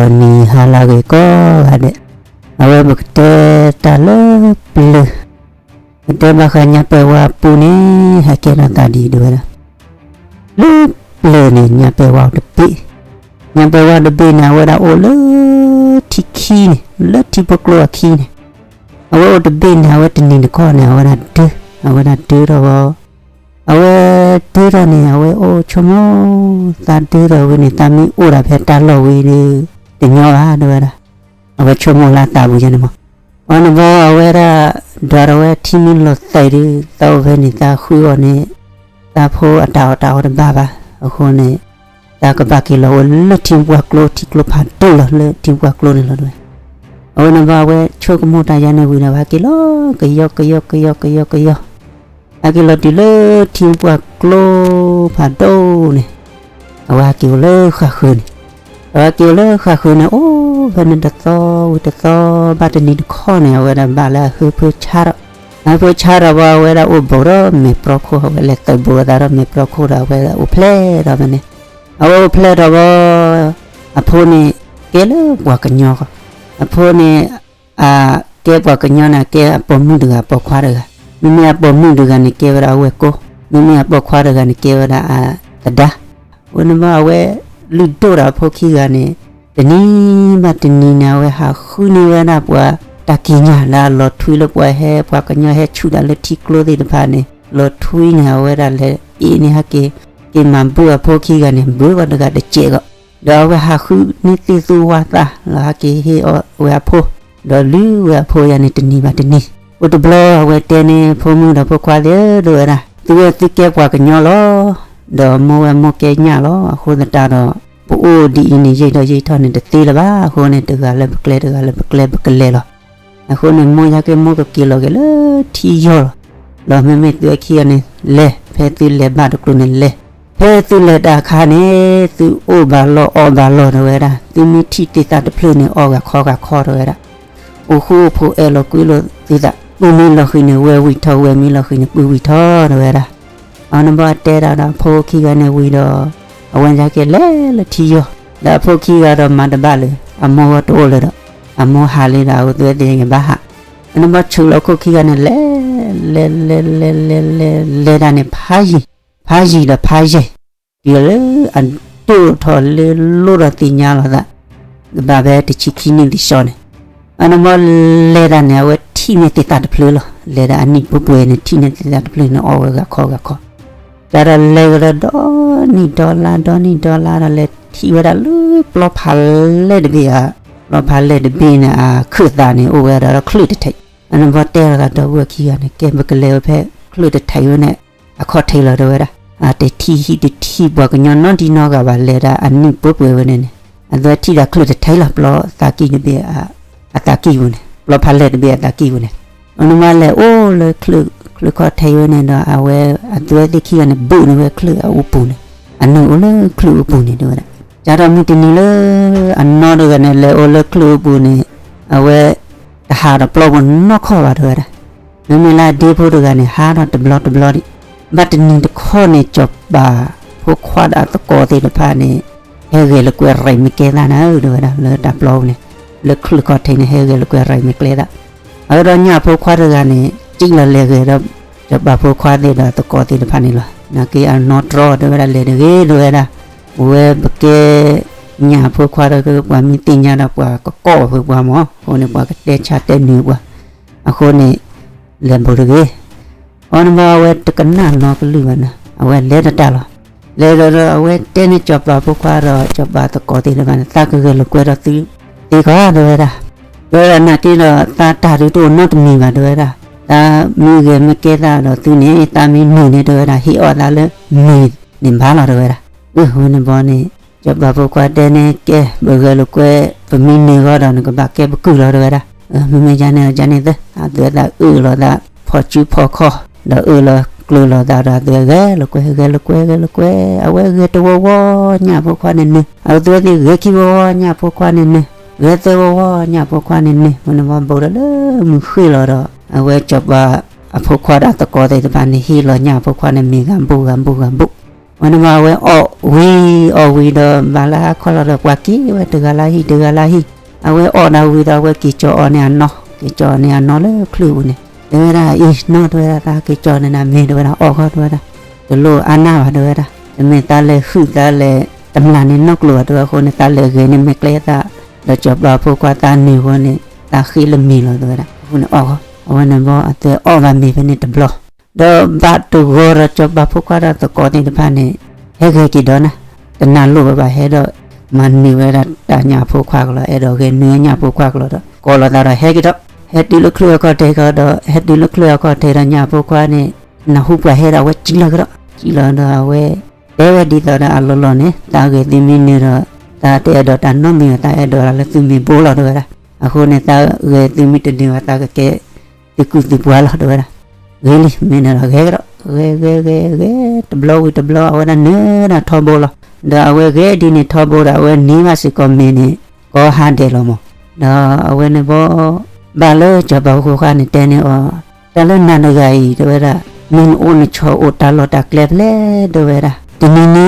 ပနံၤဟါလၢအဂ့ၤကိးဂၤဒဲး, အဝဲပကတဲတၢ်လၢပျၢၤ, ပတဲဘၣ်ဃးညၣ်ပဲာ်ဝါအပူန့ၣ် ဟဲကဲထီၣ်သးဒ်အံၤ တဲဝဲဒၣ်, လၢပျၢၤန့ၣ် ညၣ်ပဲာ်ဝါအိၣ်တဘ့ၣ်, ညၣ်ပဲာ်ဝါတဘ့ၣ်န့ၣ် အဝဲဒၣ်အိၣ်လၢထံခံန့ၣ် လၢထံဖိကျိအခံန့ၣ်, အဝဲအိၣ်တဘ့ၣ်န့ၣ် အဝဲတနံၤတခီန့ၣ် အဝဲဒၣ်ဒၢ, အဝဲဒၣ်ဒၢထီၣ်ဝဲ အဝဲဒၢထီၣ်န့ၣ် အဝဲအိၣ်ဆိကမိၣ်, သးဒၢထီၣ်ဝံၤန့ၣ် သးမ့ၢ်အိၣ်ဒၣ်ဖဲတၢ်လီၢ်ဝံၤဒီး တညီဘၣ် တဲဝဲဒၣ်, အဝဲဆိကမိၣ်လၢအသးပူၤယဲန့ၣ်မး, အဝဲန့ၣ်ဘၣ်အဝဲဒၣ် ဒွးထီၣ်ဝဲထံမ့ၢ်လီၤသဲးဒီး သးအိၣ်ဖဲန့ၣ် သးဃုအီၤန့ၣ် သးဖိအတၢ်အီၣ်တၢ်အီတဘၣ်ဘၣ်, အဃိန့ၣ် သးကဘၣ်က့ၤလီၤဝဲလၢထံပှၢ်ကျိ ထံကျိဖးဒိၣ်လီၤ လၢထံပှၢ်ကျိန့ၣ်လီၤ တဲဝဲ, အဝဲန့ၣ်ဘၣ်အဝဲဆိကမိၣ်တၢ်ယဲန့ၣ်ဝံၤဒီး ဟဲက့ၤလီၤ ကယီကယီကယီကယီကယီ ဟဲက့ၤလီၤတုၤလၢထံပှၢ်ကျိဖးဒိၣ်န့ၣ်, အဝဲဟဲက့ၤအိၣ်လၢဃၣ်ဃၢၤန့ၣ်, အဝဲဟဲက့ၤအိၣ်လၢဃၣ်ဃၢၤန့ၣ် အိၣ်ဖဲန့ၣ်တသီဝံၤတသီ, ဘၣ်တနံၤတခီန့ၣ် အဝဲဒၣ်ဘၣ်လၢအဟၢဖၢဆါထီၣ်, အဟၢဖၢဆါထီၣ်ဘၣ် အဝဲဒၣ်အိၣ်ဘူးဒီးမဲာ်ပြီခိၣ်, အဝဲလဲၤသုးဘူးအသးဒီးမဲာ်ပြီခိၣ်ဒီး အဝဲအိၣ်ဖျဲၣ်ထီၣ်ဖဲန့ၣ်, အဝဲအိၣ်ဖျဲၣ်ထီၣ်ဘၣ် အဖိန့ၣ် ကဲလၢပှၤကညီဃီ, အဖိန့ၣ် အကဲပှၤကညီန့ၣ် ကဲအပိာ်မုၣ်တဂၤပိာ်ခွါတဂၤ, မ့မ့ၢ်အပိာ်မုၣ်တဂၤန့ၣ် ကဲဝဲဒၣ်အဝဲၢ်ကိ, မ့မ့ၢ်အပိာ်ခွါတဂၤန့ၣ် ကဲဝဲဒၣ်အသဒါ, အဝဲန့ၣ်ဘၣ်အဝဲ လုၢ်ဒိၣ်ဒီးအဖိခံဂၤန့ၣ် တနံၤဘၣ်တနံၤန့ၣ် အဝဲဟးဃုန့ၢ်ဝဲဒၣ်ပှၤတၢ်ကံၢ်ညၣ်လၢအလီၤထွံလၢပှၤဟဲ ပှၤကညီဟဲဆူၣ်တၢ်လၢထံကျိသ့ၣ်တဖၣ်န့ၣ် လီၤထွံန့ၣ် အဝဲဒၣ်လဲၤအ့ၣ်န့ၣ် ဟဲက့ၤ က့ၤမၤဘုအဖိခံဂၤန့ၣ် ဘုဂီၤတဂၤတစဲးဂီၤ, ဒီးအဝဲဟးဃုန့ၢ်သ့ၣ်သူဝါသၣ်လီၤ ဟဲက့ၤဟ့ၣ်အီၣ်ဝဲအဖိ, ဒီးလုၢ်ဝဲအဖိယၤန့ၣ် တနံၤဘၣ်တနံၤ, အိၣ်တဘျီအဝဲတဲန့ၢ်ဖိမုၣ်ဒီးဖိခွါသ့ၣ်ဧၢ တဲဝဲဒၣ်, သုဝဲသုကဲပှၤကညီလီၤ, ဒီးမိၢ်ဝဲမိၢ်ကဲညၣ်လီၤ, အဃိသတးဒီး ပအိၣ်ဒ်အံၤန့ၣ် ယံာ်ထီၣ်ယံာ်ထီၣ်န့ၣ် တသ့လၢၤဘၣ်, အဃိန့ၣ် တဂၤလၢပကျဲ တဂၤလၢပကျဲ ပကလဲၤလီၤ. အဃိန့ၣ် မိၢ်ယၤက့ၤမိၢ်ကက့ၤလီၤက့ၤလၢထံယီၤလီၤ, ဒီးမ့မ့ၢ်သုဝဲခံဂၤန့ၣ် လဲၤ ဖဲသုလဲၤဘၣ်တကျိၤန့ၣ်လဲၤ, ဖဲသုလဲၤတၢ်အခါန့ၣ် သုအိၣ်ဘၣ်လီၢ်အီၣ်ဘၣ်လီၢ် တဲဝဲဒၣ်, သုမ့ၢ်ထံၣ်သ့ၣ်သၣ်တဖျၢၣ်န့ၣ် အီၣ်ဂၤခီဂၤခီ တဲဝဲဒၣ်, အိၣ်ဃူအိၣ်ဖိးအဲၣ်လီၤကွံလိာ်သုသး, ပုၢ်မ့ၢ်လီၤဃံၤန့ၣ် ဝဲၢ်ဝံၣ်ထီၣ်, ဝဲၢ်မ့ၢ်လီၤဃံၤန့ၣ် ပုၢ်ဝံၣ်ထီၣ် တဲဝဲဒၣ်. အဝဲန့ၣ်ဘၣ်တဲဒၣ်ဒီးအဖိခံဂၤန့ၣ်ဝံၤဒီး အဝဲကက့ၤလဲၤလၢထံယီၤ, ဒီးအဖိခံဂၤဒီးမၤတဘၣ်လၢၤ, အမိၢ်ဝဲတအိၣ်လၢၤဒီး အမိၢ်ဟးလံဒီး အဝဲသ့ၣ်န့ၣ်ဘၣ်ဟး, အန့ၣ်ဘၣ်ဆူးလီၤအခိၣ်ခံဂၤန့ၣ် လဲၤ လဲၤ လဲၤ လဲၤ လဲၤ လဲၤ လဲၤဒၣ်န့ၣ် ဖးယံၤ, ဖးယံၤဒီးဖးယံၤ တုၤလၢအဒိၣ်ထီၣ်လၢလိၣ်ဒီးသ့ၣ်ညါလီၤသး, ကဘၣ်ဖဲတဆံခံနံၣ်တဆှီန့ၣ်, အန့ၣ်ဘၣ်လဲၤဒၣ်န့ၣ် အဝဲထံၣ်န့ၢ်သ့ၣ်သၣ်တဖျၢၣ်လီၤ. လဲၤဒၣ်အနံၣ်ပှဲၤပှဲၤန့ၣ် ထံၣ်န့ၢ်သ့ၣ်သၣ်တဖျၢၣ်န့ၣ် အီၣ်ဝဲဂၤခီဂၤခီ, တၢ်ဒီးလဲၤကဒီးဒီနံၣ်ဒီလါ ဒီနံၣ်ဒီလါဒီး လဲၤထံၣ်ဝဲဒၣ်လၢပျီဖးလဲၢ်တဘ့ၣ်ဧါ, ပျီဖးလဲၢ်တဘ့ၣ်န့ၣ် အခၢၣ်သးန့ၣ် အိၣ်ဝဲဒၣ်ဒီးချုးတထံး, အန့ၣ်ဘၣ်တဲလီၤသးဒီပုၢ်ဝဲၢ်ခံဂၤန့ၣ် ကဲပကလဲၤဝဲဖဲချုးတထံးဝဲန့ၣ် အခီၣ်ထံးလီၤ တဲဝဲဒၣ်, တထံၣ်ဟံၣ်တထံၣ်ပှၤကညီနီတံၢ်နီတဂၤဘၣ် လဲၤဒၣ်အနံၣ်ပှဲၤပှဲၤဝဲန့ၣ်န့ၣ်, အဝဲထံၣ်ဒၣ်ချုးတထံးလီၤ ပျီသးကံၢ်တဘ့ၣ် အသးကံၢ်ပူၤန့ၣ် ပျီဖးလဲၢ်တဘ့ၣ်အသးကံၢ်ပူၤန့ၣ်, အန့ၣ်ဘၣ်လဲၤအိၣ်လၢချုးခီၣ်ထံးဝဲန့ၣ်ဒီး အဝဲအဝဲသ့ၣ်ခံဂၤန့ၣ် ဘုးန့ၢ်ဝဲချုးအူပူၤန့ၣ်, အနုာ်အိၣ်လၢချုးအူပူၤန့ၣ် တဲဝဲဒၣ်, ကဒီးမုၢ်တနံၤလၢ အနီတဂၤန့ၣ် လဲၤအိၣ်လၢချုးအူပူၤန့ၣ်, အဝဲ တဟးဒီးပျီပူၤနီတခီၣ်ဘၣ် တဲဝဲဒၣ်, မ့မ့ၢ်လၢအဒ့ဖိတဂၤန့ၣ် ဟးထီၣ်တဘျီတဘျီဒံး, ဘၣ်တနံၤတခီန့ၣ် စီၤပၤဖိခွါဒီးအသကိးသ့ၣ်တဖၣ်န့ၣ် ဟဲဂဲၤလိာ်ကွဲရဲၣ်မဲာ်ကျဲသၣ်နၤဧၢ တဲဝဲဒၣ်, လၢတၢ်ပျီပူၤန့ၣ်, လၢချုးခီၣ်ထံးန့ၣ် ဟဲဂဲၤလိာ်ကွဲရဲၣ်မဲာ်ကျဲသၣ်, အဝဲဒီးညၣ်ဖိခွါတဂၤန့ၣ် စံၣ်လီၤလဲၤဂဲၤဒီး စီၤပၤဖိခွါသ့ၣ်ဒီးအသကိးသ့ၣ်တဖၣ်န့ၣ်လီၤ. နာ်က့အနီတြီ တဲဝဲဒၣ် လဲၤတဂ့ၤ တဲဝဲဒၣ်, ဝဲပကဲ ညၣ်ဖိခွါဒီး ပှၤမ့ၢ်သ့ၣ်ညါဒီး ပှၤကကိးဝဲပှၤမး, အဃိန့ၣ် ပှၤကတဲဆါတဲနုာ်ပှၤ, အဃိန့ၣ် လဲၤဘူးတဂ့ၤ. အန့ၣ်ဘၣ်အဝဲတကနၣ်နီကလုၢ်ဘၣ်နၤ, အဝဲလဲၤတတၢ်လီၤ. လဲၤဒီး အဝဲတဲန့ၢ်စီၤပၤဖိခွါဒီး စီၤပၤသကိးသ့ၣ်တဖၣ်န့ၣ် သးကဂဲၤလိာ်ကွဲဒီးသုသ့ကီး တဲဝဲဒၣ်, တဲဝဲဒၣ် နာ်က့ဒီး သးတၢ်ဒုးတအိၣ်နီတမံၤဘၣ် တဲဝဲဒၣ်, သးမ့ၢ်ဂဲၤမ့ၢ်ကျဲသၣ်ဒီးသုန့ၣ် သးမ့ၢ်နုာ်န့ၣ် တဲဝဲဒၣ် ဟ့ၣ်အီၣ်သးလၢမ့ၤန့ၣ်ဘၣ်လီၤ တဲဝဲဒၣ်. အဝဲန့ၣ်ဘၣ်န့ၣ် စီၤပၤဖိခွါတဲန့ၣ် ကဲ ပဂဲၤလိာ်ကွဲ ပမ့ၢ်နုာ်ဃီဒီး နကဘၣ်ကဲပကုၢ်လီၤ တဲဝဲဒၣ်. မ့မ့ၢ်ဒ်န့ၣ် ဒ်န့ၣ်သ့ အဝဲသးအၢၣ်လီၤသး ဖီၣ်စုဖီၣ်ခီၣ် ဒီးအၢၣ်လီၤကျၢၤလီၤသးဒီး အဝဲဂဲၤလိာ်ကွဲ ဂဲၤလိာ်ကွဲ ဂဲၤလိာ်ကွဲ, အဝဲဂဲၤတဝီဝီ ညၣ်ဖိခွါန့ၣ်နုာ်, အဝဲသ့ၣ်ဂဲၤခံဝီဝီ ညၣ်ဖိခွါန့ၣ်နုာ်, ဂဲၤသၢဝီဝီ ညၣ်ဖိခွါန့ၣ်နုာ်, အဝဲန့ၣ်ဘၣ်ဘူးဒီးလၢမုၢ်ဃ့ၢ်လီၤဒီး အဝဲစီၤပၤအဖိခွါဒီးအသကိးသ့ၣ်တဖၣ်န့ၣ် ဟ့ၣ်လီၤညၣ်ဖိခွါန့ၣ် မ့ၤဂၤဘူၣ်ဂၤဘူၣ်ဂၤဘူၣ် ဝဲန့ၣ်ဘၣ်အဝဲအီၣ်ဝံၤအီၣ်ဝံၤဒီး ဘၣ်လၢအခီၣ်လီၤဒီး ပှၤက့ၤဝဲတဂၤလၢဟံၣ်တဂၤလၢဟံၣ်, အဝဲအီၣ်ဒၣ်ဝံၤဒီး အဝဲက့ၤကၠီအီၤန့ၣ်အနီၢ်, က့ၤကၠီအီၤန့ၣ်အနီၢ်လၢချုးပူၤန့ၣ် တဲဝဲဒၣ် အံၤနီၢ် တဲဝဲဒၣ် သးက့ၤကၠီန့ၣ်နမ့ၢ် တဲဝဲဒၣ် အီၣ်ဃီ တဲဝဲဒၣ်, တလိၣ်အါနၢ်ဘၣ် တဲဝဲဒၣ်, တမ့ၢ်သးလဲၤဟုၣ်သးလဲၤတမျၢ်န့ၣ်နီတကျိၤဘၣ် တဲဝဲ, အဃိန့ၣ် သးလဲၤဂဲၤန့ၣ်မ့ၢ်ကျဲသး, ဒီးစီၤပၤဖိခွါသးနုာ်အဃိန့ၣ် သးဃ့လၢမ့ၤလီၤ တဲဝဲဒၣ်, အဃိန့ၣ်အီၣ်ဃီ, အဝဲန့ၣ်ဘၣ်အသွဲအီၣ်ဘၣ်မ့ၤဖဲန့ၣ်တဘျီ ဒီးဘၣ်တဂီၤဒီးစီၤပၤဖိခွါဒီးသကိးသ့ၣ်တဖၣ်န့ၣ် ဟဲဂဲၤက့ၤဒီးနၤ, တနၤလိၣ်ဘၣ်ဘၣ် ဟဲဒီးမၤနၢၤဝဲဒၣ်တၢ်ညၣ်ဖိခွါကလီၤ, အဲၣ်ဒိးဂဲၤနုာ်ညၣ်ဖိခွါကလီၤဒီး ကိးလီၤသးဒီးဟဲက့ၤဒီး ဟဲတုၤလၢချုးအခီၣ်ထံးကဒီး, ဟဲတုၤလၢချုးအခီၣ်ထံးဒီးညၣ်ဖိခွါန့ၣ် နၢ်ဟူပှၤဟဲဒီး အဝဲစံၣ်လီၤကဒီး, စံၣ်လီၤဒီးအဝဲ တဲဝဲဒ်သိးဒီးအလီၢ်လီၢ်န့ၣ် သးဂဲၤသုမ့ၢ်နုာ်ဒီး သးတအဲၣ်ဒိးတၢ်နီတမံၤဘၣ်, သးအဲၣ်ဒိးလၢသုမ့ၢ်ဘိလီၤ တဲဝဲဒၣ်, အဃိန့ၣ် သးဂဲၤသုမ့ၢ်တနုာ်ဘၣ် သးကကဲသုကုၢ်သုပှၤလီၤ တဲဝဲဒၣ်, ဂ့ၤလံ မ့ၢ်န့ၣ်ဒီးဂဲၤကဒီး, ဂဲၤ ဂဲၤ ဂဲၤ ဂဲၤ တဘျီဝံၤတဘျီ အဝဲဒၣ်နၢၤဒၣ်ထီဘိလီၤ, ဒီးအဝဲဂဲၤဒ်န့ၣ်ထီဘိဒီး အဝဲန့ၢ်ဘၣ်စ့ၢ်ကီးမ့ၤန့ၣ် ကိးဟါဒဲးလီၤမး, ဒီးအဝဲန့ၣ်ဘၣ် ဘၣ်လၢစီၤပၤဖိခွါန့ၣ်တဲန့ၢ်အီၤ, တၢ်လၢနၤတဂၤအံၤ တဲဝဲဒၣ်, မ့ၢ်နအိၣ်နဆိးအိၣ်တၢ်လီၢ်တၢ်ကျဲဖဲလဲၣ် တဲဝဲဒၣ်, တနံၤနံ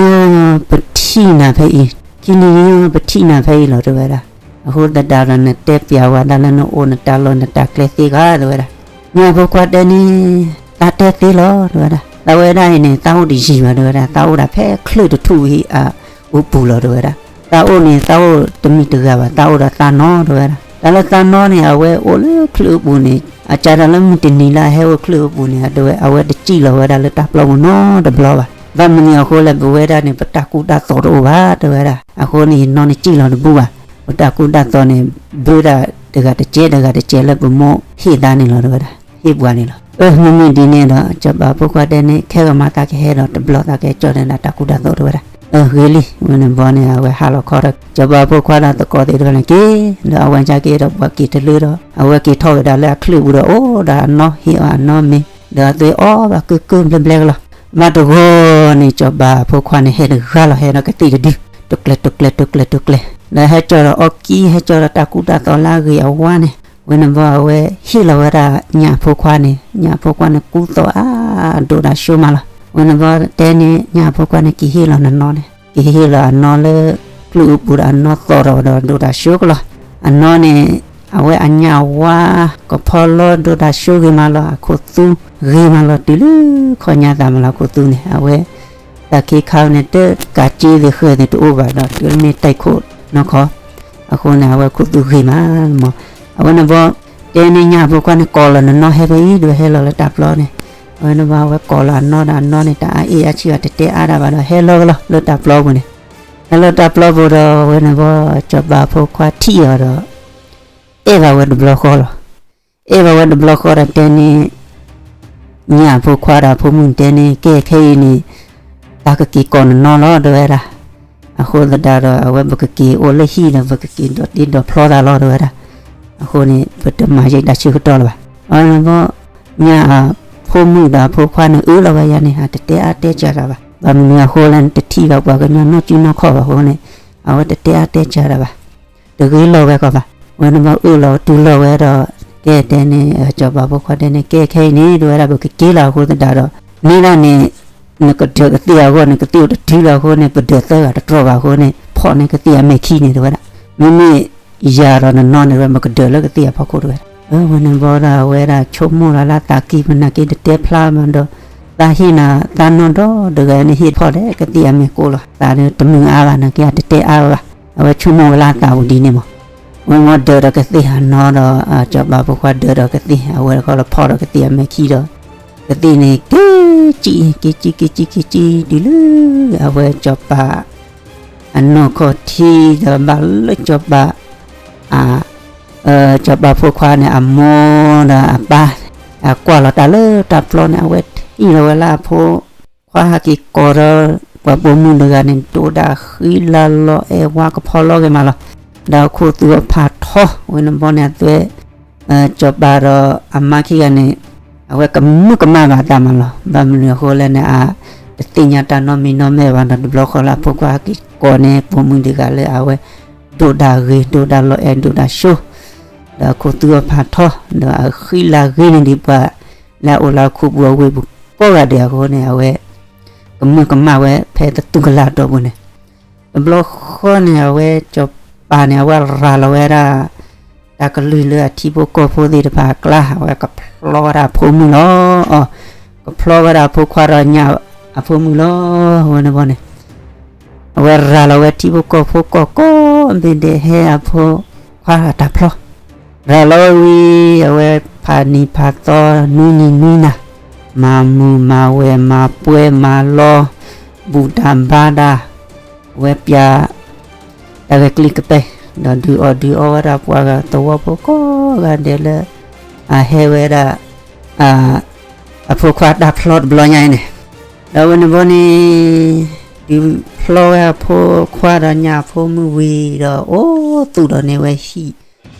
ၤပထံၣ်နၤဖဲအံၤ, ခံနံၤနံၤပထံၣ်နၤဖဲအံၤလီၤ တဲဝဲဒၣ်, အဃိသတးဒီးနတဲပျးဝဲဒၣ်လၢနအိၣ်နတၢ်လီၢ်နတၢ်ကျဲသ့ဂ့ၤ တဲဝဲဒၣ်, ညၣ်ဖိခွါတဲန့ၣ်, သးတဲသ့လီၤ တဲဝဲဒၣ်, သးဝဲဒၣ်အံၤန့ၣ် သးအိၣ်တယံာ်ဘၣ် တဲဝဲဒၣ်, သးအိၣ်ဒၣ်ဖဲချုးတထူၣ်ဝံၤအ အိၣ်ပူၤလီၤ တဲဝဲဒၣ်, သးအိၣ်န့ၣ် သးအိၣ်တမံၤတဂၤဘၣ် သးအိၣ်ဒီးသးနီၢ် တဲဝဲဒၣ်, တၢ်လၢသးနီၢ်န့ၣ် အဝဲအိၣ်လၢချုးအပူၤန့ၣ် အကၢ်ဒၣ်လၢမုၢ်တနံၤလၢအဟဲအိၣ်ချုးအပူၤန့ၣ် အဝဲတစံၣ်လီၤဝဲဒၣ်လၢတၢ်ပျီပူၤနီတဘျီဘၣ်, ဘၣ်မနုၤအဃိလဲၣ် ပဝဲဒၣ်န့ၣ် ပတၢ်ကူတၢ်သိးတအိၣ်ဘၣ် တဲဝဲဒၣ်, အဃိန့ၣ် ယနီၢ်န့ၣ်စံၣ်လီၤတဘူၣ်ဘၣ်, ပတၢ်ကူတၢ်သိးန့ၣ် ဘၢဒၣ်တဂၤတကဲးတဂၤတကဲးလၢပမိၢ်ဟ့ၣ်သးန့ၣ်လီၤ တဲဝဲဒၣ်, ဟ့ၣ်ပှၤန့ၣ်လီၤ, အမ့မ့ၢ်ဒ်န့ၣ်ဒီး စီၤပၤဖိခွါတဲန့ၣ် ခဲဂီၤမးသးကဟဲဒီးတဘျီ သးကဟဲကၠီၣ်န့ၢ်ဒၣ်တၢ်ကူတၢ်သိး တဲဝဲဒၣ်, ဂ့ၤလံ, ဝဲန့ၣ်ဘီန့ၣ် အဝဲဟးလီၤခီဒီး စီၤပၤဖိခွါဒီးသကိးသ့ၣ်တဖၣ်န့ၣ်က့ၤ, ဒီးအဝဲကက့ၤဒီးပှၤက့ၤတလၢဒီး အဝဲက့ၤထီၣ်က့ၤဒၣ်လၢအချုးပူၤဒီး အိၣ်ဒီးအနီၢ်ဟ့ၣ်အီၤအနီၢ်မ့ၤ, ဒီးအသွဲအီၣ်ဘၣ်ကုၢ်ကုၢ်ဘျဲဘျဲကလီၤ, ဘၣ်တဂီၤန့ၣ် စီၤပၤဖိခွါန့ၣ် ဟဲတဂၤလီၤ ဟဲဒီးကသ့ၣ်တဒု, တိာ်ကျဲၤ တိာ်ကျဲၤ တိာ်ကျဲၤ တိာ်ကျဲၤ, ဒီးဟဲကၠီၣ်ဒီးအီၣ်ကံ ဟဲကၠီၣ်ဒီးတၢ်ကူတၢ်သိးလၢအဂ့ၤအဝါန့ၣ်, ဝဲန့ၣ်ဘီအဝဲဟ့ၣ်လီၤဝဲဒၣ်ညၣ်ဖိခွါန့ၣ်, ညၣ်ဖိခွါန့ၣ်ကူသိးအါဒိၣ်တၢ်ဆိမးလီၤ, ဝဲန့ၣ်ဘီတဲန့ၣ် ညၣ်ဖိခွါန့ၣ် က့ၤဟ့ၣ်လီၤနနီၢ်န့ၣ်, က့ၤဟ့ၣ်လီၤအနီၢ်လၢ ချုးအပူၤဒီးအနီၢ်သိးဒီးဒီးဒိၣ်တၢ်ဆိကလီၤ, အနီၢ်န့ၣ် အဝဲအညၣ်ဝါ ကဖီလီဒိၣ်တၢ်ဆိဂ့ၤမးလီၤ, အခိၣ်သူဂ့ၤမးလီၤ, တုၤလၢခီညါသးမးလီၤ အခိၣ်သူန့ၣ်, အဝဲ တၢ်ခံခါန့ၣ် တကးက့သ့ၣ်ဃၢၤသ့ၣ်တအိၣ်ဘၣ်ဒီး တုၤလၢမ့ၢ်တၢ်ခိၣ်နီၢ်ခီ, အဃိန့ၣ် အဝဲခိၣ်သူဂ့ၤမးမး, အဝဲန့ၣ်ဘီ တဲန့ၢ်ညၣ်ဖိခွါန့ၣ် ကိးလီၤနနီၢ်ဟဲဖဲအံၤ ဒုးဟဲလီၤလၢတၢ်ပျီန့ၣ်, အဝဲန့ၣ်ဘီ အဝဲကိးလီၤအနီၢ်ဒီးအနီၢ်န့ၣ် တအါအ့ၣ်အါဆံဘၣ် တတဲအါဒၣ်ဘၣ်ဒီး ဟဲလီၤကလီၤလၢတၢ်ပျီပူၤန့ၣ်, ဟဲလီၤတၢ်ပျီပူၤဒီး အဝဲန့ၣ်ဘီ စီၤပၤဖိခွါထံၣ်အီၤဒီး အဲၣ်ဘၣ်ဝဲတဘျီဃီလီၤ. အဲၣ်ဘၣ်ဝဲတဘျီဃီဒီးတဲန့ၣ် ညၣ်ဖိခွါဒီးဖိမုၣ်တဲန့ၣ် ကဲခဲအံၤန့ၣ် တၢ်ကက့ၤကိးနနီၢ်လီၤ တဲဝဲဒၣ်. အဃိသတးဒီး အဝဲပကက့ၤအိၣ်လၢဟံၣ်ဒီး ပကက့ၤဒိးတ့ဒိးဖျီသးလီၤ တဲဝဲဒၣ်. အဃိန့ၣ် ပတမၤယံာ်တၢ်ဆၢကတီၢ်လၢၤဘၣ်. အဝဲန့ၣ်ဘီ ညၣ်အဖိမုၣ်ဒီးအဖိခွါန့ၣ် အၢၣ်လီၤဝဲယၤန့ၣ် တတဲအါတဲစှၤတၢ်ဘၣ်. ဘၣ်မနုၤအဃိလဲၣ် တထံၣ်ဘၣ်ပှၤကညီနီၢ်စုနီၢ်ခီၣ်ဘၣ်အဃိန့ၣ် အဝဲတတဲအါတဲစှၤတၢ်ဘၣ်. တဂ့ၤလီၤဝဲကီးဘၣ်. ဝဲန့ၣ်ဘီအၢၣ်လီၤတူၢ်လိာ်ဝဲဒီး ကဲတဲန့ၣ် စီၤပၤဖိခွါတဲန့ၣ် ကဲခဲအံၤန့ၣ် တဲဝဲဒၣ် ပကက့ၤလီၤအဃိသတးဒီး မ့ၢ်ဒၣ်န့ၣ် နကဒၢးကသ့ၣ်အဂီၢ်န့ၣ် ကသ့ၣ်အိၣ်တတုၤလီၤအဃိန့ၣ် ပဒၢးသၢဂၤတတြီၢ်ဘၣ်အဃိန့ၣ် ဖီၣ်န့ၢ်ကသ့ၣ်အမဲာ်ခံန့ၣ် တဲဝဲဒၣ်. မ့မ့ၢ်ယၤဒီးနနီၢ်န့ၣ် ဝဲမကဒၢးလၢကသ့ၣ်အဖီခိၣ် တဲဝဲဒၣ်. ဝဲန့ၣ်ဘီဒီး အဝဲဒၣ်ဆိကမိၣ်လီၤလၢအသးကံၢ် ပနာ်က့တတဲဖျါမးဒီး သးဟ့ၣ်နၤသးနီၢ်ဒီတဂၤန့ၣ် ဟ့ၣ်ဖီၣ်ဒီးကသ့ၣ်အမဲာ်ကိးလီၤ. သးဒီးတမုာ်အါဘၣ် နာ်က့အတတဲအါဘၣ်. အဝဲဆိကမိၣ်ဝဲလၢအသးပူၤဒ်န့ၣ်မး. ဝဲန့ၣ်ဘီဒၢးဒီးကသ့ၣ်အနီၢ်ဒီး စီၤပၤဖိခွါဒၢးဒီးကသ့ၣ် အဝဲတခီလၢဖီၣ်ဒီးကသ့ၣ်အမဲာ်ခံဒီး ကသ့ၣ်န့ၣ် က့ၤကံၣ် က့ၤကံၣ် က့ၤကံၣ် က့ၤကံၣ် တုၤလၢအဝဲစီၤပၤ အနီၢ်ခီၣ်ထံးဒီး ဘၣ်လၢစီၤပၤ အ စီၤပၤဖိခွါန့ၣ် အမိၢ်ဒီးအပၢ် အကွၢ်လီၤတၢ်လၢတၢ်ပျီန့ၣ် အဝဲထံၣ်လီၤဝဲလၢအဖိခွါဟဲက့ၤကိးဒီး ပှၤပိာ်မုၣ်တဂၤန့ၣ် ဒိၣ်ဒၣ်ဃံလၤလီၤအဲၣ်ဝါကဖီလီဂ့ၤမးလီၤ. ဒီးအခိၣ်သူအီၤဖးထီ ဝဲန့ၣ်ဘီန့ၣ်အသွဲ စီၤပၤဒီးအမါခံဂၤန့ၣ် အဝဲကမုၢ်ကမၣ်ဘၣ်အသးမးလီၤ. ဘၣ်မနုၤအဃိလဲၣ်န့ၣ် အတသ့ၣ်ညါတၢ်နီတမံၤနီတမံၤဘၣ်ဒီး တဘျီဃီလၢအဖိခွါဟဲက့ၤကိးန့ၢ် ပိာ်မုၣ်တဂၤလၢအဝဲ ဒိၣ်ဒၣ်ဂ့ၤ ဒိၣ်ဒၣ်လီၤအဲၣ် ဒိၣ်ဒၣ်ဆိ ဒီးအခိၣ်သူအီၤဖးထီ ဒီးအဃံလၤဂ့ၤန့ၢ်ဒံးပှၤ လၢအအိၣ်လၢအခိၣ်ပူၤအဝ့ၢ်ပူၤကိးဂၤဒဲးအဃိန့ၣ် အဝဲ ကမၢကမၣ်ဝဲဖဲသတူၢ်ကလာ်အတီၢ်ပူၤန့ၣ်, တဘျီဃီန့ၣ် အဝဲစီၤပၤန့ၣ် အဝဲရၤလီၤဝဲဒၣ် တၢ်ကလုၢ်လၢအထံဖိကီၢ်ဖိသ့ၣ်တဖၣ်အကျါ, အဝဲကဖျီဝဲဒၣ်အဖိမုၣ်လီၤ. ကဖျီဝဲဒၣ်အဖိခွါဒီးညၣ်အဖိမုၣ်လီၤ. ဝဲန့ၣ်ဘီန့ၣ် အဝဲရၤလီၤဝဲထံဖိကီၢ်ဖိကိးကိးဘ့ၣ်ဒဲး ဟဲအဖိခွါတၢ်ဖျီ, ရၤလီၤဝံၤ အဝဲဖးနံၤဖးသီ နွံနံၤနွံနၤ, မၤမုာ်မၤဝဲၤ မၤပှဲၤမၤလီၤ, ဘူၣ်တၢ်ဘါတၢ်, အဝဲပျး တၢ်ဂဲၤကျိၤကပဲၢ်, ဒီးဒုးအီၣ်ဒုးအီဝဲဒၣ်ပှၤဂၤသဝီဖိကိးဂၤဒဲးလၢ အဟဲဝဲဒၣ် အဖိခွါတၢ်ဖျီတဘျီညါအံၤန့ၣ်, ဒီးဝဲန့ၣ်ဘီန့ၣ် ဒုးဖျီဝဲအဖိခွါဒီးညၣ်အဖိမုၣ်ဝံၤဒီး အိၣ်သူၣ်ဒီးန့ၢ်ဝဲဟံၣ်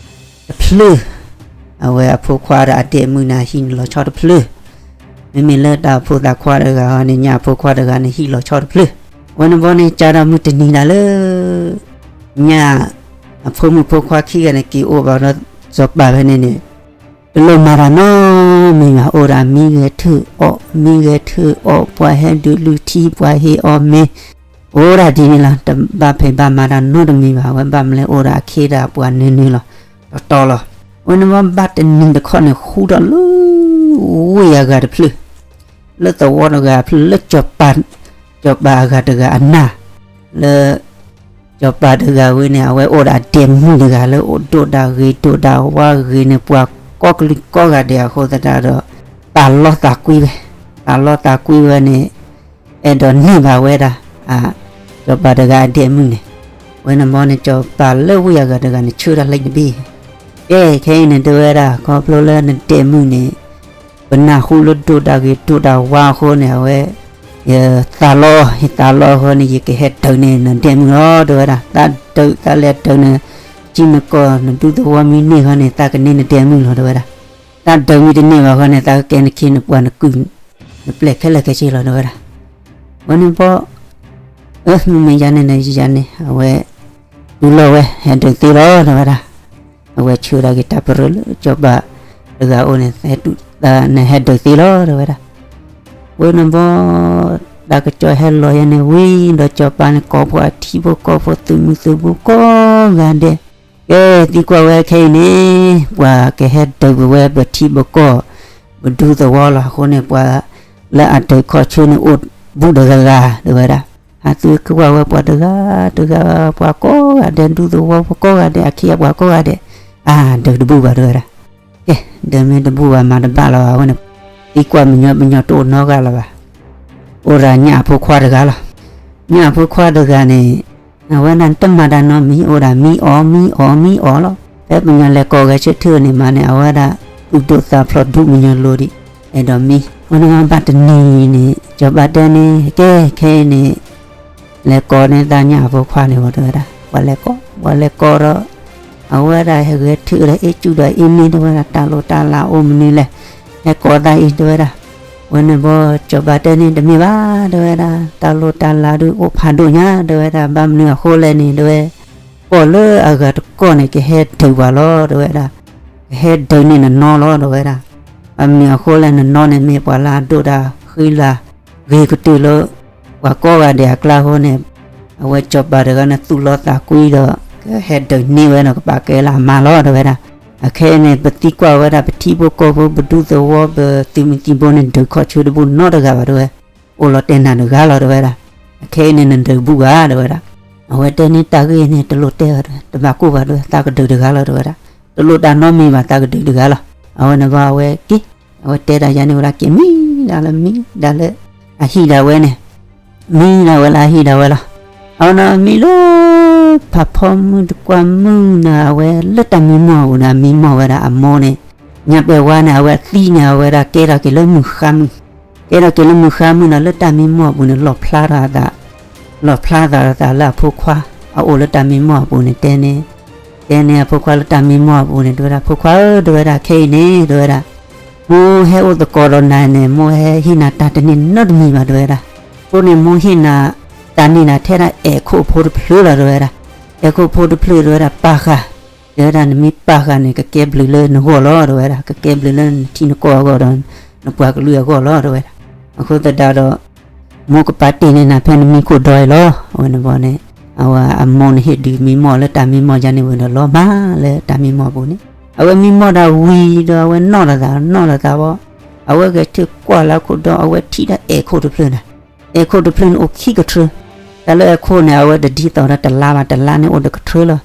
တဖျၢၣ်, အဝဲအဖိခွါဒီးအဒဲးမုၣ်န့ၣ် ဟံၣ်န့ၣ်လီၤဆီတဖျၢၣ်, မ့မ့ၢ်လၢတၢ်အိၣ်ဖှိၣ်သးခွါတဂၤန့ၣ် ညၣ်အဖိခွါတဂၤန့ၣ် ဟံၣ်လီၤဆီတဖျၢၣ်, ဝဲန့ၣ်ဘီန့ၣ် ကၢ်ဒီးမုၢ်တနံၤဒၣ်လၢ ညၣ်အဖိမုၣ်ဖိခွါခံဂၤန့ၣ် က့ၤအိၣ်ဘၣ်ဒီးစီၤပၤဖဲန့ၣ်န့ၣ် တလိၣ်မၤတၢ်နီတမံၤဘၣ်, အိၣ်ဒၣ်မံဂဲၤထၢၣ်အီၣ် မံဂဲၤထၢၣ်အီၣ် ပှၤဟဲဒုးလုၢ်ထံ ပှၤဟ့ၣ်အီၣ်မ့ၤ, အိၣ်ဒၣ်ဒ်န့ၣ်လီၤ. တဘၣ်ဖံးဘၣ်မၤတၢ်နီတမံၤဘၣ်, အဝဲဘၣ်မနုၤလဲၣ် အိၣ်ဒီးအခ့ဒီးအပှၤနၢၤနၢၤလီၤ တီတီလီၤ. ဝဲန့ၣ်ဘီဘၣ်တနံၤတခီန့ၣ် ဃူထီၣ်လၢ ဝ့ၢ်အဂၤတဖျၢၣ်, လၢသဝီတဂၤဖျၢၣ် လၢစီၤပၤအဂၤတဂၤအနၢ်, လၢ စီၤပၤတဂၤဝဲန့ၣ် အဝဲအိၣ်ဒီးအဒဲးမုၣ်တဂၤလၢအိၣ်ဒိၣ်ဒၣ်ဂ့ၤဒိၣ်ဒၣ်ဝါဂ့ၤန့ၣ် ပှၤကိးကလုာ်ကိးဂၤဒဲးအဃိသတးဒီး သးလီသးကွံဝဲ, သးလီသးကွံဝဲန့ၣ် အဲၣ်ဒိးန့ၢ်ဘၣ်ဝဲဒၣ် စီၤပၤတဂၤအဒဲးမုၣ်န့ၣ်, ဝဲန့ၣ်ဘီန့ၣ် စီၤပၤလၢဝ့ၢ်အဂၤတဂၤန့ၣ် ဆှၢတၢ်လၢတဘ့ၣ်, ကဲခဲအံၤန့ၣ် တဲဝဲဒၣ် ခီဖျိလၢနဒဲးမုၣ်န့ၣ် ပနၢ်ဟူလၢဒိၣ်ဒၣ်ဂ့ၤဒိၣ်ဒၣ်ဝါအဃိန့ၣ် အဝဲ ယသးလီ ယသးလီအဃိန့ၣ် ယကဟဲဒုးန့ၢ်နဒဲးမုၣ်လီၤ တဲဝဲဒၣ်. သးဒုး သးလဲၤဒုးန့ၣ် ကံနကီၢ် နဒူသဝီမံန့ၢ်ဃီန့ၣ် သးကန့ၢ်နဒဲးမုၣ်လီၤ တဲဝဲဒၣ်. သးဒုးမ့ၢ်တန့ၢ်ဘၣ်ဃီန့ၣ် သးကကဲနခ့နပှၤနကုၢ် နပျဲၢ်ခဲလၢာ်ခဲဆ့လီၤ တဲဝဲဒၣ်. ဝဲန့ၣ်ဘီ အၢ မ့မ့ၢ်ယၤန့ၣ်န့ၣ် ယၤန့ၣ် အဝဲ တူၢ်လိာ်ဝဲ ဟဲဒုးသ့လီၤ တဲဝဲဒၣ်. အဝဲဆှၢဒၣ်က့ၤတၢ်ပရၢလၢစီၤပၤတဂၤအအိၣ်န့ၣ် သဲတူၢ်သးန့ၣ် ဟဲဒုးသ့လီၤ တဲဝဲဒၣ်. ဝဲန့ၣ်ဘီ တၢ်ကစီၣ်ဟဲလီၤယၤန့ၣ်ဝံၤဒီး စီၤပၤန့ၣ် ကိးပှၤထံဖိကီၢ်ဖိ သုးမုၢ်သုးဘိကိးဂၤဒဲး ကဲ သံကွၢ်ဝဲခဲအံၤန့ၣ် ပှၤကဟဲဒုးပဝဲပထံပကီၢ် ပဒူသဝီလီၤ. အဃိန့ၣ် ပှၤလၢအဒုးခီၣ်ဆၢန့ၣ် အိၣ်ဘူးတဂၤဂၤ တဲဝဲဒၣ်. ဟးသံကွၢ်ဝဲပှၤတဂၤတဂၤ ပှၤကိးဂၤဒဲး ဒူသဝီပှၤကိးဂၤဒဲး အခ့အပှၤကိးဂၤဒဲး အါ ဒုးတဘူးဘၣ် တဲဝဲဒၣ်. ကဲ ဒုးမ့ၢ်တဘူးဘၣ် မၤတဘၣ်လၢၤဘၣ် အဝဲန့ၣ် သံကွၢ်မညီမညီတအိၣ်နီတဂၤလၢၤဘၣ်. အိၣ်ဒၣ်ညၣ်အဖိခွါတဂၤလီၤ. ညၣ်အဖိခွါတဂၤန့ၣ် အဝဲဒၣ်တမၤတၢ်နီတမံၤ အိၣ်ဒၣ်မံအီၣ်မံအီၣ်မံအီၣ်လီၤ. ဖဲပှၤကညီလဲၤကိးဂဲၤဆၢထၢၣ်န့ၣ်မးန့ၣ် အဝဲဒၣ် သူၣ်ဒိၣ်သးဖျိးဒူၣ်မညီလိၤဒံး အဲၣ်ဒိးမံ. ဝဲန့ၣ်ဘၣ်တနံၤန့ၣ် စီၤပၤတဲန့ၣ် ကဲခဲအံၤန့ၣ် လဲၤကိးန့ၢ်သးညၣ်အဖိခွါန့ၣ်ဝဲ တဲဝဲဒၣ်. ပှၤလဲၤကိး ပှၤလဲၤကိးဒီး အဝဲဒၣ်ဟဲဂဲၤထၢၣ်ဒီး အ့ၣ်ကူဒီးအ့ၣ်မ့ၢ် တဲဝဲဒၣ် တၢ်လိၣ်တၢ်လၤအိၣ်မနုၤလဲၣ် ဟဲကိးသးအံၤ တဲဝဲဒၣ်. ဝဲန့ၣ်ဘီ စီၤပၤတဲန့ၣ် တမ့ၢ်ဘၣ် တဲဝဲဒၣ် တၢ်လိၣ်တၢ်လၤဒုးအိၣ်ဖးဒိၣ်ညါ တဲဝဲဒၣ် ဘၣ်မနုၤအဃိလဲၣ်န့ၣ် တဲဝဲ ကီၢ်လၢအဂၤတကီၢ်န့ၣ် ကဟဲဒုးပှၤလီၤ တဲဝဲဒၣ်. ကဟဲဒုးန့ၢ်နနီလီၤ တဲဝဲဒၣ်. ဘၣ်မနုၤအဃိလဲၣ် နနီန့ၣ်မ့ၢ်ပှၤလၢအဒိၣ်တၢ်ဃံလၤ ဂ့ၤကတၢၢ်လၢ ပှၤကိးဂၤဒဲးအကျါအဃိန့ၣ် အဝဲစီၤပၤတဂၤန့ၣ် သူၣ်လီသးကွံဒီး ကဟဲဒုးန့ၢ်ဝဲဒီး ကပာ်ကဲလၢအမါလီၤ တဲဝဲဒၣ်. အခဲအံၤန့ၣ် ပသံကွၢ်ဝဲဒၣ် ပထံဖိကီၢ်ဖိ ပဒူသဝီ ပသုးမုၢ်သံၣ်ဘိန့ၣ် ဒုးခီၣ်ဆၢတဘူးနီတဂၤဘၣ် တဲဝဲ. အိၣ်လီၤတဲာ်နၤတဂၤလီၤ တဲဝဲဒၣ်. အခဲအံၤန့ၣ် နဒုးဘူးဘၣ် တဲဝဲဒၣ်. အဝဲတဲန့ၢ်တၢ်ဂ့ၢ်န့ၣ် တလိၣ်တဲဘၣ် တဲဝဲ တဘၣ်ကိၢ်ဘၣ် တဲဝဲ သးကဒုးတဂၤလီၤ တဲဝဲဒၣ်. တလိၣ်တၢ်နီတမံၤဘၣ် သးကဒုးတဂၤလီၤ. အဝဲန့ၣ်ဘၣ် အဝဲက့ၤ အဝဲတဲဒၣ်ယၤန့ၣ်ဝဲဒၣ် က့ၤမံဒၣ်လၢ မံဒၣ်လၢ အဟံၣ်ဒၣ်ဝဲန့ၣ် မံဒၣ်ဝဲလၢအဟံၣ်ဒၣ်ဝဲလီၤ. အဝဲန့ၣ်မံလၢ ဖးဖီမုၢ်တကွၢ်မုၢ်န့ၣ် အဝဲလၢတၢ်မံမီၢ်အပူၤန့ၣ် အမံမီၢ်ဝဲဒၣ်အမိၢ်န့ၣ် ညါပဲာ်ဝါန့ၣ် အဝဲအသံန့ၣ် အဝဲဒၣ်ကဲထီၣ်က့ၤလၢမုၢ်ဃါမုၢ်, ကဲထီၣ်က့ၤလၢမုၢ်ဃါမုၢ်န့ၣ် လၢတၢ်မံမီၢ်အပူၤန့ၣ် လီၣ်ဖျါထီၣ်အသး လီၣ်ဖျါထီၣ်အသးလၢအဖိခွါ အအိၣ်လၢတၢ်မံမီၢ်အပူၤန့ၣ် တဲန့ၣ် တဲန့ၢ်အဖိခွါလၢတၢ်မံမီၢ်အပူၤန့ၣ် တဲဝဲဒၣ် ဖိခွါဧၢ တဲဝဲဒၣ် ခဲအံၤန့ၣ် တဲဝဲဒၣ် မိၢ်ဟဲအိၣ်သကိးဒီးနၤန့ၣ် မိၢ်ဟဲဟ့ၣ်နၤတၢ်တန့ၢ်နီတမံၤဘၣ် တဲဝဲဒၣ်. အဃိန့ၣ် မိၢ်ဟ့ၣ်နၤ တၢ်န့ၢ်နၤထဲဒၣ်အဲၣ်ခိၣ်ဖိတဖျၢၣ်လီၤ တဲဝဲဒၣ်. အဲၣ်ခိၣ်ဖိတဖျၢၣ် တဲဝဲဒၣ် ပာ်ဃာ် တဲဝဲဒၣ် နမ့ၢ်ပာ်ဃာ်န့ၣ် ကကဲဘျုးလၢနဂီၢ်လီၤ တဲဝဲဒၣ်. ကကဲဘျုးလၢနထံနကီၢ်အဂီၢ်ဒီး နပှၤကလုာ်အဂီၢ်လီၤ တဲဝဲဒၣ်. အဃိသတးဒီး မိၢ်ကပာ်တ့ၢ်န့ၢ်နၤဖဲနမံခိၣ်ဒီအံၤလီၤ. အဝဲန့ၣ်ဘီန့ၣ် အဝဲအမိၢ်န့ၣ်ဟ့ၣ်ဒုးမံမီၢ်လၢတၢ်မံမီၢ်ယါန့ၣ်ဝံၤဒီးလီၤမးလၢတၢ်မံမီၢ်ပူၤန့ၣ် အဝဲမံမီၢ်ဒီးဝံၤဒီးအဝဲနီၣ်လီၤသး နီၣ်လီၤသးဘီ အဝဲဂဲၤထၢၣ်ကွၢ်လၢခိၣ်ဒီ အဝဲထံၣ်ဒၣ်အဲၣ်ခိၣ်တဖျၢၣ်န့ၣ် အဲၣ်ခိၣ်တဖျၢၣ်န့ၣ်အိၣ်ခံကထြၢ, တၢ်လၢအဲၣ်ခိၣ်န့ၣ် အဝဲတဒ်သိးဒီးတလါဘၣ် တလါန့ၣ်အိၣ်တကထြၢလီၤ.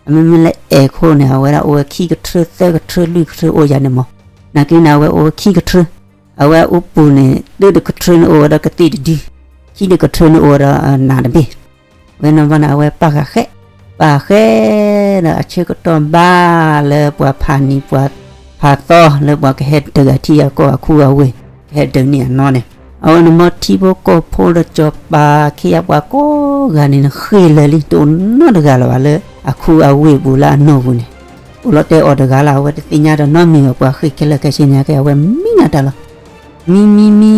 အမ့မ့ၢ်လၢအဲၣ်ခိၣ်န့ၣ် အဝဲဒၣ်အိၣ်ဝဲခံကထြၢ သၢကထြၢ လွံၢ်ကထြၢအိၣ်ယါန့ၣ်မး, နာ်က့န့ၣ် အဝဲအိၣ်ဝဲခံကထြၢ, အဝဲအိၣ်ပူၤန့ၣ် တၢ်တကထြၢန့ၣ်အိၣ်ဝဲဒီးကသ့ၣ်တဒု, ခံတကထြၢန့ၣ်အိၣ်ဝဲဒီးနးတဘ့ၣ် ဝဲန့ၣ်ဘီန့ၣ် အဝဲပာ်ဃာ်ဃဲ, ပာ်ဃဲဒီးအဆၢကတီၢ်ဘၣ်လၢပှၤဖးနံၤ ပှၤဖးသီလၢပှၤကဟဲဒုးအထံအကီၢ်အခူအဝ့ၢ် ကဟဲဒုးန့ၢ်အနီၢ်န့ၣ်, အဝဲန့ၣ်ဘီထံဖိကီၢ်ဖိဒီးစီၤပၤခ့ယါပှၤကိးဂၤန့ၣ် ဃ့ၢ်လၢာ်လံ တအိၣ်နီတဂၤလၢၤဘၣ်လၢ အခူအဝ့ၢ်ပူၤလၢအနီၢ်ပူၤန့ၣ်, အိၣ်လီၤတဲာ်အီၤတဂၤလၢ် အဝဲတသ့ၣ်ညါဒီးနီတမံၤဘၣ် ပှၤဃ့ၢ်ခဲလၢာ်ခဲဆ့ညါက့ အဝဲမံနၤတၢ်လီၤ. မံမံမံ ဘီ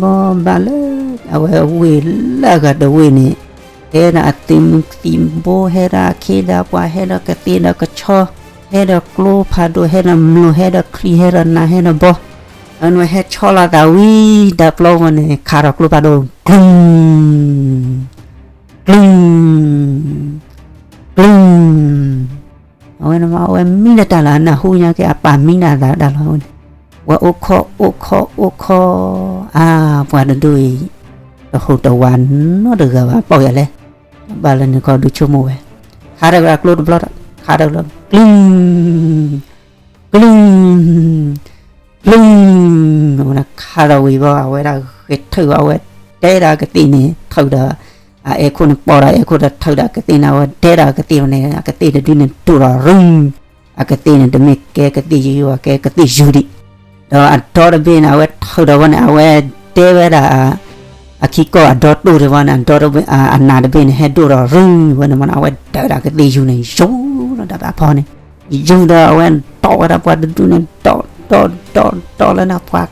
ဘၣ်လၢ အဝဲဝ့ၢ်လၢအဂၤတဝ့ၢ်န့ၣ်, ဟဲဒီးအသုးမုၢ်သံၣ်ဘိ ဟဲဒီးအခ့ဒီးပှၤ ဟဲဒီးကသ့ဒီးကဆီ, ဟဲဒီးကျိဖးဒိၣ် ဟဲဒီးမျိာ် ဟဲဒီးချံ ဟဲဒီးနး ဟဲဒီးဘီ, အဝဲန့ၣ်ဝဲဟဲဆီလီၤသးဝံၤ တၢ်ပျီဝဲန့ၣ် ခးဒီးကျိဖးဒိၣ် ကျူၢ် ကျူၢ် ကျူၢ်, အဝဲန့ၣ်မ့ၢ်အဝဲမံနၤတၢ်လီၤ အနၢ်ဟူညါက့ အပၢ်မံနၤသးဒၣ်လီၤဝဲန့ၣ်, ပှၤအိၣ်ခိး အိၣ်ခိး အိၣ်ခိး, အါ ပှၤတဒူၣ်အံၤ တဟူးတဝးနီတဂၤဘၣ် ပီၢ်ယၤလဲၣ်, ဘၣ်လၢန့ၣ်ခီဒုးဆိကမိၣ်ဝဲ, ခးဒီးကျိတဘျီဒီး ခးဒီးကျိ ကျူၢ် ကျူၢ် ကျူၢ်, ဝဲဒၣ်ခးဒီးဝံၤဘီ အဝဲဒၣ်ဂဲၤထၢၣ်ဘၣ် အဝဲတဲဒီးအကသ့ၣ်န့ၣ် ထုးဒီး အအဲၣ်ခိၣ်န့ၣ် ပိာ်ဒီးအဲၣ်ခိၣ်ဒီးထုးဒီးအကသ့ၣ်န့ၣ် အဝဲတဲဒီးအကသ့ၣ်န့ၣ် အကသ့ၣ်တဒုန့ၣ်ဒိၣ်ဒီးရုံ အကသ့ၣ်န့ၣ် တမ့ၢ်ကဲကသ့ၣ်ယုၢ်ဘၣ် ကဲကသ့ၣ်ယူၤဒံး, ဒီးအဒီတဘ့ၣ်န့ၣ် အဝဲထုးဒီးဝဲန့ၣ် အဝဲဒဲဝဲဒၣ် အခံကီၢ်အဒီတိၢ်တဝဲန့ၣ် အဒီတဘ့ၣ် အနးတဘ့ၣ်န့ၣ် ဟဲဒိၣ်ဒီးရုံဝဲန့ၣ်မ့ၢ်န့ၣ် အဝဲဒၢးဒီးကသ့ၣ်ယူၤန့ၣ် ယူၤလီၤတၢ်ဘၣ်ဖီန့ၣ်, ယူၤဒီးအဝဲဒိးဝဲဒၣ်ပှၤတဒူၣ်န့ၣ် ဒိး ဒိး ဒိး ဒိးလၢန့ၣ် ပှၤ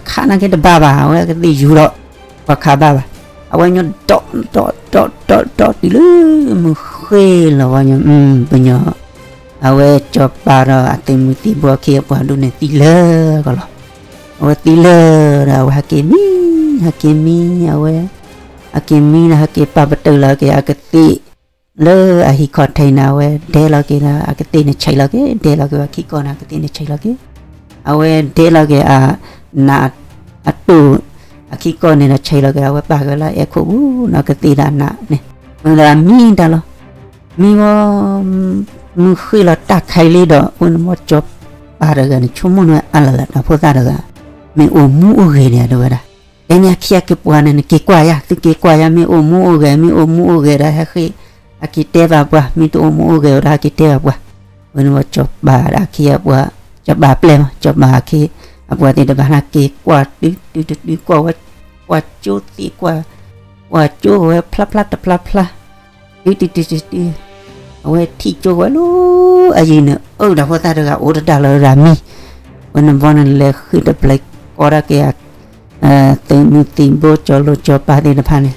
ခးနာ်က့တဘၣ်ဘၣ် အဝဲကသ့ၣ်ယူၤဒီး ပှၤခးဘၣ်ဘၣ်, အဝဲညီဒိး ဒိး ဒိး ဒိး ဒိးတုၤလၢ မုၢ်ဃ့လီၤဝဲညီ ပညီ အဝဲစီၤပၤဒီးအသုးမုၢ်သံၣ်ဘိအခ့အပှၤဒိၣ်န့ၣ်သံလၢာ်ကီးလီၤ. အဝဲသံလၢာ်ဒီး အဝဲဟဲက့ၤမံ, ဟဲက့ၤမံ အဝဲ ဟဲက့ၤမံဒီး ဟဲက့ၤပာ်ပတုာ်လီၤက့ၤအကသ့ၣ် လၢအဟံၣ်ခီၣ်ထံးန့ၣ် အဝဲဒဲလီၤက့ၤဒီး အကသ့ၣ်န့ၣ်ဆံးလီၤက့ၤ ဒဲလီၤက့ၤဝဲခံကီၢ်န့ၣ် အကသ့ၣ်န့ၣ်ဆံးလီၤက့ၤ အဝဲဒဲလီၤက့ၤအ နး အတိၢ် အခံကီၢ်န့ၣ်ဒီးဆံးလီၤက့ၤ အဝဲပာ်က့ၤလၢအဲၣ်ခိၣ်ပူၤန့ၣ် အကသ့ၣ်ဒီးအနးန့ၣ် ဝဲဒၣ်မံတၢ်လီၤ. မံဝဲ မုၢ်ဃ့လီၤတၢ်ခါအံၤလံဒီး အဝဲန့ၣ်ဘီစီၤပၤတဂၤန့ၣ် ဆိကမိၣ်န့ၣ်ဝဲအါလၢ်လၢ် တၢ်ဖိသၣ်တဂၤ မ့ၢ်အိၣ်မူအိၣ်ဂဲၤန့ၣ် တဲဝဲဒၣ် တဲန့ၣ်အခ့အက့ၤပှၤန့ၣ် နက့ၤကွၢ်ယၤ သုက့ၤကွၢ်ယၤ မ့ၢ်အိၣ်မူအိၣ်ဂဲၤ မ့ၢ်အိၣ်မူအိၣ်ဂဲၤဒီး ဟဲဃ့ ဟဲက့ၤတဲဘၣ်ပှၤ မ့ၢ်တအိၣ်မူအိၣ်ဂဲၤဝဲဒီး ဟဲက့ၤတဲဘၣ်ပှၤ ဝဲန့ၣ်ဘီစီၤပၤဒီးအခ့အပှၤ စီၤပၤပျဲၢ်မး စီၤပၤအခ့အပှၤသ့ၣ်တဖၣ်န့ၣ် က့ၤကွၢ်တုၤတုၤတုၤတုၤ ကွၢ်ဝဲ ကွၢ်ကၠိသ့ၣ် ကွၢ်ကၠိဝဲဖျါဖျါတဖျါဖျါ တုၤတုၤတုၤတုၤတုၤ အဝဲထံၣ်ကၠိဝဲလၢ အယံၤန့ၣ် အၢ တၢ်ဖိသၣ်တဂၤအိၣ်တတၢ်လီၤဒၣ်မံ ဝဲန့ၣ်ဘီန့ၣ် လဲၤဃုတပျဲၤကီးဒၣ်က့ၤ သုးမုၢ်သံၣ်ဘိ စီၤလိၤစီၤပၤသ့ၣ်တဖၣ်န့ၣ်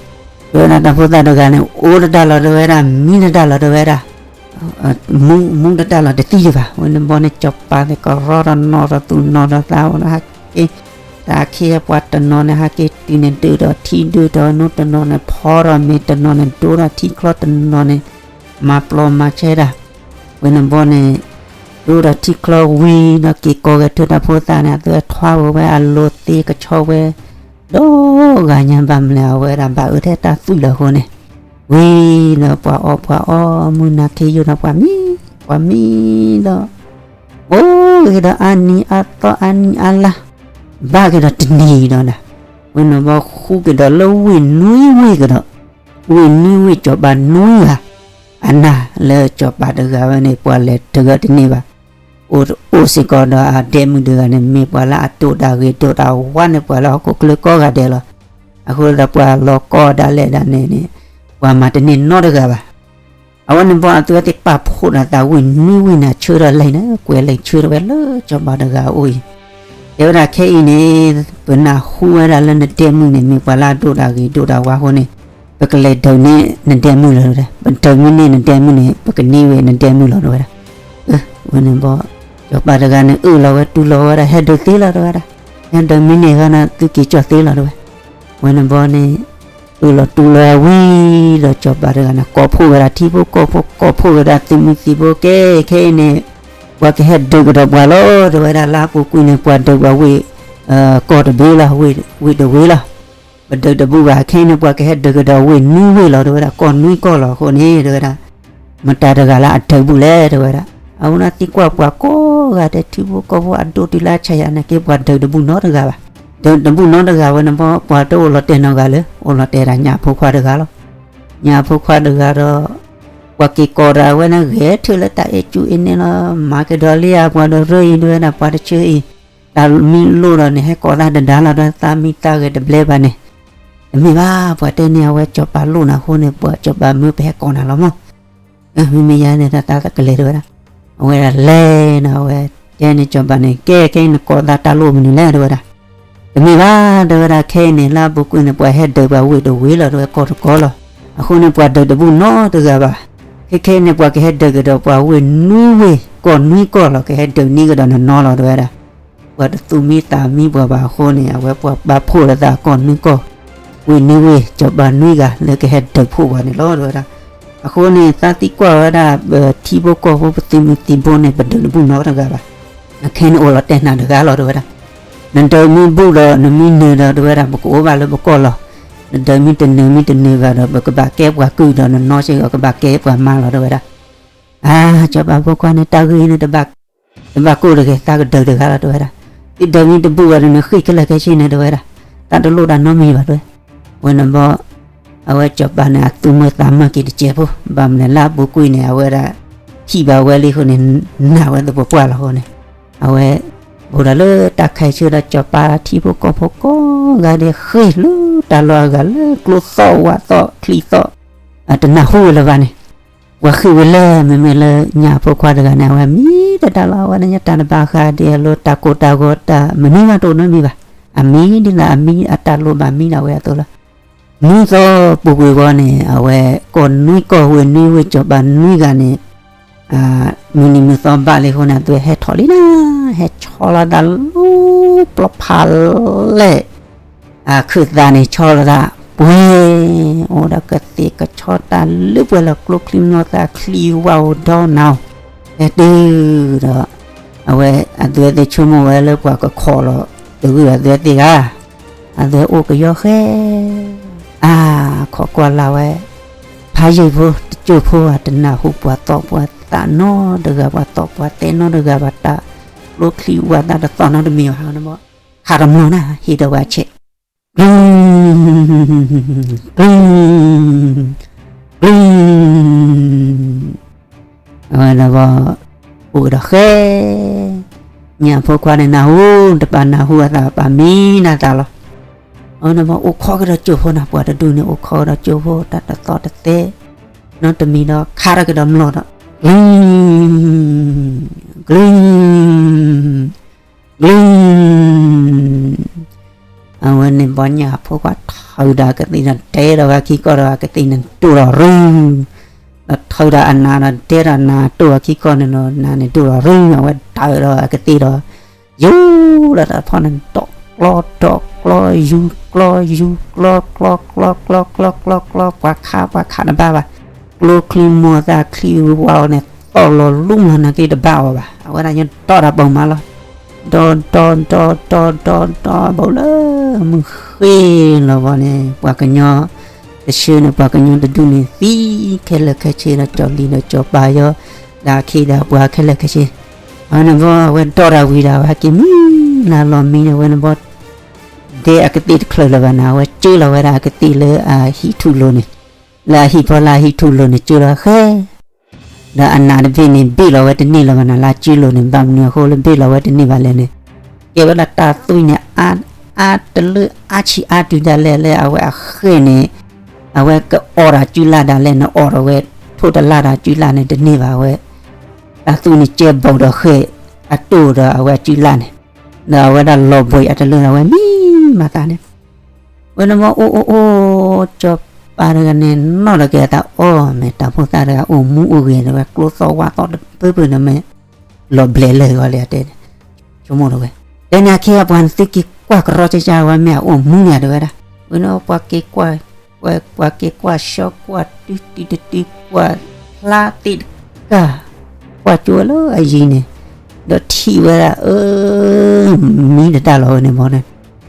တဲဝဲဒၣ်တၢ်ဖိသၣ်တဂၤန့ၣ် အိၣ်တတၢ်လီၤတဲဝဲဒၣ် မံတတၢ်လီၤတဲဝဲဒၣ် မူ မူတတၢ်လီၤတသံဒံးဘၣ်. ဝဲန့ၣ်ဘီန့ၣ် စီၤပၤသ့ၣ်ကရီတနီၤဒီးသူၣ်နီၤဒီးသးအိၣ်ဒီးဟဲက့ၤ တၢ်အခ့အပှၤတနီၤန့ၣ် ဟဲက့ၤတုၤန့ၣ် ဒုးဒီးထံဒုးဒီးနိတနီၤန့ၣ် ဖီထီၣ်မ့ၤတနီၤန့ၣ် ဒိဒီးထံချီတနီၤန့ၣ် မၤပျီမၤဆဲဒၣ် ဝဲန့ၣ်ဘီန့ၣ် ဒိဒီးထံချီဝံၤဒီးက့ၤကိးဂဲၤထၢၣ်တၢ်ဖိသၣ်န့ၣ် အသုဝဲထွါဝဲဝဲအလိၤသ့ကဆီဝဲ ဒီးဂၤညါဘၣ်မနုၤလဲၣ် အဝဲဒၣ်ဘၣ်အၢထဲတၢ်သွံၣ်လၢအဃိန့ၣ် ဝံၤဒီးပှၤအီၣ်ပှၤအီမုၢ်နၤခ့ယိၣ်ဒီးပှၤမံ ပှၤမံဒီး အိၣ်ဂ့ၤဒီးအါနံၤအါသီအါနံၤအါလါ ဘၣ်က့ၤဒီးတနံၤဒီး ဝဲန့ၣ်ဘီဃူက့ၤဒီးလၢဝ့ၢ်နွံဝ့ၢ်ကဒီး ဝ့ၢ်နွံဝ့ၢ်စီၤပၤနွံဂၤ အနၢ်လၢစီၤပၤတဂၤဝဲန့ၣ် ပှၤလဲၤတဂၤတန့ၢ်ဘၣ် အိၣ်စ့ၢ်ကီးဒီးအဒဲမုၣ်တဂၤန့ၣ် မ့ၢ်ပှၤလၢအဒိၣ်တၢ်ဂ့ၤဒိၣ်တၢ်ဝါန့ၣ် ပှၤလၢဟီၣ်ခိၣ်ချၢကိးဂၤဒဲးလီၤ. အဃိဒီးပှၤလီၤကီဒၣ်လဲာ်ဒၣ်န့ၣ်န့ၣ် ပှၤမၤတန့ၢ်နီတဂၤဘၣ်. အဝဲန့ၣ်ဘီအသုဝဲသ့ၣ်ပာ်ဖှိၣ်ဒီးသးဝ့ၢ်နွံဝ့ၢ်န့ၣ် ဆၢထၢၣ်လံန့ၣ် ကွဲးလံာ်ဆၢထၢၣ်ဝဲလၢစီၤပၤတဂၤအအိၣ်အံၤ တဲဝဲဒၣ်ခဲအံၤန့ၣ် ပနၢ်ဟူဝဲဒၣ်လၢနဒဲမုၣ်န့ၣ် မ့ၢ်ပှၤလၢအဒိၣ်တၢ်ဂ့ၤဒိၣ်တၢ်ဝါအဃိန့ၣ် ပကလဲၤဒုးန့ၢ်နဒဲမုၣ်လီၤတဲဝဲဒၣ် ပဒုးမ့ၢ်န့ၢ်နဒဲမုၣ်န့ၣ် ပကန့ၢ်ဝဲနဒဲမုၣ်လီၤတဲဝဲဒၣ်. ဝဲန့ၣ်ဘီ စီၤပၤတဂၤန့ၣ် အၢၣ်လီၤဝဲတူၢ်လိာ်ဝဲဒၣ် ဟဲဒုးသ့လီၤတဲဝဲဒၣ် ဟဲဒုးမ့ၢ်န့ၢ်ဂီၢ်န့ၣ် သုက့ၤကၠီၣ်သ့လီၤတဲဝဲ. ဝဲန့ၣ်ဘီန့ၣ် အၢၣ်လီၤတူၢ်လီၤဝံၤဒီး စီၤပၤတဂၤန့ၣ် ကိးဖှိၣ်ဝဲဒၣ်ထံဖိကီၢ်ဖိ ကိးဖှိၣ်ဝဲဒၣ်သုးမုၢ်သံၣ်ဘိ ကဲခဲအံၤန့ၣ် ပှၤကဟဲဒုးကဒီးပှၤလီၤ တဲဝဲဒၣ် လၢအပူၤကွံာ်န့ၣ် ပှၤဒုးပှၤဝ့ၢ် ကီၢ်တဘ့ၣ်လီၤ ဝ့ၢ်တဝ့ၢ်လီၤ ပဒုးတဘူၣ်ဘၣ် ခဲအံၤန့ၣ် ပှၤကဟဲဒုးကဒီးဝ့ၢ်နွံဝ့ၢ်လီၤ တဲဝဲဒၣ် ကီၢ်နွံကီၢ်လီၤ အဃိန့ၣ် တဲဝဲဒၣ် မတၤတဂၤလၢအဒုးဘူၣ်လဲၣ် တဲဝဲဒၣ်. အဝဲန့ၣ်သံကွၢ်ပှၤကိးဂၤဒဲး ထံဖိကီၢ်ဖိအဒိၣ်တုၤလၢအဆဲးယၤန့ၣ်က့ ပှၤဒုးတဘူၣ်နီတဂၤဘၣ်. ဒုးတဘူၣ်နီတဂၤဝဲန့ၣ်ဘီ ပှၤတအိၣ်လီၤတဲာ်နီတဂၤလၢ အိၣ်လီၤတဲာ်ဒၣ်ညၣ်ဖိခွါတဂၤလီၤ. ညၣ်ဖိခွါတဂၤဒီး ပှၤက့ၤကိးဒီးအဝဲန့ၣ် ဂဲၤထၢၣ်လၢတၢ်အဲၣ်ကူအဲၣ်န့ၣ်လီၤ. မၤကဒီးလံဧါ ပှၤဒီးရၢအံၤ တဲဝဲဒၣ် ပှၤတဆၢအံၤ တၢ်မံလိၣ်ဒီးန့ၣ် ဟဲကိးသးတဒါလီၤ ဒီးသးမံသးဂဲၤတဘျဲဘၣ်န့ၣ် တမ့ၢ်ဘၣ် ပှၤတဲန့ၢ်အဝဲစီၤပၤလိၣ်နၤအဃိန့ၣ် ပှၤစီၤပၤမၢပဟဲကိးနၤလီၤမး. မ့မ့ၢ်ယၤန့ၣ် တၢ်သးကလဲၤ တဲဝဲဒၣ်. အဝဲဒၣ်လဲၤနီၤ အဝဲတဲန့ၢ်စီၤပၤန့ၣ် ကဲခဲအံၤနကိးသးတၢ်လိၣ်မနုၤလဲၣ် တဲဝဲဒၣ်. တမ့ၢ်ဘၣ် တဲဝဲဒၣ် ခဲအံၤန့ၣ် လၢအပူၤကွံာ်န့ၣ် ပှၤဟဲဒုးပှၤဝ့ၢ်တဝ့ၢ်လီၤ တဲဝဲ ကီၢ်တကီၢ်လီၤ. အဃိန့ၣ် ပှၤဒုးတဘူၣ်နီတဂၤဘၣ်. ခဲခဲအံၤန့ၣ် ပှၤကဟဲဒုးကဒီးပှၤဝ့ၢ်နွံဝ့ၢ် ကီၢ်နွံကီၢ်လီၤ ကဟဲဒုးန့ၢ်ကဒီးနနီလီၤ တဲဝဲဒၣ်. ပှၤတသူၣ်မံသးမံပှၤဘၣ်အဃိန့ၣ် အဝဲပှၤပာ်ဖှိၣ်လီၤသးကီၢ်နွံကီၢ် ဝ့ၢ်နွံဝ့ၢ် စီၤပၤနွံဂၤလၢကဟဲဒုးဖှိၣ်ပှၤန့ၣ်လီၤ တဲဝဲဒၣ်. အဃိန့ၣ် သးသံကွၢ်ဝဲဒၣ် ပထံဖိကီၢ်ဖိ ပသုးမုၢ်သံၣ်ဘိန့ၣ် ပဒုးတဘူၣ်နီတဂၤဘၣ်. ခဲအံၤန့ၣ်အိၣ်လီၤတဲာ်နၤတဂၤလီၤ တဲဝဲဒၣ်. နဒုးမ့ၢ်ဘူၣ်ဒီး နမ့ၢ်နၢၤဒီး တဲဝဲဒၣ် ပကအိၣ်ဘၣ်လၢပကီၢ်လီၤ. နဒုးမ့ၢ်တနၢၤ မ့ၢ်တနၢၤဘၣ်ဒီး ပကဘၣ်ကဲပှၤကုၢ်ဒီး နနီစ့ၢ်ကီး ကဘၣ်ကဲပှၤမါလီၤ တဲဝဲဒၣ်. အါ စီၤပၤဖိခွါန့ၣ် တၢ်ဂ့ၢ်အံၤန့ၣ် တဘၣ်ကိၢ်တဂ့ၤ သးကဒုးတဂၤလီၤ တဲဝဲဒၣ်. သုဒုးမ့ၢ်တဘူၣ်ဘၣ်ဒီး နဃ့ၢ်ခဲလၢာ်ခဲဆ့န့ၣ် တဲဝဲဒၣ်. တၢ်တလိၣ်တၢ်နီတမံၤဘၣ် တဲဝဲ. ဝဲန့ၣ်ဘီ အဝဲစီၤပၤန့ၣ် အသူၣ်မုာ်သးမုာ်က့ၤတစဲးဖိ ဘၣ်မနုၤလဲၣ် လၢအပူၤကွံာ်န့ၣ် အဝဲဒၣ် ထံၣ်ဘၣ်ဝဲလံအဃိန့ၣ် နာ်ဝဲသပှၢ်ပှၢ်လီၤအဃိန့ၣ် အဝဲ အိၣ်ဒီးလၢတၢ်ခဲဆ့ဒီး စီၤပၤထံဖိကီၢ်ဖိကိးဂၤဒဲး ဃ့ၢ်လၢတၢ်လီၢ်အဂၤလၢကျိသီၣ်ဝၣ်သီၣ်ချံသီၣ် တနၢ်ဟူဝဲလၢၤဘၣ်န့ၣ် ပှၤဃ့ၢ်ဝဲလၢ မ့မ့ၢ်လၢညၣ်ဖိခွါတဂၤန့ၣ် အဝဲမံတဒါလီၤ အဝဲဒၣ်ညါတၢ်တဘၣ်ဃးဒဲးအလိၤ တၢ်ကိၢ်တၢ်ဂီၤတၢ်မနုၤမးတအိၣ်နီတမံၤဘၣ်. အမံဒ်သိးအမံအတၢ်လိၣ်ဘၣ်မံဒၣ်ဝဲအသိးလီၤ. နွံသီပူၤကွံာ်ဝဲန့ၣ် အဝဲကီၢ်နွံကီၢ်ဝ့ၢ်နွံဝ့ၢ်စီၤပၤနွံဂၤန့ၣ် မုၢ်နံၤမုၢ်သီဘၣ်လံအဃိန့ၣ် အဝဲဟဲထီၣ်လံနၤ ဟဲဆီလီၤသးလီၤပျီဖးလဲၣ် အခၢၣ်သးန့ၣ်ဆီလီၤသးပှဲၤ အိၣ်ဒီးကသ့ၣ်ကဆီတၢ်လၢပှဲၤလီၤ ကျိချံမျိာ်သၣ်ချံဝၣ်အိၣ်ဒီးနၤ ဟဲတုၤဒီး အဝဲအသုဝဲသ့ၣ်ဆိကမိၣ်ဝဲလၢပှၤကခိးလီၤ တဂုၢ်အသုဝဲသ့ၣ်ဂၤ အသုဝဲအိၣ်ကယီဃဲ အါ ခိးကွၢ်လၢ်ဝဲ ဖးယံာ်ဖိတစိၢ်ဖိဧါ တနၢ်ဟူပှၤသီၣ်ပှၤသးနီတဂၤ ပှၤသီၣ်ပှၤသဲနီတဂၤဘၣ် တၢ်ကျိချံဝၣ်သၣ်တသီၣ်နီတမံၤဘၣ် ခးတမျီနၤ ဟ့ၣ်ဒီးဝဲအဆဲး ကျူ ကျူ ကျူ အဝဲန့ၣ်ဘီ အိၣ်ကဒီးဃဲ ညၣ်ဖိခွါန့ၣ်နၢ်ဟူ တပာ်နၢ်ဟူအသး ပာ်မံနၤသးလီၤ. အဝဲန့ၣ်ဘီအိၣ်ခိးကဒီးကၠိဖိနၤ ပှၤတဒူၣ်န့ၣ် အိၣ်ခိးကဒီးကၠိဖိ တၢ်တသီၣ်တသဲ နီတမံၤဒီး ခးထီၣ်ကဒီးမျီဒီး ကျူ ကျူ ကျူ အဝဲန့ၣ်ဘီညၣ်ဖိခွါထၢဒီးကသ့ၣ်ဒီး တဲဒီးဝဲခံကီၢ်ဒီးကသ့ၣ်န့ၣ်ဒိၣ်ဒီးရူ ဒီးထၢဒီးအနးဒီး တဲဒီးနးတိၢ်အခံကီၢ်န့ၣ်ဒီး နးန့ၣ်ဒိၣ်ဒီးရူ အဝဲဒၢးဒီးအကသ့ၣ်ဒီး ယူၤဒီးတၢ်ဖီန့ၣ် ဒီးကျီဒီးကျီ ယူၤကျီ ယူၤကျီ ကျီ ကျီ ကျီ ကျီ ကျီ ကျီ ပှၤခး ပှၤခးတဘၣ်ဘၣ် ကျိချံမျိာ်သၣ်ချံဝၣ်န့ၣ် သီၣ်လီၤလူလီၤနၤက့တဘၣ်အီၤဘၣ် အဝဲဒၣ်ညါဒီးတၢ်ပိာ်မးလီၤ ဒီး ဒီး ဒီး ဒီး ဒီး ဒီး ဘၣ်လၢမုၢ်ဃ့လီၤဘီန့ၣ် ပှၤကညီတဆၢန့ၣ် ပှၤကညီတဒူၣ်န့ၣ် သံခဲလၢာ်ခဲဆ့ဒီး ကၠီၤလံၤဒီးကၠီၤပၤယီၤ ဒီးအခ့ဒီးပှၤခဲလၢာ်ခဲဆ့ အဝဲန့ၣ်ဘီ အဝဲဒၢးတၢ်ဝံၤဒီး အဝဲဟဲက့ၤမံနၤလီၤမံန့ၣ် အဝဲန့ၣ်ဘီ ဒဲအကသ့ၣ်တချုးလၢၤဘၣ်န့ၣ် အဝဲကၢလီၤဝဲဒၣ်အကသ့ၣ်လၢအဟံၣ်ထူၣ်လိၤန့ၣ် လၢအဟံၣ်ဖီလာ်အဟံၣ်ထူၣ်လိၤန့ၣ် ကၢလီၤဃဲ ဒီးအနးတဘ့ၣ်န့ၣ် ဘ့ၣ်လီၤဝဲတန့ၢ်လၢၤဘၣ်န့ၣ် လၢကၢလိၤန့ၣ် ဘၣ်မနုၤအဃိလၢဘ့ၣ်လီၤဝဲတန့ၢ်ဘၣ်လဲၣ်န့ၣ် ကဲဝဲဒၣ်တၢ်သွံၣ်န့ၣ် အါတလၢအါဆံးအါတုၤဒၣ်လဲာ်လၢအဝဲအဃဲၢ်န့ၣ် အဝဲကအီၣ်ဒီးအစုလၢ်ဒၣ်လဲာ်န့ၣ် အီၣ်ဒီးဝဲထိၣ်တလၢ်ဒီးအစုလၢ်န့ၣ်တန့ၢ်ဘၣ်ဝဲ တၢ်သွံၣ်န့ၣ်ကဲဘီၣ်ဒီးဃဲၢ် အတိၢ်ဒီးအဝဲအစုလၢ်န့ၣ် ဒီးအဝဲဒၣ်လီၤဘှံးအတလၢဒီးဝဲမံမၤသးန့ၣ် ဝဲန့ၣ်မ့ၢ်အိၣ်အိၣ်အိၣ် စီၤပၤတဂၤန့ၣ် နီၢ်ဒီးက့ၤအသးအီၣ် မ့ၢ်တၢ်ဖိသၣ်တဂၤအိၣ်မူအိၣ်ဂဲၤ တဲဝဲ ကျိသီၣ်ဝၣ်သီၣ်တပၢၢ်ပၢၢ်န့ၣ်မ့ၢ် လီၤဘျဲးလၢာ်ဂီၤလံတဲန့ၣ် ဆိကမိၣ်တဲဝဲ တဲန့ၣ်အခ့အပှၤန့ၣ်သုက့ၤကွၢ်ကရီကၢကၢဝဲမ့ၢ်အအိၣ်မူန့ၣ်တဲဝဲဒၣ် ဝဲန့ၣ်ပှၤက့ၤကွၢ်, ပှၤက့ၤကွၢ်ဆှီကွၢ်တုၤတုၤတတုၤ ကွၢ်ဖျါသ့ၣ်တကၢ်, ကွၢ်ကၠိဝဲလၢအယံၤန့ၣ်, ဒီးထံၣ်ဝဲဒၣ် အၢ မံတတၢ်လီၤဝဲန့ၣ်ဘီန့ၣ်,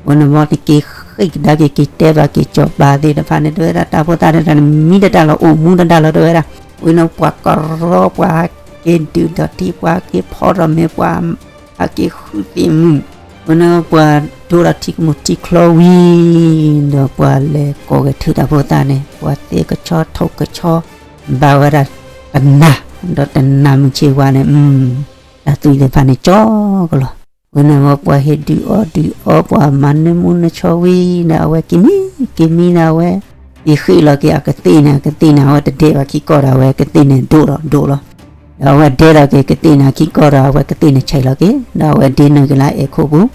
ဝဲန့ၣ်ဘီန့ၣ်က့ၤဃ့ၢ်ကဒါက့ၤ က့ၤတဲဘၣ်က့ၤစီၤပၤသ့ၣ်တဖၣ်န့ၣ် တဲဝဲဒၣ် တၢ်ဖိသၣ်တဖၣ်န့ၣ် မံတတၢ်လီၤ အိၣ်မူတတၢ်လီၤ တဲဝဲဒၣ်. ဝဲန့ၣ်ပှၤကရီပှၤဟးက့ၤဒုးဒီးထံ ပှၤဟးက့ၤဖီထီၣ်မ့ၤ ပှၤဟးက့ၤဃုသ့ၣ်မုၣ်, ဝဲန့ၣ်ပှၤဒိၣ်ဒီးထံကမူၣ်ထံချီဝံၤ ဒီးပှၤလဲၤကိးဂဲၤထၢၣ်တၢ်ဖိသၣ်န့ၣ် ပှၤသ့ကဆီထိၣ်ကဆီ ဘၣ်ဝဲဒၣ်တနၤ, ဒီးတနၤမုၢ်ဆ့ၣ်ဝါန့ၣ် တၢ်သွံၣ်သ့ၣ်တဖၣ်န့ၣ်ကၠီကလီၤ. ဝဲန့ၣ်ဝဲပှၤဟ့ၣ်ဒုးအီၣ်ဒုးအီ ပှၤမၤနၢမူနၢဆှီဝံၤဒီး အဝဲက့ၤမံ, က့ၤမံဒီးအဝဲ က့ၤဃ့ၢ်လီၤက့ၤအကသ့ၣ်န့ၣ်, အကသ့ၣ်န့ၣ် အဝဲတဒဲးဘၣ်ခံကီၢ်ဒီး အဝဲကသ့ၣ်န့ၣ်ဒိၣ်လီၤဒိၣ်လီၤ. ဒီးအဝဲဒဲးလီၤက့ၤကသ့ၣ်န့ၣ်ခံကီၢ်ဒီး အဝဲကသ့ၣ်န့ၣ်ဆံးလီၤက့ၤ, ဒီးအဝဲဒ့နုာ်က့ၤလၢအဲၤခိၣ်ပူၤ,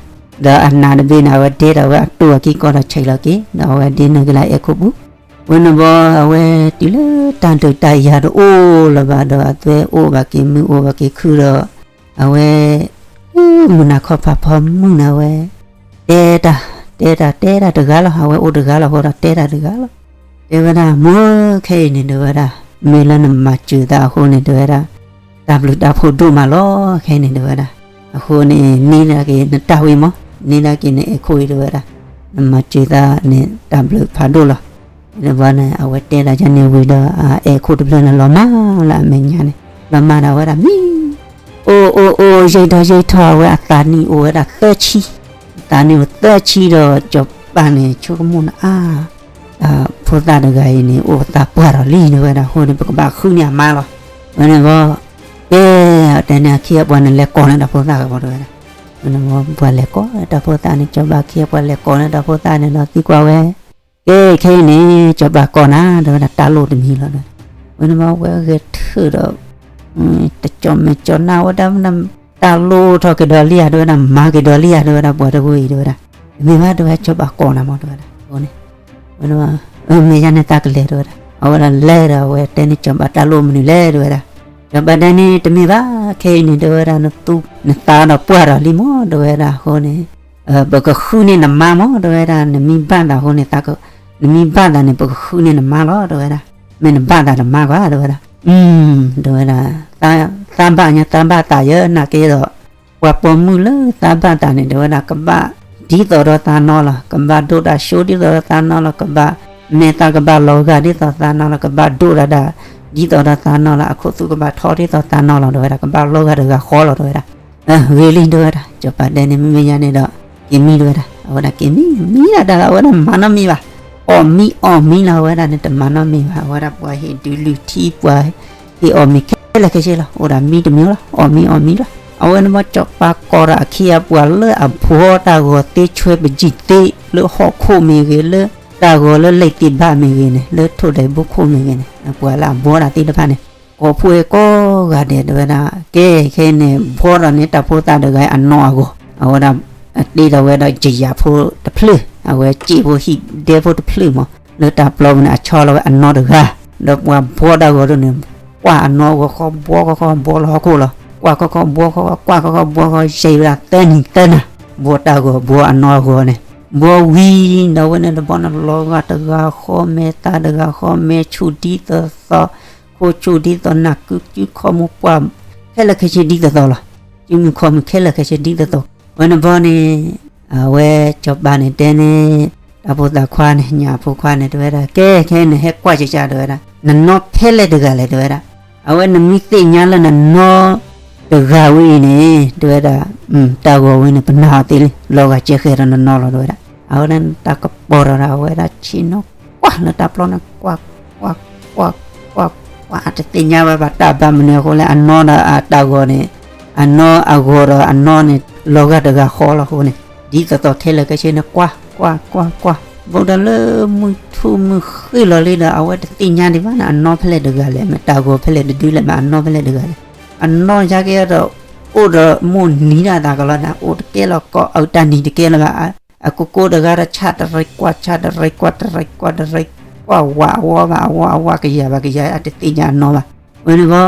ဒီးအနးတဘ့ၣ်န့ၣ် အဝဲဒဲးဒီးဝဲအတိၢ်အခံကီၢ်ဒီးဆံးလီၤက့ၤ, ဒီးအဝဲဒ့နုာ်က့ၤလၢအဲၤခိၣ်ပူၤ. ဝဲန့ၣ်ဘီအဝဲတုၤလၢတၢ်ဒုးတၢ်ယၤတအိၣ်လၢၤဘၣ်ဒီး အသွဲအိၣ်ဘၣ်က့ၤမုၢ်အိၣ်ဘၣ်က့ၤခုဒီး အဝဲ မုၢ်နၤခီဖးဖီမုၢ်န့ၣ် အဝဲ တဲတၢ်, တဲတၢ်တဲတၢ်တဂၤလီၤ. အဝဲအိၣ်တဂၤလီၤအဃိဒီး တဲတၢ်တဂၤလီၤ. တဲဝဲဒၣ် မိၢ်ခဲအံၤန့ၣ် တဲဝဲဒၣ် မ့ၢ်လၢနမၤစၢၤသးအဃိန့ၣ် တဲဝဲဒၣ် တၢ်ဘျုးတၢ်ဖှိၣ်ဒိၣ်မးလီၤ ခဲအံၤန့ၣ် တဲဝဲဒၣ်. အဃိန့ၣ် န့ၢ်ဒၣ်က့ၤနတၢ်ဝံၤမး, န့ၢ်ဒၣ်က့ၤနအဲၤခိၣ်အံၤ တဲဝဲဒၣ်. နမၤစၢၤသးန့ၣ် တၢ်ဘျုးဖးဒိၣ်လီၤ. န့ၣ်ဘီန့ၣ် အဝဲတဲဒၣ်ယၤန့ၣ်ဝံၤဒီး အအဲၤခိၣ်တဖျၢၣ်န့ၣ် လီၤမၢ်လၢအမဲာ်ညါန့ၣ်, လီၤမၢ်ဒီးဝဲဒၣ်မံ အိၣ်အိၣ်အိၣ် ယံာ်ထီၣ်ယံာ်ထီၣ် အဝဲအသးနံၣ်အိၣ်ဝဲဒၣ်သၢဆံ, အသးနံၣ်အိၣ်သၢဆံဒီး စီၤပၤန့ၣ် ဆိကမိၣ်န့ၣ် အါ ဖိသၣ်တဂၤအံၤန့ၣ် အိၣ်သးပှၢ်ထီၣ်လံ တဲဝဲဒၣ်. အဃိန့ၣ် ပကဘၣ်ဃုန့ၢ်အမါလီၤ. ဝဲန့ၣ်ဘီ ကဲ တဲန့ၣ် အခ့အပှၤန့ၣ် လဲၤကိးန့ၢ်တၢ်ဖိသၣ်ကဘီ တဲဝဲဒၣ်. ဝဲန့ၣ်ဘီ ပှၤလဲၤကိးတၢ်ဖိသၣ်န့ၣ် စီၤပၤအခ့အပှၤလဲၤကိးန့ၢ်တၢ်ဖိသၣ်န့ၣ်ဒီး သံကွၢ်ဝဲ ကဲ ခဲအံၤန့ၣ် စီၤပၤကိးနၤ တဲဝဲဒၣ် တၢ်လိၣ်တမံၤလီၤ တဲဝဲဒၣ်. ဝဲန့ၣ်ဘီ ဝဲဂဲၤထၢၣ်ဒီး တကၠီၣ်မဲာ်ကၠီၣ်နၢ်ဝဲဒၣ် တၢ်လိၣ်ထီၣ်က့ၤဒီးလံဧါ တဲဝဲဒၣ် မၤက့ၤဒီးလံဧါ တဲဝဲဒၣ် ပှၤတဝဲအံၤ တဲဝဲဒၣ်. တမ့ၢ်ဘၣ် တဲဝဲ စီၤပၤကိးနၤမး တဲဝဲဒၣ်. အဃိန့ၣ် ဝဲန့ၣ်ဘီ မ့ၢ်ယၤန့ၣ် သးကလဲၤ တဲဝဲဒၣ်. အဝဲဒၣ်လဲၤဒီး အဝဲတဲန့ၢ်စီၤပၤ တၢ်လိၣ်မနုၤလဲၣ် တဲဝဲဒၣ်. စီၤပၤတဲန့ၣ် တမ့ၢ်ဘၣ် ခဲအံၤန့ၣ် တဲဝဲဒၣ် နသူ နသးဒီးပှၢ်ဒီးလံမး တဲဝဲဒၣ်. အဃိန့ၣ် ပကဃုန့ၢ်နမါမး တဲဝဲဒၣ်. နမ့ၢ်ဘၣ်သးအဃိန့ၣ် နမ့ၢ်ဘၣ်သးန့ၣ် ပကဃုန့ၢ်နမါလီၤ တဲဝဲဒၣ်. မ့ၢ်နဘၣ်သးနမါကွၢ် တဲဝဲဒၣ်. တဲဝဲဒၣ် သးဘၣ်ညါ သးဘၣ်သးယဲ နာ်က့ဒီး ပှၤပိာ်မုၣ်လၢသးဘၣ်သးန့ၣ် တဲဝဲဒၣ် ကဘၣ်ဒ်သိးဒီးသးနီလီၤ. ကဘၣ်ဒိၣ်တၢ်စိဒ်သိးဒီးသးနီလီၤ. ကဘၣ် မဲာ်သၣ်ကဘၣ်လီၤဂာ်ဒ်သိးသးနီလီၤ. ကဘၣ်ဒိၣ်တၢ်ဒၣ် ဒ်သိးဒီးသးနီလီၤ. အခိၣ်သူကဘၣ်ထီဒ်သိးသးနီလီၤ တဲဝဲဒၣ်. ကဘၣ်လီၤဂာ်တဂၤဃီလီၤ တဲဝဲဒၣ်. ဂ့ၤလံ တဲဝဲဒၣ်. စီၤပၤတဲန့ၣ် မ့မ့ၢ်ယၤန့ၣ်ဒီး က့ၤမံ တဲဝဲဒၣ်. အဝဲဒၣ်က့ၤမံ မံဒၣ်တၢ်လီၤ အဝဲဒၣ်မၤနီတမံၤဘၣ်. အီၣ်မံအီၣ်မံလီၤ အဝဲဒၣ်န့ၣ် တမၤနီတမံၤဘၣ်. အဝဲဒၣ်ပှၤဟ့ၣ်ဒုးလုၢ်ထံ ပှၤဟ့ၣ်အီၣ်မ့ၤခဲလၢာ်ခဲဆ့လီၤ. အိၣ်ဒၣ်မံတမံၤလီၤ အီၣ်မံအီၣ်မံလီၤ. အဝဲန့ၣ်ဘီစီၤပၤကိးဒီးအခ့အပှၤလၢအဘှီတၢ်ဂီၤသ့ ဆွဲပကံၢ်သ့ လၢဟီၣ်ခိၣ်မ့ၢ်ဂ့ၤ လၢတၢ်ဂီၤလၢလံာ်သ့ၣ်ဘၣ်မ့ၢ်ဂ့ၤန့ၣ် လၢထိၣ်ဒဲးဘိခိၣ်မ့ၢ်ဂ့ၤန့ၣ် ပှၤလၢအဘှီတၢ်သ့ၣ်တဖၣ်န့ၣ် ကိးဖှိၣ်ဝဲကိးဂၤဒဲး တဲဝဲဒၣ်. ကဲ ခဲအံၤန့ၣ် ဘှီဒီးန့ၢ်တၢ်ဖိသၣ်တဂၤအနီၢ်အဂီၤ အဝဲဒၣ် တ့ဒီးဝဲဒၣ်ယယၤဖိတဖျၢၣ် အဝဲစ့ၣ်ဖိဟံၣ်ဒဲဖိတဖျၢၣ်မး လၢတၢ်ပျီပူၤန့ၣ် အဆီလီၤဝဲအနီၢ်တဂၤ ဒီးပှၤဘှီတၢ်ဂီၤဒိၣ်န့ၣ် ကွၢ်အနီၢ်အဂီၤဃီ ဘှီဃီဃီ ဘှီလီၤဟီၣ်ခိၣ်လီၤ. ကွၢ်ဃီဃီ ဘှီဃီဃီ ကွၢ်ဃီဃီ ဘှီဃီ ယံာ်ဝဲဒၣ်သၢနံၤသၢနၤ ဘှီတၢ်ဂီၤ ဘှီအနီၢ်အဂီၤန့ၣ် ဘှီဝံၤဒီးဝဲန့ၣ်တဘီန့ၣ် လီၤဂာ်တဂၤဃီ မဲာ်သၣ်တဂၤဃီ မဲာ်ဆူၣ်ဒ်သိးသိး ခိၣ်ဆူၣ်ဒ်သိးနၢ် ကုစုခီၣ်မူၣ်ပှၢ် ခဲလၢာ်ခဲဆ့ဒ်သိးသိးလီၤ. စုမုၢ်ခီၣ်မူၣ်ခဲလၢာ်ခဲဆ့ဒ်သိးသိး ဝဲန့ၣ်ဘီန့ၣ် အဝဲစီၤပၤန့ၣ်တဲန့ၣ် တၢ်ဖိသၣ်ခွါန့ၣ် ညၣ်ဖိခွါန့ၣ် တဲဝဲဒၣ် ကဲ ခဲအံၤန့ၣ် ဟဲကွၢ်ကၠၢကၠၢ တဲဝဲဒၣ် နနီၢ်ဖဲလဲၣ်တဂၤလဲၣ် တဲဝဲဒၣ်. အဝဲနမ့ၢ်သ့ၣ်ညါလၢနနီၢ်တဂၤဝဲအံၤန့ၣ် တဲဝဲဒၣ် တၢ်ဂီၤဝဲန့ၣ် ပနာ်အီၤသ့လံ လီၤဂာ်ကဲဃဲၤဒီးနနီၢ်လီၤ တဲဝဲဒၣ်. အဝဲဒၣ်တၢ်ကပီၤဒီး အဝဲဒၣ်ဆ့ၣ်နီၤကွၢ်လၢတၢ်ပျီန့ၣ် ကွၢ် ကွၢ် ကွၢ် ကွၢ် ကွၢ် အတသ့ၣ်ညါဝဲဘၣ်တၢ်ဘၣ်မနုၤအဃိလဲၣ် အနီၢ်ဒီးအတၢ်ဂီၤန့ၣ် အနီၢ်အဂီၤဒီးအနီၢ်န့ၣ် လီၤဂာ်တဂၤဃီလီၤအဃိန့ၣ် ဒ်သိးသိးခဲလၢာ်ခဲဆ့န့ၣ် ကွၢ် ကွၢ် ကွၢ် ကွၢ် ဘူးဒီးလၢမုၢ်ထူၣ်မုၢ်ဃ့လီၤလံဒီး အဝဲတသ့ၣ်ညါဒံးဘၣ်န့ၣ် အနီၢ်ဖဲလဲၣ်တဂၤလဲၣ် မ့ၢ်တၢ်ဂီၤဖဲလဲၣ်တဒုလဲၣ် မ့ၢ်အနီၢ်ဖဲလဲၣ်တဂၤလဲၣ်. အနီၢ်ယါက့ဒီး အိၣ်ဒီးမိၢ်နံၤဒၣ်သးကလီၤန့ၣ် အိၣ်တကဲလီၤ ကိးအုးတၢ်နံၤတကဲလၢၤဘၣ် အကိကိတဂၤဒီး ဆၣ်တရံးကွၢ် ဆၣ်တရံးကွၢ် တရံးကွၢ် တရံးကွၢ် ဝးအဝီဘၣ် အဝီအဝီ ကယၤဘၣ်ကယၤ အတသ့ၣ်ညါအနီၢ်ဘၣ်. ဝဲန့ၣ်ဘီ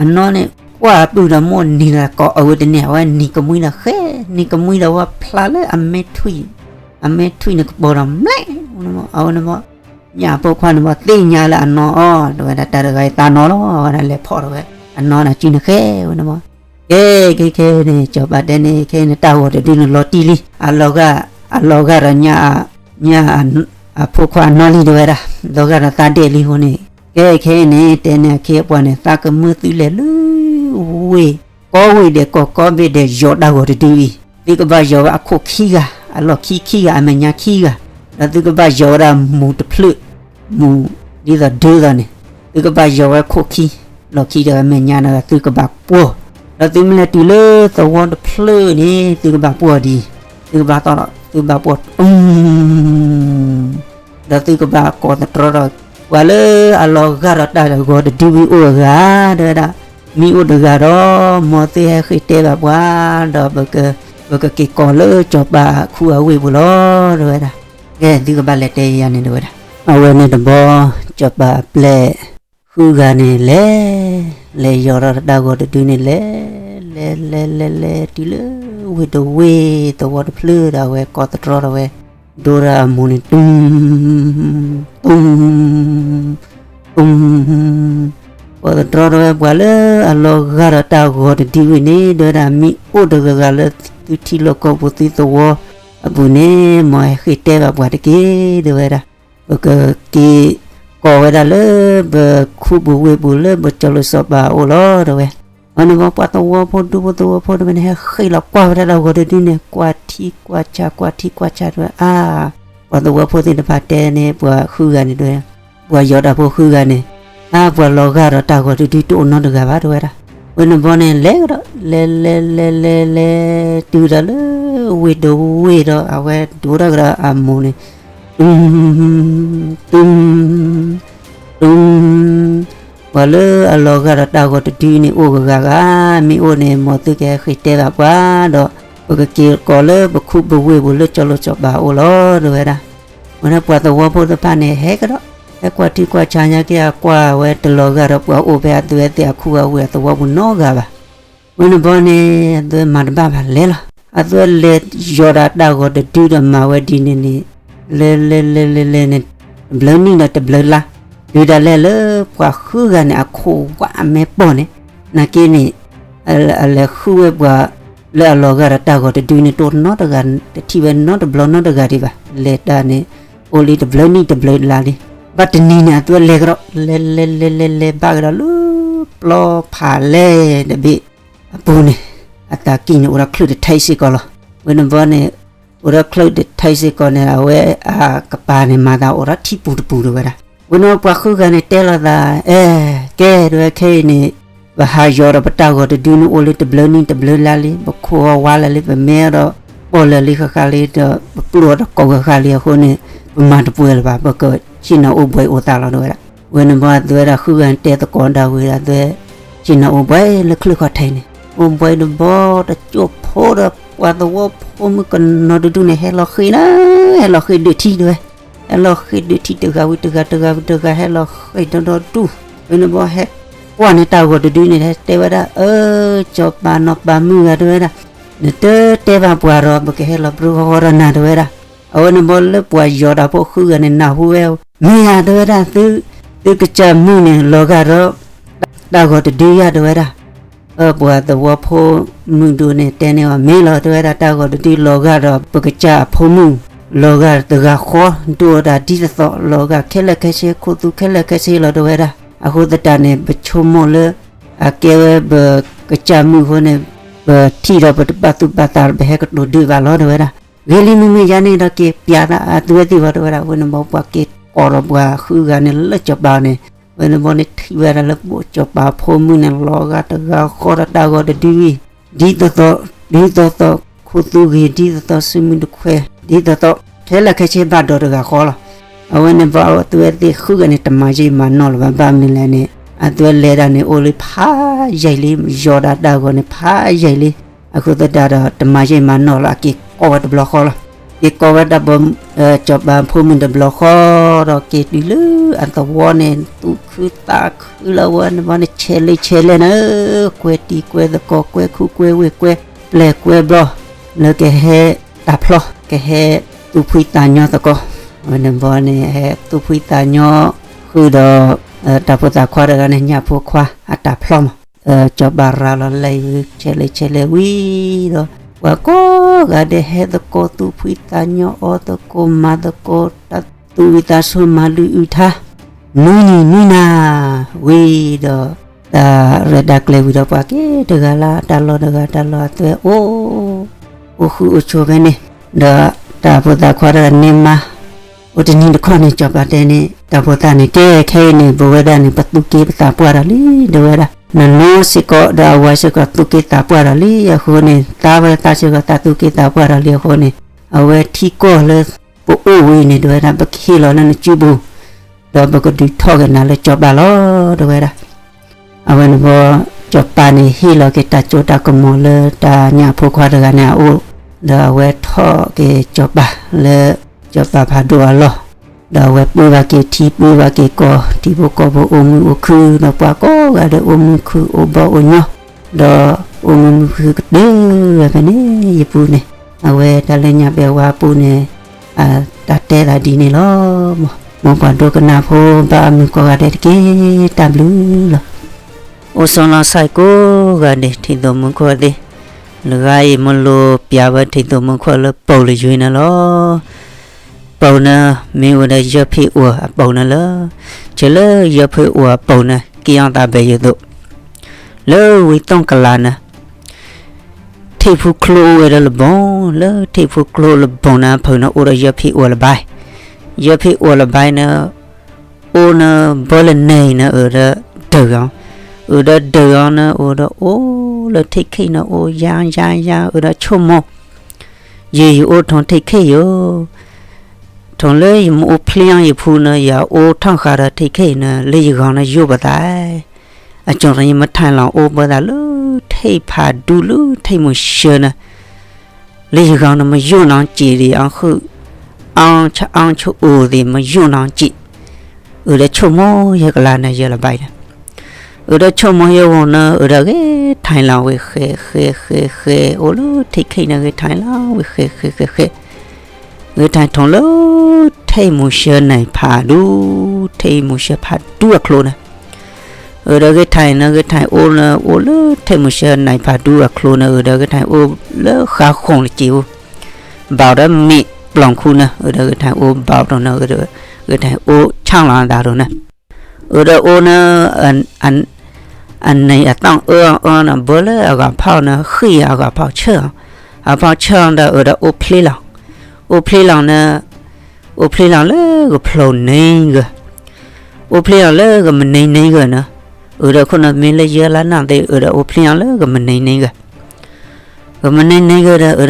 အနီၢ်န့ၣ် ကွၢ်ပုၢ်ဒီးမိၢ်နံၤဒီး ကိးအုးတန့ၢ် အဝဲနံၤကမှံဒီးဃဲ နံၤကမှံဒီးဝဲဖျါလၢအမဲာ်ထွံၣ် အမဲာ်ထွံၣ်န့ၣ်ကပီၤဒီး မဲာ် အဝဲန့ၣ်ဘီ ညၣ်အဖိခွါန့ၣ်ဘီ သ့ၣ်ညါလၢအနီၢ်အီၤ တဲဝဲဒၣ် တၢ်တဂၤအံၤသးနီၢ်လီၤ ဝဲဒၣ်လဲၤဖီၣ်ထီၣ်ဝဲ အနီၢ်န့ၣ်စုန့ၣ်ဃဲဝဲန့ၣ်ဘီ ကဲ ခဲခဲန့ၣ် စီၤပၤတဲန့ၣ် ခဲအံၤန့ၣ် တၢ်ဂီၤတဒုန့ၣ်လီၤတံၢ်လံ အလီၤဂာ် အလီၤဂာ်ဒီးညၣ် ညၣ်အဖိခွါအနီၢ်လံ တဲဝဲဒၣ် လီၤဂာ်ဒီးသးဒဲးလံအဃိန့ၣ် ကဲခဲအံၤန့ၣ် တဲန့ၣ်အခ့အပှၤန့ၣ် သးကမၢသုလဲၤလၢ ဝ့ၢ် ကီဝ့ၢ်ဒဲး ကီကီဘ့ၣ်ဒဲး ယီၤတၢ်ဂီၤတဒုအံၤ သုကဘၣ်ယီၤဝဲအခိၣ်ခံဂၤ အလီၢ်ခံခံဂၤ အမဲာ်ညါခံဂၤ ဒီးသုကဘၣ်ယီၤဝဲဒၣ်မူးတဖျၢၣ် မူး ဒ်သိးဒၢသိးန့ၣ် သုကဘၣ်ယီၤဝဲခိၣ်ခံ လီၢ်ခံတဂၤ မဲာ်ညါတဂၤ သုကဘၣ်ပှီၢ် ဒီးသုမ့ၢ်လဲၤတုၤလၢသဝီတဖျၢၣ်န့ၣ် သုကဘၣ်ပှီၢ်ဒ်အံၤ သုကဘၣ်သီၣ်ဒီး သုကဘၣ်ပှီၢ် အ ဒီးသုကဘၣ်ကိးသတြီဒီး ပှၤလၢအလီၤဂာ်ဒီးတၢ်ဂီၤတဒုဝံၤအိၣ်အဂၤ တဲဝဲဒၣ် မ့ၢ်အိၣ်တဂၤဒီး မ်သုဟဲဃ့ၢ်တဲဘၣ်ပှၤ ဒီး ပကက့ၤကိးလၢစီၤပၤအခူအဝ့ၢ်ပူၤလီၤ တဲဝဲဒၣ် ကဲ သုကဘၣ်လဲၤတဲယၤန့ၣ် တဲဝဲဒၣ် အဝဲန့ၣ်တဘျီ စီၤပၤအပျဲၢ် ဃုဂၤန့ၣ်လဲၤ လဲၤယီၤဒီးတၢ်ဂီၤတဒုန့ၣ်လဲၤ လဲၤလဲၤလဲၤလဲၤ တုၤလၢဝ့ၢ်တဝ့ၢ် သဝီတဖျၢၣ်ဒီး အဝဲကိးသတြီဒီးဝဲ ဒိဒီးအမူးန့ၣ် တူမ် တူမ် တူမ် ကိးသတြီဒီးဝဲ ပှၤလၢအလီၤဂာ်ဒီးတၢ်ဂီၤတဒုဝံၤန့ၣ် တဲဝဲဒၣ် မ့ၢ်အိၣ်တဂၤဂၤလၢသုထံလီၢ်ကီၢ်ပူၤ သုသဝီအပူၤန့ၣ် မ်ဟဲဃ့ၢ်တဲဘၣ်ပှၤတက့ၢ် တဲဝဲဒၣ် ပကက့ၤကိးဝဲဒၣ်လၢ ပခူပဝ့ၢ်ပူၤလၢပကၠီၤလိာ်စီၤပၤအအိၣ်လီၤ တဲဝဲ အန့ၣ်ဘီ ပှၤသဝီဖိ ဒူဖိသဝီဖိတဖၣ်န့ၣ် ဟဲဃ့ၢ်လီၤကွၢ်ဝဲဒၣ်တၢ်ဂီၤတဒုန့ၣ် ကွၢ်ထံကွၢ်ဆး ကွၢ်ထံကွၢ်ဆး တဲဝဲ အါ ပှၤသဝီဖိသ့ၣ်တဖၣ်တဲန့ၣ် ပှၤဃုဂၤန့ၣ် တဲဝဲ ပှၤယီၤတၢ်ဖိဃုဂၤန့ၣ် အါ ပှၤလီၤဂာ်ဒီးတၢ်ဂီၤတဒုတအိၣ်နီတဂၤဘၣ် တဲဝဲဒၣ် ဝဲန့ၣ်ဘီန့ၣ် လဲၤကဒီး လဲၤလဲၤလဲၤလဲၤလဲၤ တုၤဒၣ်လၢဝ့ၢ်တဝ့ၢ်ဒီး အဝဲဒိတၢ်ကဒီးအမူးန့ၣ် တူမ် တူမ် တူမ် ပှၤလၢအလီၤဂာ်ဒီးတၢ်ဂီၤတဒုန့ၣ် အိၣ်ဂၤဂၤ မ့ၢ်အိၣ်န့ၣ် မ်သုကဟဲဃ့ၢ်တဲဘၣ်ပှၤဒီး ပကက့ၤကိးလၢပခူပဝ့ၢ်ပူၤလၢကၠီၤလိာ်စီၤပၤအအိၣ်လီၤ တဲဝဲဒၣ် ဝဲန့ၣ်ပှၤသဝီဖိတဖၣ်န့ၣ် ဟဲကဒီး ဟဲကွၢ်ထံကွၢ်ဆးညါက့ၤ အကွၢ်ဝဲတလီၤဂာ်ဒီးပှၤအိၣ်ဖဲအသုဝဲသ့ၣ်အခူအဝ့ၢ်အသဝီပူၤနီတဂၤဘၣ် ဝဲန့ၣ်ဘီန့ၣ် အသုမၤတဘၣ်ဘၣ်လဲၤလီၤ အသုလဲၤယီၤဒီးတၢ်ဂီၤတဒုဒီးမၤဝဲဒ်န့ၣ်န့ၣ် လဲၤလဲၤလဲၤလဲၤလဲၤန့ၣ် တဘျုးနံၣ်ဒီးတဘျုးလါ တုၤဒၣ်လဲာ်လၢပှၤဃုဂၤန့ၣ် အခိၣ်ဝးအမဲာ်ပီၢ်န့ၣ် နာ်က့န့ၣ် အလဲၤဃုဝဲပှၤ လၢအလီၤဂာ်ဒီးတၢ်ဂီၤတဒုန့ၣ် တအိၣ်နီတဂၤ တထံၣ်ဝဲနီတဘျီနီတဂၤဒံးဘၣ် လဲၤတၢ်န့ၣ် အိၣ်လံတဘျုးနံၣ်တဘျုးလါလံ ဘၣ်တနံၤန့ၣ် အသုလဲၤကဒီး လဲၤလဲၤလဲၤလဲၤလဲၤဘၣ်ကဒီးလၢ ပျီဖးလဲၢ်တဘ့ၣ်အပူၤန့ၣ် အသးကံၢ်န့ၣ် အိၣ်ဒီးချုးတထံစ့ၢ်ကီးလီၤ ဝဲန့ၣ်ဘီန့ၣ် အိၣ်ဒီးချုးတထံစ့ၢ်ကီးန့ၣ် အဝဲအကပၤန့ၣ် မၤသးအိၣ်ဒီးထံပူၤတပူၤ တဲဝဲဒၣ် ဝဲန့ၣ်ပှၤဃုဂၤန့ၣ်တဲလိာ်သး အဲ ကဲ တဲဝဲခဲအံၤန့ၣ် ပဟးယီၤဒီးပတၢ်ဂီၤတဒုန့ၣ် အိၣ်လံတဘျုးနံၣ်တဘျုးလါလံ ပခိၣ်အီၤဝါလၢာ်လံ ပမဲအီၤဒီး ပီၣ်လၢာ်လံဃၣ်ဃၣ်လံဒီး ပပျိၢ်အီၤဒီးကိးဂၤဃၣ်လံအဃိန့ၣ် ပမၤတပှဲၤလၢၤဘၣ် ပကဆ့ၣ်နီၤအိၣ်ဘှံးအိၣ်သါလီၤ တဲဝဲဒၣ် ဝဲန့ၣ်ဘီအသုဝဲဒၣ်ဃုဂၤန့ၣ် တဲသကိးဒၣ်ဝဲဒၣ် သုဝဲ ဆ့ၣ်နီၤအိၣ်ဘှံးလၢချုးခီၣ်ထံးန့ၣ် အိၣ်ဘှံးတဘီ တကၠိၢ်ဖိဒီးပှၤသဝီဖိမုၣ်ကနီၤတဒုန့ၣ် ဟဲလီၤဃ့ၢ်နၤ ဟဲလီၤဃ့ၢ်ဒုးထံ တဲဝဲ ဟဲလီၤဃ့ၢ်ဒုးထံတဂၤဝံၤတဂၤ တဂၤဝံၤတဂၤ ဟဲလီၤဃ့ၢ်ဒီဒီဒူၣ် ဝဲန့ၣ်ဘီဟဲကွၢ်န့ၣ်တၢ်ဂီၤတဒုန့ၣ် တဲဝဲဒၣ် အၢ စီၤပၤနီၢ်ပၤမုၣ်ဂၤ တဲဝဲဒၣ် နတတဲဘၣ်ပှၤဒီး ပကဟဲလီၤပြူဃီဃီဒီးနၤ တဲဝဲဒၣ် အဝဲန့ၣ်ဘီလၢပှၤယီၤတၢ်ဖိဃုဂၤန့ၣ် နၢ်ဟူဝဲ မ့ၢ်ဧါ တဲဝဲဒၣ် သုကစၢ်မုၣ်န့ၣ် လီၤဂာ်ဒီး တၢ်ဂီၤတဒုယါ တဲဝဲဒၣ် ပှၤသဝီဖိမုၣ်ဒိၣ်န့ၣ် တဲန့ၢ်အီၤ မ့ၢ်လီၤ တဲဝဲဒၣ် တၢ်ဂီၤတဒုလီၤဂာ်ဒီး ပကစၢ်အဖိမုၣ် လီၤဂာ်တဂၤဃီ ဒိၣ်ဒၣ်ဒ်သိးသိး လီၤဂာ်ခဲလၢာ်ခဲဆ့ ခိၣ်သူခဲလၢာ်ခဲဆ့လီၤ တဲဝဲဒၣ် အဃိသတးန့ၣ် ပဆိကမိၣ်လၢ အကဲဝဲပကစၢ်မုၣ်အဃိန့ၣ် ပထံၣ်ဒီးပတဘၣ်သူၣ်ဘၣ်သး ပဟဲကတိၤဒုးဘၣ်လီၤ တဲဝဲဒၣ် ဂ့ၤလံ မ့မ့ၢ်ယါန့ၣ်ဒီး က့ၤပျးသးအသုဝဲသ့ၣ်လီၤ တဲဝဲဒၣ် ဝဲန့ၣ်ဘီပှၤက့ၤကိးဒီးပှၤဃုဂၤန့ၣ် လၢစီၤပၤန့ၣ် ဝဲန့ၣ်ဘီန့ၣ်ထံၣ်ဝဲဒၣ်လၢ စီၤပၤဖိမုၣ်န့ၣ် လီၤဂာ်တဂၤဃီဒီးတၢ်ဂီၤတဒုဝံၤ ဒ်သိးသိး ဒ်သိးသိး ခိၣ်သူဂ့ၤ ဒ်သိးသိး စုမုၢ်တခွဲ ဒ်သိးသိး ခဲလၢာ်ခဲဆ့ဘၣ်ဒီးတဂၤဃီလီၤ အဝဲန့ၣ်ဘီအသုဝဲသ့ၣ်ဃုဂၤန့ၣ် တမၤယံာ်မၤနီၢ်လၢၤဘၣ် ဘၣ်မနုၤလဲၣ်န့ၣ် အသုဝဲလဲၤဒၣ်န့ၣ် အိၣ်လံဖးယံာ်လံ ယီၤဒၣ်တၢ်ဂီၤန့ၣ် ဖးယံာ်လံ အဃိသတးဒီး တမၤယံာ်မၤနီၢ်လၢၤ အက့ၤကိးဝဲတဘျီဃီလီၤ က့ၤကိးဝဲဒၣ် စီၤပၤဖိမုၣ်တဘျီဃီဒီး က့ၤတုၤလၢအသဝီန့ၣ် သူၣ်ခုသးခုလၢ အဝဲန့ၣ်ဘီန့ၣ် ဆဲးလ့ဆဲးလဲၣ်န့ၣ် ကွဲတံၤကွဲသကိး ကွဲခူကွဲဝ့ၢ် ကွဲပျဲၢ်ကွဲဘျီ လၢကဟဲတၢ်ဖျီ ကဟဲသူၣ်ဖှံသးညီသကိး အဝဲန့ၣ်ဘီန့ၣ် ဟဲသူၣ်ဖှံသးညီဃုာ်ဒီး တၢ်ဖိသၣ်ခွါတဂၤန့ၣ် ညၣ်ဖိခွါအတၢ်ဖျီမး, စီၤပၤရၤလီၤလံဝံၤ ဆဲးလဲဆဲးလဲဝံၤဒီး ပှၤကိးဂၤဒဲးဟဲသကိးသူၣ်ဖှံသးညီ အီၣ်သကိးမၤသကိး တၢ်သူၣ်အုးသးဆူၣ် မၤလုၢ်အုးထါ နွံနံၤနွံနၤ ဝံၤဒီး တၢ်ရဲၣ်တၢ်ကျဲၤဝံၤဒီး ပှၤက့ၤတဂၤလၢတၢ်လီၢ်တဂၤ တၢ်လီၢ်အသွဲၣ်အိၣ် အိၣ်ဃူအိၣ်ဆိးဖဲန့ၣ်, ဒီးတၢ်ဖိသၣ်ခွါတဂၤန့ၣ်မါ အိၣ်တနံၤတခီန့ၣ် စီၤပၤတဲန့ၣ် တၢ်ဖိသၣ်န့ၣ် ကဲခဲအံၤန့ၣ် ပဝဲဒၣ်န့ၣ် ပသူၣ်က့ၤပသးပှၢ်ဒီးလံ တဲဝဲဒၣ်, နနီၢ်စ့ၢ်ကီး ဒီးအဝၤစ့ၢ်ကီး သူၣ်က့ၤသးပှၢ်ဒီးလံအဃိန့ၣ် သါဝဲသးစ့ၢ်ကီး သးသူၣ်က့ၤသးပှၢ်ဒီးလံအဃိန့ၣ် အဝဲထံကီၢ်လၢပအိၣ်ဝဲအံၤန့ၣ် တဲဝဲဒၣ် ပကဟ့ၣ်လီၤလၢနစုပူၤ ဒီးပကဒုးထီၣ်က့ၤနၤလၢစီၤပၤလီၤ တဲဝဲဒၣ်. အဝဲန့ၣ်ဘီ စီၤပၤန့ၣ် ဟ့ၣ်လီၤက့ၤတၢ်စိတၢ်ကမီၤလၢတၢ်ညၣ်ဖိခွါတဂၤန့ၣ်အအိၣ်, ဒီးအဝဲထီၣ်က့ၤစီၤပၤလၢ စီၤပၤဖးဒိၣ်အလီၢ်, ဒီးအဝဲပှ့ၤဘၣ်က့ၤထံ ပှ့ၤဘၣ်က့ၤကီၢ် ထံဖိကီၢ်ဖိအိၣ်မုာ်အိၣ်ခုၣ် ဒီးပှၤကိးဂၤဒဲးအိၣ်မုာ်ခုၣ် အိၣ်ဘီအိၣ်ညီ ဒီးအိၣ်မုာ်မုာ်ခုၣ်ကတၢၢ်ဝဲဖဲန့ၣ် ယပူၤန့ၣ်, အဝဲတၢ်လၢညါဘဲဝါပူၤန့ၣ် တၢ်တဲသးဒ်န့ၣ်လီၤ. မ်ပှၤဒိကနၣ်ဖိဘၣ်အမုာ်ကိးဂၤဒဲးတက့ၢ် တၢ်ဘျုးလီၤ. အိၣ်ဆိးလီၤစဲးကိးဂၤဒဲး ထံၣ်သိးမူခိၣ်သ့ၣ်, လၢဂၤအံၤမ့ၢ်လိာ်ပျၢ်ဝဲထံၣ်သိးမူခိၣ်လၢပိာ်လၢယွၤန့ၣ်လီၤ. ပိာ်န့ၣ် မ့ၢ်ဝဲဒၣ်ယီၢ်ဖံးအိၣ်အပိာ်န့ၣ်လီၤ. ဆၢလၢယီၢ်ဖံးအိၣ်အပိာ်န့ၣ် က့ၤအီၣ်သးဘဲယိာ်သိး လၢဝံၤသီၣ်ကလးန့ၣ် ထံၣ်ဖူကျိအိၣ်ဝဲဒၣ်လၢဘီ, လၢထံၣ်ဖူကျိလၢဘီန့ၣ် ဖုးန့ၣ်အိၣ်ဒီးယီၢ်ဖံးအိၣ်လၢၤဘၣ်, ယီၢ်ဖံးအိၣ်လၢၤဘၣ်န့ၣ် အိၣ်န့ၣ် ဘီလၢန့ၣ်န့ၣ် အၢၣ်ဒီးဒၢးအီၤ, အၢၣ်ဒီးဒၢးအီၤန့ၣ် အၢၣ်ဒီးအိၣ်လၢထံၣ်ခ့ၣ်န့ၣ် အိၣ်ယါယါယါ အၢၣ်ဒီးဆိကမိၣ် ယဲယအိၣ်ထိးထံၣ်ခ့ၣ်ယိာ်, ထိးလၢယမ့ၢ်အိၣ်ဖျ့အီၤယဖူန့ၣ် ယအိၣ်ထီၣ်ဃာ်ဒီးထံၣ်ခ့ၣ်န့ၣ် လၢယဂီၢ်န့ၣ်ယိာ်ပသး, အကၠီၤသးယမ့ၢ်ထံၣ်လီၤအိၣ်ဘၣ်သးလၢထံၣ်ဖးဒူလၢထံၣ်မုၢ်ဆှၢန့ၣ် လၢယဂီၢ်န့ၣ်မ့ၢ်ယိာ်နီၢ်စံးဒံးအီၤဃုာ်, အီၣ်ဆၣ်အီၣ်ဆၣ်အိၣ်သ့ၣ်မ့ၢ်ယိာ်နီၢ်စံး, အၢၣ်ဒီးဆိကမိၣ်ယကလးန့ၣ် ယလၢၤဘၣ်န့ၣ်, အၢၣ်ဒီးဆိကမိၣ်ယဂီၢ်န့ၣ် အၢၣ်ဒီးဂဲၤထီၣ်လီၤဝဲဃဲးဃဲးဃဲးဃဲး အိၣ်လၢထံၣ်ခ့ၣ်န့ၣ် ဂဲၤထီၣ်လီၤဝဲဃဲးဃဲးဃဲးဃဲး ဂဲၤထီၣ်ထိးလၢ ထံၣ်မုၢ်ဆှၢန့ၣ်ဖးဒူ, ထံၣ်မုၢ်ဆှၢဖးဒူအချိန့ၣ်, အၢၣ်ဒီးဂဲၤထီၣ်န့ၣ် ဂဲၤထီၣ်အိၣ်လၢ အိၣ်လၢထံၣ်မုၢ်ဆှၢန့ၣ်ဖးဒူအချိန့ၣ် အၢၣ်ဒီးဂဲၤထီၣ်အိၣ်လၢဃါဃိၣ်တစဲးဖိ, ဘၣ်ဒီးမ့ၢ်ပျီၢ်ခူန့ၣ် အၢၣ်ဒီးဂဲၤထီၣ်အိၣ်ဘၣ်ဒီးန့ၣ် ဂဲၤထီၣ်အိၣ်ဆၣ်လီၤအသးဒီးန့ၣ် အၢၣ်ဒီးအိၣ်န့ၣ် အန့ၣ်အသီၣ်အၢအီၤအၢန့ၣ် ဘၢလၢအဂီၤဖီၣ်န့ၣ် ဃ့ၢ်အဂီၤဖီၣ်ဆၢအီၤ, အဂီၤဖီၣ်ဆၢအီၤဒီးအၢၣ်ဒီးအိၣ်ဖျ့လီၤ, အိၣ်ဖျ့လီၤန့ၣ်, အိၣ်ဖျ့လီၤလၢကဖျိးန့ၣ်ဂ့ၤ, အိၣ်ဖျ့လီၤလၢကမနံၤန့ၣ်ဂ့ၤန့ၣ်, အၢၣ်ဒီးခိၣ်န့ၣ်မ့ၢ်လၢယဲလါနၢ်သ့ အၢၣ်ဒီးအိၣ်ဖျ့လီၤလၢကမနံၤန့ၣ်ဂ့ၤ, ကမနံၤန့ၣ်ဂ့ၤဒီး အၢၣ်ဒီးမိၢ်ဘှဲး, အၢၣ်ဒီးအီၣ်လၢဒၣ်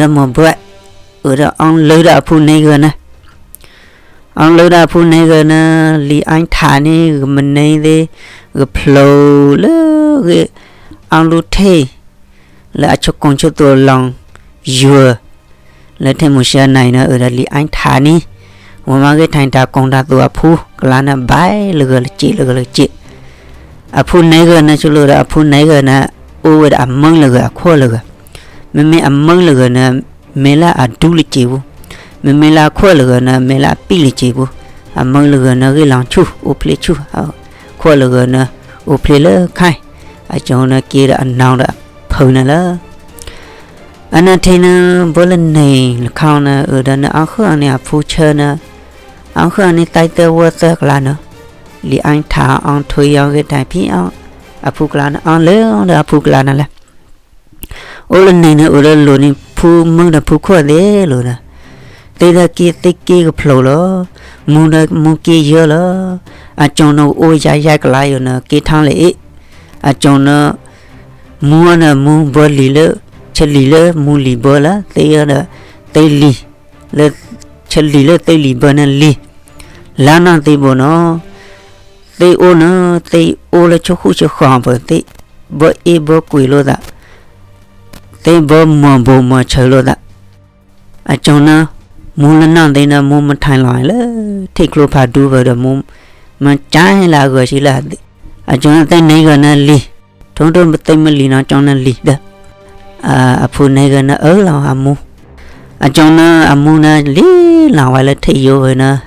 အဖုန့ၣ်ဂ့ၤန့ၣ် အီၣ်လၢဒၣ်အဖုန့ၣ်ဂ့ၤန့ၣ် လံာ်အါထးန့ၣ် ကမနံၤသ့, ကဖျိးလၢဂ့ၤ, အီၣ်လူထံၣ်, လၢအဆိကိၣ်ဆိသိးလီၤ, ယွၤ, လၢထံၣ်မုၢ်ဆှၢန့ၣ်န့ၣ် အၢၣ်ဒီးလံာ်အါထးန့ၣ်, ဝဲမ့ၢ်ဂ့ၤထီၣ်တၢ်ကိၣ်တၢ်သိးအဖုကလါန့ၣ် ဘၣ်လၢဂ့ၤလၢက့လၢဂ့ၤလၢက့ အဖုန့ၣ်ဂ့ၤန့ၣ် ဆိလိာ်ဒီးအဖုန့ၣ်ဂ့ၤန့ၣ် အိၣ်ဝဲဒၣ်အမုၢ်လၢဂ့ၤအခွီၣ်လၢဂ့ၤ, မ့မ့ၢ်အမုၢ်လၢဂ့ၤန့ၣ် မ့ၢ်လၢအဒူလၢက့ပူၤ, မ့မ့ၢ်လၢအခွီၣ်လၢဂ့ၤန့ၣ် မ့ၢ်လၢအပံၣ်လၢက့ပူၤ, အမုၢ်လၢဂ့ၤန့ၣ် ဂ့ၢ်လီၤဆူၣ် အိၣ်ဖျ့ဆူၣ်, ခွီၣ်လၢဂ့ၤန့ၣ် အိၣ်ဖျ့လၢခါ, အကၠီၤန့ၣ်က့ဒီးအနီၢ်ဒီးအဖုန့ၣ်လၢ အနထံၣ်န့ၣ် ဘၢလၢန့ၣ်လၢခါန့ၣ် အၢၣ်ဒီးန့ၣ် အီၣ်ဃုာ်န့ၣ်အဖုဆၢန့ၣ်, အီၣ်ဃုာ်န့ၣ်သးသၢဝီသၢကလါန့ၣ်, လံာ်အါထးအီၣ်ထွံအီၣ်ဂ့ၤထီၣ်ဖံးအီၣ်, အဖုကလါန့ၣ် အီၣ်လၢဒီးအဖုကလါန့ၣ်လဲၣ်. အိၣ်လၢန့ၣ်န့ၣ် အၢၣ်ဒီးလိာ်န့ၣ် ဖုမုၢ်ဒီးဖုခွီၣ်သ့ၣ်လိာ်ဒီး, သ့ၣ်ဒီးက့သ့ၣ်က့ကဖျိးလီၤ, မူဒီးမူက့ယၢလီၤ, အကၠီၤန့ၣ်အိၣ်ယါယါကလါယိာ်န့ၣ် က့ထီၣ်လဲၣ်အ့ၣ်, အကၠီၤန့ၣ် မူန့ၣ်မူဘၢလံာ်လၢ ဆလံာ်လၢမူလံာ်ဘၢလၢ သ့ၣ်ဒီး သ့ၣ်လံာ် လၢ ဆလံာ်လၢသ့ၣ်လံာ်ဘၢန့ၣ်လံာ်, လါနီၢ်သ့ၣ်ဘိန့ၣ်, သ့ၣ်အိၣ်န့ၣ် သ့ၣ်အိၣ်လၢဆိဃူဆိဃီၤပူၤသ့ၣ်, ဘၢအ့ၣ်ဘၢကွံာ်လိာ်သး, သ့ၣ်ဘၢမီၢ်ဘိမီၢ်ဆၢလိာ်သး, အကၠီၤန့ၣ် မူလၢနီၢ်သ့ၣ်န့ၣ် မူမထံးလီၤလၢ ထံၣ်ကျိဖးဒူဝဲဒီးမူ မကၠဲလၢအဂၤဆံလၢ အကၠီၤန့ၣ်သ့ၣ်န့ၣ်ဂ့ၤန့ၣ်လံာ်, ထိၣ်ထိၣ်ပသ့ၣ်မ့ၢ်လံာ်န့ၣ် ကၠီၤန့ၣ်လံာ်ဒီး အဖုန့ၣ်ဂ့ၤန့ၣ်အၢၣ်လီၤအမူ, အကၠီၤန့ၣ်အမူန့ၣ်လံာ်လီၤဝဲလၢထံၣ်ယိာ်ဝဲန့ၣ်,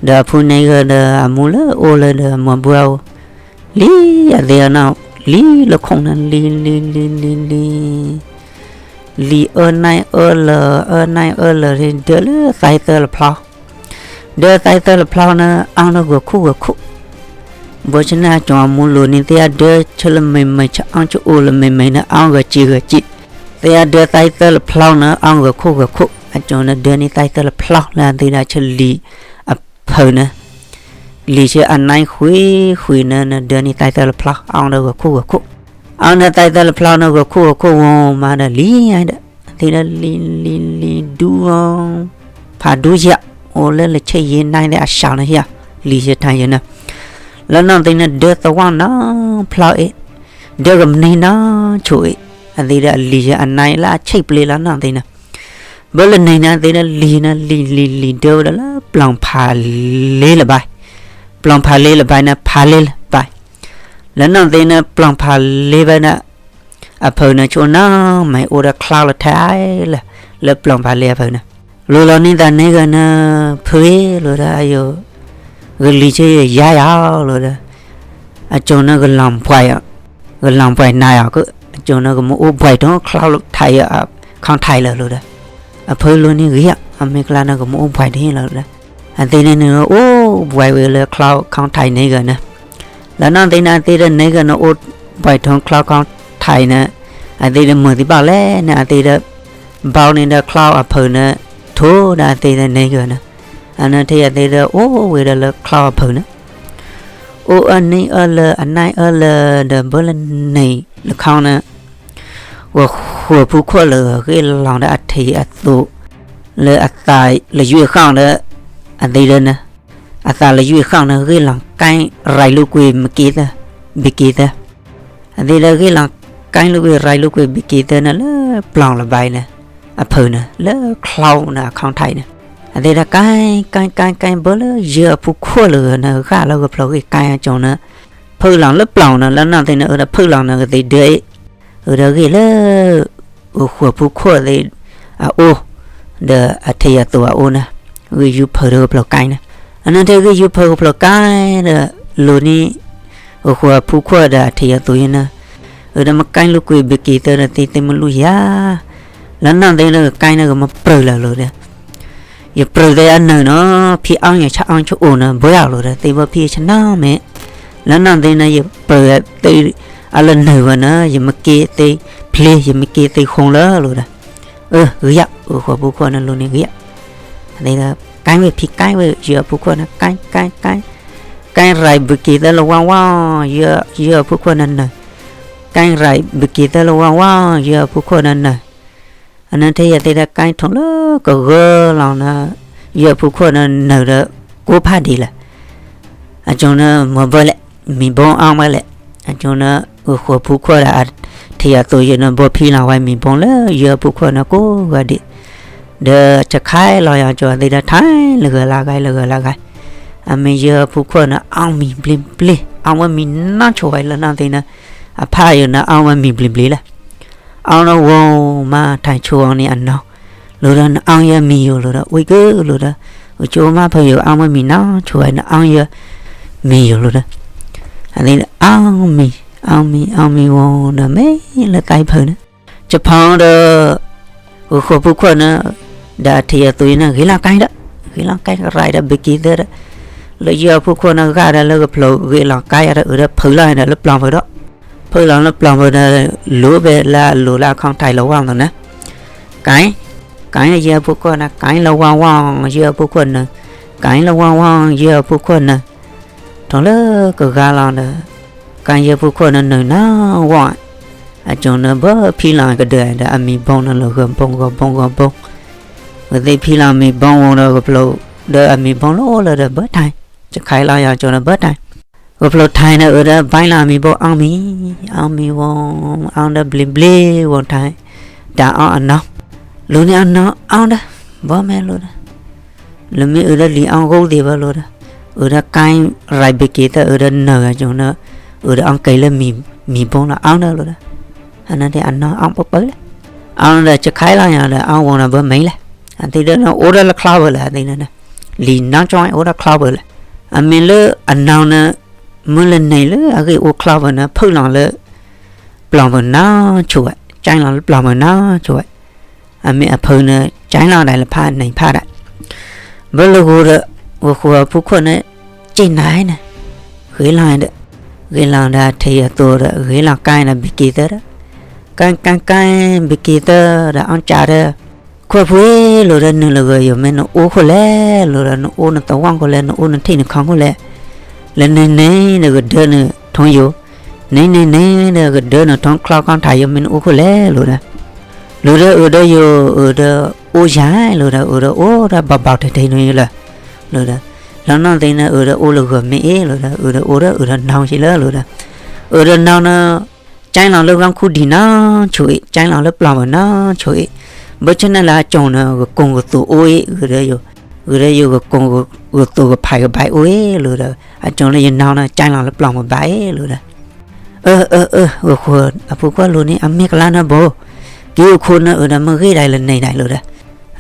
ဒီးအဖုန့ၣ်ဂ့ၤဒီးအမူလၢအိၣ်လၢဒီးမီၤဘှါအိၣ်, လံအသ့အနီၢ်, လံလၢခိၣ်န့ၣ် လံလံလံလံလံ, လံအၢနၢ်အၢလၢာ် အၢနၢ်အၢလၢာ် ဒၢလၢသးသၢလၢဖျီ, ဒၢသးသၢလၢဖျီန့ၣ် အီၣ်ဒီးဂီၤခိၣ်ဂီၤခိၣ်, ဘီဆၣ်န့ၣ် အကၠီအမူလိၤန့ၣ်သ့ၣ်အဒၢဆၢလၢမဲာ်မဲာ် ဆၢအီၣ်ဆၢအိၣ်လၢမဲာ်မဲာ်န့ၣ် အီၣ်ဂီၤစံာ်ဂီၤစံာ်, သ့ၣ်အဒၢသးသၢလၢဖျီန့ၣ် အီၣ်ဂီၤခိၣ်ဂီၤခိၣ်, အကၠီန့ၣ်ဒၢန့ၢ်သးသၢလၢဖျီလၢအသ့ၣ်ဒီးဆၢလံာ်အဖၢၣ်န့ၣ်, လံာ်ဆၢအနၢ်ဃုာ်ဃုာ်န့ၣ် နဒၢန့ၢ်သးသၢလၢဖျီ အီၣ်ဒီးဂီၤခိၣ်ဂီၤခိၣ်, အီၣ်ဒီးသးသၢလၢဖျီန့ၣ် ဂီၤခိၣ်ဂီၤခိၣ်ဝံၤမးဒီးလံဒီး, သ့ၣ်ဒီးလံလံလံဒူအီၤ, ဖးဒူယဲၢ်, အိၣ်လၢလၢဆဲးယဲၢ်နၢ်သ့ၣ်အစှၤန့ၣ်ယဲၢ်, လံာ်ဆၢထါယဲၢ်န့ၣ်, လၢနီၢ်သ့ၣ်န့ၣ်ဒၢသဝီနီၢ်ဖျီအံၤ, ဒၢကမနံၤနီၢ်ဆိၣ်အံၤ, အသ့ၣ်ဒီးအလံာ်ဆၢအနၢ်လၢအဆဲးပျ့လီၤနီၢ်သ့ၣ်န့ၣ်, ဘၣ်လၢန့ၣ်န့ၣ် အသ့ၣ်ဒီးလံာ်န့ၣ် လံာ်လံာ်လံာ်ဒၢဝဲဒၣ်လၢပျီဖးလ့လၢၤဘၣ်, ပျီဖးလ့လၢၤဘၣ်န့ၣ် ဖးလ့လၢၤဘၣ်, လၢနီၢ်သ့ၣ်န့ၣ် ပျီဖးလ့ဘၣ်န့ၣ်, အဖၢၣ်န့ၣ်ဆိနီၢ်မ့ၢ်အိၣ်ဒီး cloud လၢထဲလၢ လၢပျီဖးလ့အဖၢၣ်န့ၣ်, လိၤလီၤန့ၢ်သးန့ၣ်ဂ့ၤန့ၣ်, ဖုအ့ၣ်လိၤဒီးအယိာ်, ဂလံၤဆၢယၤယၤအီၤလိၤဒီး, အကၠီန့ၣ် ကလီၤပှဲၤအီၤ, ကလီၤပှဲၤနၤအီၤက, အကၠီန့ၣ် ကမ့ၢ်အိၣ်ပှဲၤထီ cloud လၢထဲအီၤ, ခီထဲလၢာ်လိၤဒီး, အဖၢလီၤန့ၢ်ဂ့ၤအီၤ အမ့ၢ်ကျါန့ၣ် ကမ့ၢ်အိၣ်ပှဲၤတဟ့ၣ်လီၤဒီး, အသ့ၣ်န့ၣ်န့ၣ် အိၣ်ပှဲၤဝဲလၢ cloud ခီထဲန့ၣ်ဂ့ၤန့ၣ်, လၢနီၢ်သ့ၣ်န့ၣ် အသ့ၣ်ဒီးန့ၣ်ဂ့ၤန့ၣ် အိၣ်ပှဲၤထီ cloud ခီထဲန့ၣ်, အသ့ၣ်ဒီးမုာ်သံဘၣ်လဲၣ်န့ၣ် အသ့ၣ်ဒီး ဘီန့ၣ်ဒီး cloud အဖၢၣ်န့ၣ်, ထိဒီးအသ့ၣ်ဒီးန့ၣ်ဂ့ၤန့ၣ်, အန့ၣ်ထဲအသ့ၣ်ဒီးအိၣ်ဝဲဒၣ်လၢ cloud အဖၢၣ်န့ၣ်, အိၣ်အနံၣ်အၢလၢာ် အနံၣ်အၢလၢာ်ဒီး ဘၣ်လၢန့ၣ်လၢခီန့ၣ်, ဂီၤဃိာ်ဖုခိၣ်လၢာ်ဂ့ၢ်လီၤဒီးအထံးအသိး, လၢအသးလၢယွံၣ်ဃီဒီး, အသ့ၣ်ဒီးန့ၣ်, အသးလၢယွံၣ်ဃီန့ၣ် ဂ့ၢ်လီၤကဲရၤလီၤကွံာ်မက့သၢ, ဘံက့သၢ, အသ့ၣ်ဒီးဂ့ၢ်လီၤကဲလီၤကွံာ်ရၤလီၤကွံာ်ဘံက့သၢန့ၣ် လၢပျီလၢၤဘၣ်န့ၣ်, အဖၢၣ်န့ၣ် လၢ cloud န့ၣ် အခီထဲန့ၣ်, အသ့ၣ်ဒီးကဲ, ကဲ ကဲ ကဲ ဘၣ်လၢယွံၣ်အဖုခိၣ်လၢာ်န့ၣ် ဂ့ၢ်လၢဂီၤဖျိးဂ့ၢ်ကဲအကၠီန့ၣ်, ဖၢလီၤလၢပျီန့ၣ် လၢနီၢ်သ့ၣ်န့ၣ် အၢဒီးဖၢလီၤန့ၣ် ကသ့ဒၢအံၤ, အၢဒီးဂ့ၢ်လၢ ဂီၤဃိာ်ဖုခိၣ်သ့ၣ်အအိၣ်, ဒီးအထံးအသိးအအိၣ်န့ၣ်, ဂ့ၢ်ယူၤဖၢဒီးဂီၤဖျိးကဲန့ၣ်, အန့ၣ်ထဲဂ့ၢ်ယူၤဖၢဂီၤဖျိးကဲဒီး, လိၤန့ၢ် ဂီၤဃိာ်ဖုခိၣ်ဒီးအထံးအသိးယဲန့ၣ်, အၢဒီးမ့ၢ်ကဲလီၤကွံာ်ဘံက့သၢဒီးသ့သ့မုၢ်လူယၤ, လၢနီၢ်သ့ၣ်န့ၣ် ကဲန့ၣ် ကမ့ၢ်ပြၢလၢာ်လိၤဒီး ယပြၢသ့အနၢၤနီၤ, ဖံအီၣ်ယဆၢအီၣ်ဆၢအိၣ်န့ၣ် ဘၣ်ယၤလိၤဒီး သ့ဘၣ်ဖံအဆၢနီတမံၤ, လၢနီၢ်သ့ၣ်န့ၣ် ယပြၢသ့အလၢနၢၤဝဲန့ၣ် ယမ့ၢ်က့ၤသ့ဖျ့ ယမ့ၢ်က့ၤသ့ဃိလၢာ်လိၤဒီး, အၢ ဂ့ၤယၤ ဂီၤဃိာ်ဖုခိၣ်န့ၣ် လိၤန့ၢ်ဂ့ၤယၤ, အသ့ၣ်ဒီး ကဲဝဲဖံကဲဝဲ ယွံၣ်အဖုခိၣ်န့ၣ် ကဲ ကဲ ကဲ, ကဲရၤဘံက့ၤသၢလၢဝါဝါ, ယွံၣ်အဖုခိၣ်န့ၣ်နၢၤ, ကဲရၤဘံက့ၤသၢလၢဝါဝါ, ယွံၣ်အဖုခိၣ်န့ၣ်နၢၤ အန့ၣ်ထဲယသ့ၣ်ဒီးကဲထီၣ်လၢကဂၢၢ်လီၤန့ၣ်, ယွံၣ်အဖုခိၣ်န့ၣ်နၢၤဒီးကိးဖးဒံးလၢာ်, အကၠီန့ၣ် မ့ၢ်ဘၣ်လဲၣ်, မံၤဘိအီၣ်ဝဲလဲၣ်, အကၠီန့ၣ် ဂီၤဃိာ်ဖုခိၣ်ဒီးအထံးအသိးယဲန့ၣ် ဘၣ်ဖံလီၤဝဲမံၤဘိလၢယွံၣ်အဖုခိၣ်န့ၣ်ကိးဂၤဒဲး, ဒီးဆခါလီၤယၤကၠီသ့ၣ်ဒီးထဲလၢဂၤလၢဂၤ လၢဂၤလၢဂၤ, အမ့ၢ်ယွံၣ်အဖုခိၣ်န့ၣ် အီၣ်မံၤဘျ့ဘျ့, အီၣ်ဝဲမံၤနီၢ်ဆိဝဲလၢနီၢ်သ့ၣ်န့ၣ်, အဖးယဲန့ၣ် အီၣ်ဝဲမံၤဘျ့ဘျ့လၢာ် အီၣ်နဝီမးထါဆိအီၤန့ၣ်အနီၢ်, လိၤဒီးနအီၣ်ယဲမံၤယိာ်လိၤဒီး ဝံၤကလိၤဒီး, အိၣ်ဆိမးဖးယဲအီၣ်ဝဲမံၤနီၢ်ဆိဝဲ နအီၣ်ယဲမံၤယိာ်လိၤဒီး, အသ့ၣ်အီၣ်မံၤ, အီၣ်မံၤ အီၣ်မံၤဝံၤဒီးမ့ၢ်လၢသးဖၢန့ၣ်, ဆဖီဒီး ဂီၤဃိာ်ဖုခိၣ်န့ၣ်, ဒီးအထံးအသိးန့ၣ် ဂ့ၤလီၤကဲဒီး, ဂ့ၤလီၤကဲကရၤဒီးဘံက့ၤသၢဒီး, လၢယွံၣ်အဖုခိၣ်န့ၣ်ဂၤဒီးလၢကဖျိးဂ့ၤလီၤကဲဒီး အၢဒီးဖၢလီၤဒီးလၢပျီဖၢဒီး, ဖၢလီၤလၢပျီဖၢဒီး, လိၤဘဲလၢအလိၤလၢအခီထဲလၢဝါသိးန့ၣ်, ကဲ, ကဲယွံၣ်အဖုခိၣ်န့ၣ် ကဲလၢဝါဝါ, ယွံၣ်အဖုခိၣ်န့ၣ်, ကဲလၢဝါဝါ ယွံၣ်အဖုခိၣ်န့ၣ်, ထီၣ်လၢကဂၤလီၤဒီး, ကဲယွံၣ်အဖုခိၣ်န့ၣ်နၢၤနီၢ်ဝါ, အကၠီန့ၣ်ဘၣ်ဖံလီၤကဒၢဒီးအမံၤဘိန့ၣ်လၢဂီၤဘိဂီၤဘိဂီၤဘိ, ဝဲသ့ၣ်ဖံလီၤမံၤဘိဝံၤဒီးကဖျိး, ဒီးအမံၤဘိလၢအိၣ်လၢဒီးဘၣ်ထဲ, ဆခါလီၤယၤကၠီဒီးဘၣ်ထဲ ကဖျိးထဲန့ၣ်အၢဒီးဘၣ်လီၤအမံၤဘိအီၣ်မံၤ, အီၣ်မံၤဝံၤ, အီၣ်ဒီးဘျ့ဘျ့ဝံၤထဲ, တၢ်အီၣ်အနီၢ်, လိၤန့ၢ်အနီၢ်အီၣ်ဒီး, ဘၣ်မ့ၢ်လိၤဒီး, လၢမ့ၢ်အၢဒီးလံာ်အီၣ်ဂိၢ်သ့ဘၣ်လိၤဒီး, အၢဒီးကဲရၤဘံက့ၤသၢအၢဒီးနၢၤဂၤကၠီန့ၣ်, အၢဒီးအီၣ်ကဲလၢမံၤဘိလီၤအီၣ်ဒီးလိၤဒီး, အန့ၣ်ဒ်အနီၢ်အီၣ်ပၢပၢလဲၣ်, အီၣ်ဒီးဆခါလီၤယၤဒီးအီၣ်ဝံၤဒီးဘၣ်မ့ၢ်လဲၣ်, အသ့ၣ်ဒီးန့ၣ်အိၣ်ဒီးလၢချီဝဲလၢအသ့ၣ်န့ၣ်, လံာ်နီၢ်ကၠီအိၣ်ဒီးချီပၢၢ်လၢ အမ့ၢ်လၢအနီၢ်န့ၣ် မုၢ်လၢန့ၣ်လၢအဂ့ၢ်အိၣ်ချီပၢၢ်န့ၣ် ဖုၣ်လီၤလၢ ပျီၢ်ပူၤနီၢ်ဆိၣ်ဝဲ, ကၠဲလီၤလၢပျီၢ်ပူၤနီၢ်ဆိၣ်ဝဲ, အမ့ၢ်အဖုန့ၣ် ကၠဲလီၤဒၣ်လၢဖးန့ၣ်ဖးဒၣ်, ဘၢလၢဂီၤဒီး ဂီၤဃိၤအဖုခိၣ်န့ၣ် က့ၣ်နၤန့ၣ် ဂ့ၤလီၤဒီး ဂ့ၤလီၤဒီးထံၣ်အသိးဒီး ဂ့ၤလီၤကါဒီးဘံက့ၤသၢဒီး ကါကါကါ ဘံက့ၤသၢဒီး အီၣ်ကၠးဒီး ခိၣ်ဖုဧၢ လိၤဒီး နုာ်လီၤဂီၤယိာ် မ့ၢ်နအိၣ်ခိၣ်လဲၣ်လိၤဒီး နအိၣ်နသဝီခိၣ်လဲၣ် နအိၣ်နထံၣ်နခီခိၣ်လဲၣ်, လၢန့ၣ်န့ၣ်ဒီး ကဒၢနထိယိာ်, န့ၣ်န့ၣ်န့ၣ်ဒီး ကဒၢနထိချီကီၢ်ထးယိာ် မ့ၢ်နအိၣ်ခိၣ်လဲၣ်လိၤဒီး လိၤဒီးအုးဒီးယိာ် အုးဒီးအိၣ်ယၤလိၤဒီး အုးဒီးအိၣ်ဒီးဘၣ်ဘၣ်ထဲထဲန့ၣ်လၢ လိၤဒီး လီၤနီၢ်သ့န့ၣ် အုးဒီးအိၣ်လၢဂီၤမ့ၢ်အ့ၣ်လိၤဒီး အုးဒီးအိၣ်ဒီး အုးဒီးနီၢ်ဆံးလၢလိၤဒီး အုးဒီးနီၢ်န့ၣ် ကၠဲလီၤလၢဂီၢ်ခူဒံးနီၢ်ဆိၣ်အ့ၣ် ကၠဲလီၤလၢပျီၢ်ပူၤနီၢ်ဆိၣ်အ့ၣ်, ဘၣ်ဆၣ်န့ၣ်လၢအကၠိန့ၣ် ဂကိၢ်ဂသိးအိၣ်အ့ၣ် အုးဒီးယိာ်, အုးဒီးယိာ် ဂကိၢ်ဂသိးကဖးကဘၣ်အိၣ်အ့ၣ်လိၤဒီး အကၠိလၢယနီၢ်န့ၣ် ကၠဲလီၤလၢပျီၢ်ပူၤဘၣ်အ့ၣ်လိၤဒီး အၢ အၢ အၢ ဂီၤဃိၤအဖုခိၣ်လိၤန့ၣ် အမ့ၢ်ကလါန့ၣ်ဘိ, က့ၤအိၣ်ခိၣ်န့ၣ် အုးဒီးမ့ၢ်ဂ့ၢ်ဒၣ်လၢန့ၣ်ဒၣ်လိၤဒီး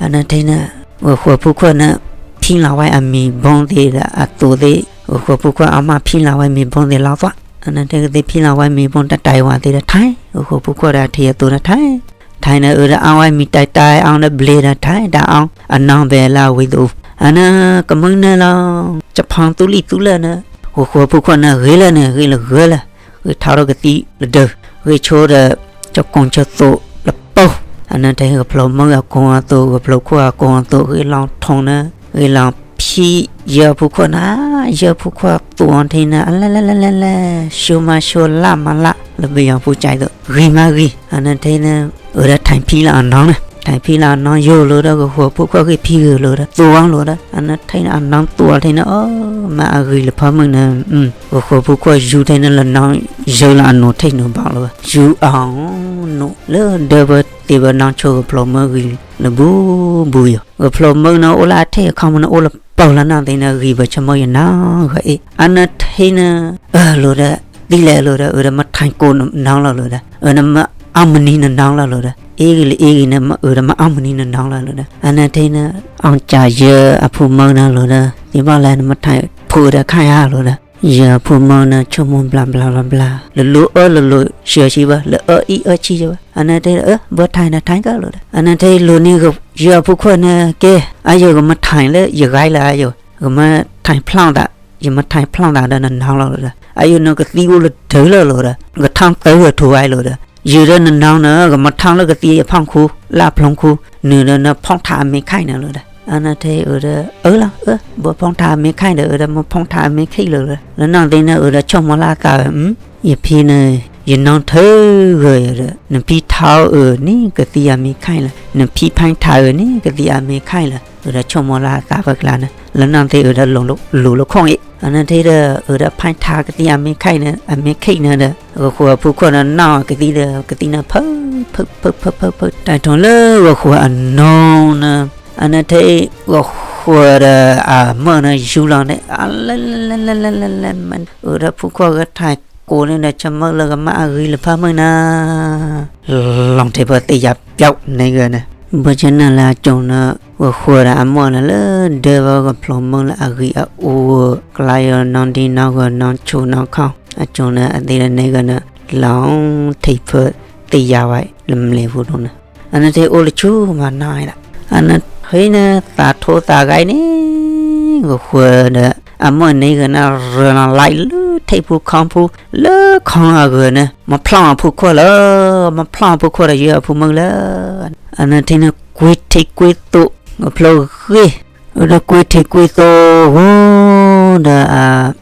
အန့ၣ်ထဲန့ၣ် ဂီၤဃိၤအဖုခိၣ်န့ၣ် ဖံလီၤဝဲအမံၤဘိသ့ၣ်ဒီးအသိးသ့ၣ်, ဂီၤဃိၤအဖုခိၣ်အီၣ်မးဖံလီၤဝဲမံၤဘိသ့ၣ်လီၤသွး, အန့ၣ်ထဲကသ့ၣ်ဖံလီၤဝဲမံၤဘိတၢ်တၢ်အံၤဝဲသ့ၣ်ဒီးထဲ, ဂီၤဃိၤအဖုခိၣ်ဒီးထံၣ်အသိးဒီးထဲ, ထဲန့ၣ် အုးဒီးအီၣ်ဝဲမံၤတၢ်တၢ်အီၣ်ဒီးဘျ့ဒီးထဲ တၢ်အီၣ်အနီၢ်ဘဲလၢအဝံၤသးအူ, အန့ၣ် ကမုၢ်နံၤလီၤ ကဖီသူလံၤသူလၢာ်န့ၣ် ဂီၤဃိၤအဖုခိၣ်န့ၣ် ဂ့ၤလၢာ်န့ၣ် ဂ့ၤလၢာ်ဂ့ၤလၢာ်, ဂ့ၤထီၣ်ဒီးကသံၣ်လၢဒၢး, ဂ့ၤဆိဒီးကကိၢ်ကသိးလၢပီၢ်, အန့ၣ်ထဲကဖျိးမုၢ်အကိၢ်အသိး ကဖျိးခိၣ်အကိၢ်အသိး ဂ့ၤလီၤထိၣ်န့ၣ် ဂ့ၤလီၤဖံးယဲၢ်အဖုခိၣ်န့ၣ်, ယဲၢ်အဖုခိၣ်သိးအီၤထဲန့ၣ် အလဲလဲလဲလဲလဲလဲ, ဆိမးဆိလၢ်မးလၢ် လၢပယီၤဖိကၠဲးသိး ဂံၢ်မးဂံၢ်, အန့ၣ်ထဲန့ၣ် အုးဒီးထဲဖံလၢအနီၢ်န့ၣ်, ထဲဖံလၢအနီၢ်ယိာ်လိၤဒီး ဂီၤဃိၤအဖုခိၣ်ဂ့ၢ်ဖံဂ့ၤလိၤဒီး သိးအီၤလိၤဒီး အန့ၣ်ထဲန့ၣ် အနီၢ်သိးအီၤထဲန့ၣ် အၢ မ့ၢ်အဂံၢ်လၢဖီမုၢ်န့ၣ်, ဂီၤဃိၤအဖုခိၣ်ယူၤထဲန့ၣ်လၢနီၢ် ယၢလၢအနိးထံၣ်နိးဘီလိၤ, ယူၤအီၤ နိးလၢဒၢဘၢသ့ၣ်ဘၢနီၢ်ဆိကဖျိးမုၢ်ဂံၢ်လၢဘူဘူယိာ်, ကဖျိးမုၢ်န့ၣ် အိၣ်လၢအထံၣ်အခီပညီန့ၣ် အိၣ်လၢပီၢ်လၢနီၢ်သ့န့ၣ် ဂံၢ်ဘၢဆိကမိၣ်ယနီၢ်ဂၤအ့ၣ်, အန့ၣ်ထဲန့ၣ် အၢလိၤဒီး သံလဲၣ်လိၤဒီး အုးဒီးမ့ၢ်ထဲကိးနနီၢ်လီၤလိၤဒီး အုးဒီးမ့ၢ်အီၣ်မနံၤနနီၢ်လီၤလိၤဒီး အ့ၣ်ဂ့ၤလၢအ့ၣ်ဂ့ၤန့ၣ် မ့ၢ်အုးဒီးမ့ၢ်အီၣ်မနံၤနနီၢ်လီၤလိၤဒီး အန့ၣ်ထဲန့ၣ် အီၣ်ကၢ်ယဲၢ်အဖုမုၢ်န့ၣ်လိၤဒီး သ့ၣ်ဘၣ်လဲၣ်န့ၣ် မ့ၢ်ထဲဖိဒီးခါယၤလိၤဒီး ယဲၢ်အဖုမုၢ်န့ၣ် ဆိကမိၣ်ဘျးဘျးဘျးဘျး လၢလူအၢလၢလူဆှၢဆံဘၣ် လၢအၢအံၣ်အၢဆံယဲၢ်ဘၣ် အန့ၣ်ထဲ အၢဘၣ်ထဲန့ၣ်ထဲကၢၢ်လိၤဒီး အန့ၣ်ထဲလိၤန့ၣ် ယဲၢ်အဖုခိၣ်န့ၣ် ကဲ အယိာ်ကမ့ၢ်ထဲလၢယဂၤလၢအယိာ် ကမ့ၢ်ထဲဖျီၣ်သး ယမ့ၢ်ထဲဖျီၣ်သးဒီးနနီၢ်လီၤလိၤဒီး အယိာ်နကသံအိၣ်လၢဒၢလီၤလိၤဒီး ကထီၣ်သၢဂၤထိဝဲလိၤဒီး ယုာ်ဒီးနနီၢ်န့ၣ် ကမ့ၢ်ထဲလၢကသံအဖီၣ်ခူ လၢအဖျိခူ နုာ်ဒီးနဖီၣ်ထဲအမ့ၢ်ခဲအံၤန့ၣ်လိၤဒီး အန့ၣ်ထဲအုးဒီး အၢလီၤ အၢ ဘၣ်ဖီၣ်ထဲအမ့ၢ်ခဲအံၤဒီး အုးဒီးမ့ၢ်ဖီၣ်ထဲအမ့ၢ်ခဲအံၤလိၤဒီး လၢနီၢ်သ့န့ၣ် အုးဒီးဆိကမိၣ်လၢအသးဝဲ ယဖံန့ၣ် ယနီၢ်ထဲဂၤဒီး နဖံထဲအုးန့ၣ် ကသံအမ့ၢ်ခဲအံၤလီၤ နဖံဖဲထဲအုးန့ၣ် ကသံအမ့ၢ်ခဲအံၤလီၤ အုးဒီးဆိကမိၣ်လၢအသးဖဲကျါန့ၣ် လၢနီၢ်သ့အုးဒီးလူၤလၢခိၣ်အံၤ အန့ၣ်ထဲဒီး အုးဒီးဖဲထဲကသံအမ့ၢ်ခဲအံၤန့ၣ် အမ့ၢ်ခဲအံၤန့ၣ်ဒီး ဂီၤဃိၤအဖုခိၣ်န့ၣ် နီၢ်ကသံဒီး ကသံန့ၣ် ဖု ဖု ဖု ဖု ဖု တၢ်ထီၣ်လၢဂီၤဃိၤအနီၢ်န့ၣ် အန့ၣ်ထဲ ဂီၤဃိၤဒီးအမိၢ်န့ၣ် ယူၤလီၤန့ၣ် အလဲလဲလဲလဲလဲလဲ အုးဒီးဖုခိၣ်ဂဲၤထဲကိးန့ၣ်ဒီး ဆိကမိၣ်လၢကမ့ၢ်အဂံၢ်လၢဖီမုၢ်န့ၣ် လီၤထဲပသ့ၣ်ယၤပျီန့ၣ်ဂ့ၤန့ၣ် ဘၣ်ဆၣ်န့ၣ်လၢအကၠိန့ၣ် ဂီၤဃိၤဒီးအမိၢ်န့ၣ်လၢဒၢဘၢကဖျိးမုၢ်လၢအဂံၢ်အအိၣ် ကျါယနီၢ်ဒံနီၢ်ဂီၤနီၢ်ဆိနီၢ်ခီၣ် အကၠိန့ၣ် အသ့ၣ်ဒီးန့ၣ်ဂ့ၤန့ၣ် လီၤထဲပသ့ၣ်ယၤဝဲလၢမလဲၤပူၤဒိၣ်န့ၣ် အန့ၣ်ထဲအိၣ်လၢဆူမၤနီၢ်ဝဲဒၣ် အန့ၣ်ထဲန့ၣ် သးထိသးဂဲၤန့ၣ် ဂီၤဃိၤဒီး အမိၢ်န့ၣ်ဂ့ၤန့ၣ် ရၢလီၤလံလၢထံပူၤခီပူၤ လၢခီအဂၤန့ၣ် မ့ၢ်ဖျီၣ်အဖုခိၣ်လၢ မ့ၢ်ဖျီၣ်အဖုခိၣ်ဒီးယဲၢ်အဖုမုၢ်လၢ အန့ၣ်ထဲန့ၣ် ကွ့ထံကွ့သိး ကဖျိးဂ့ၤ အုးဒီးကွ့ထံကွ့သိးဂီၤဒီး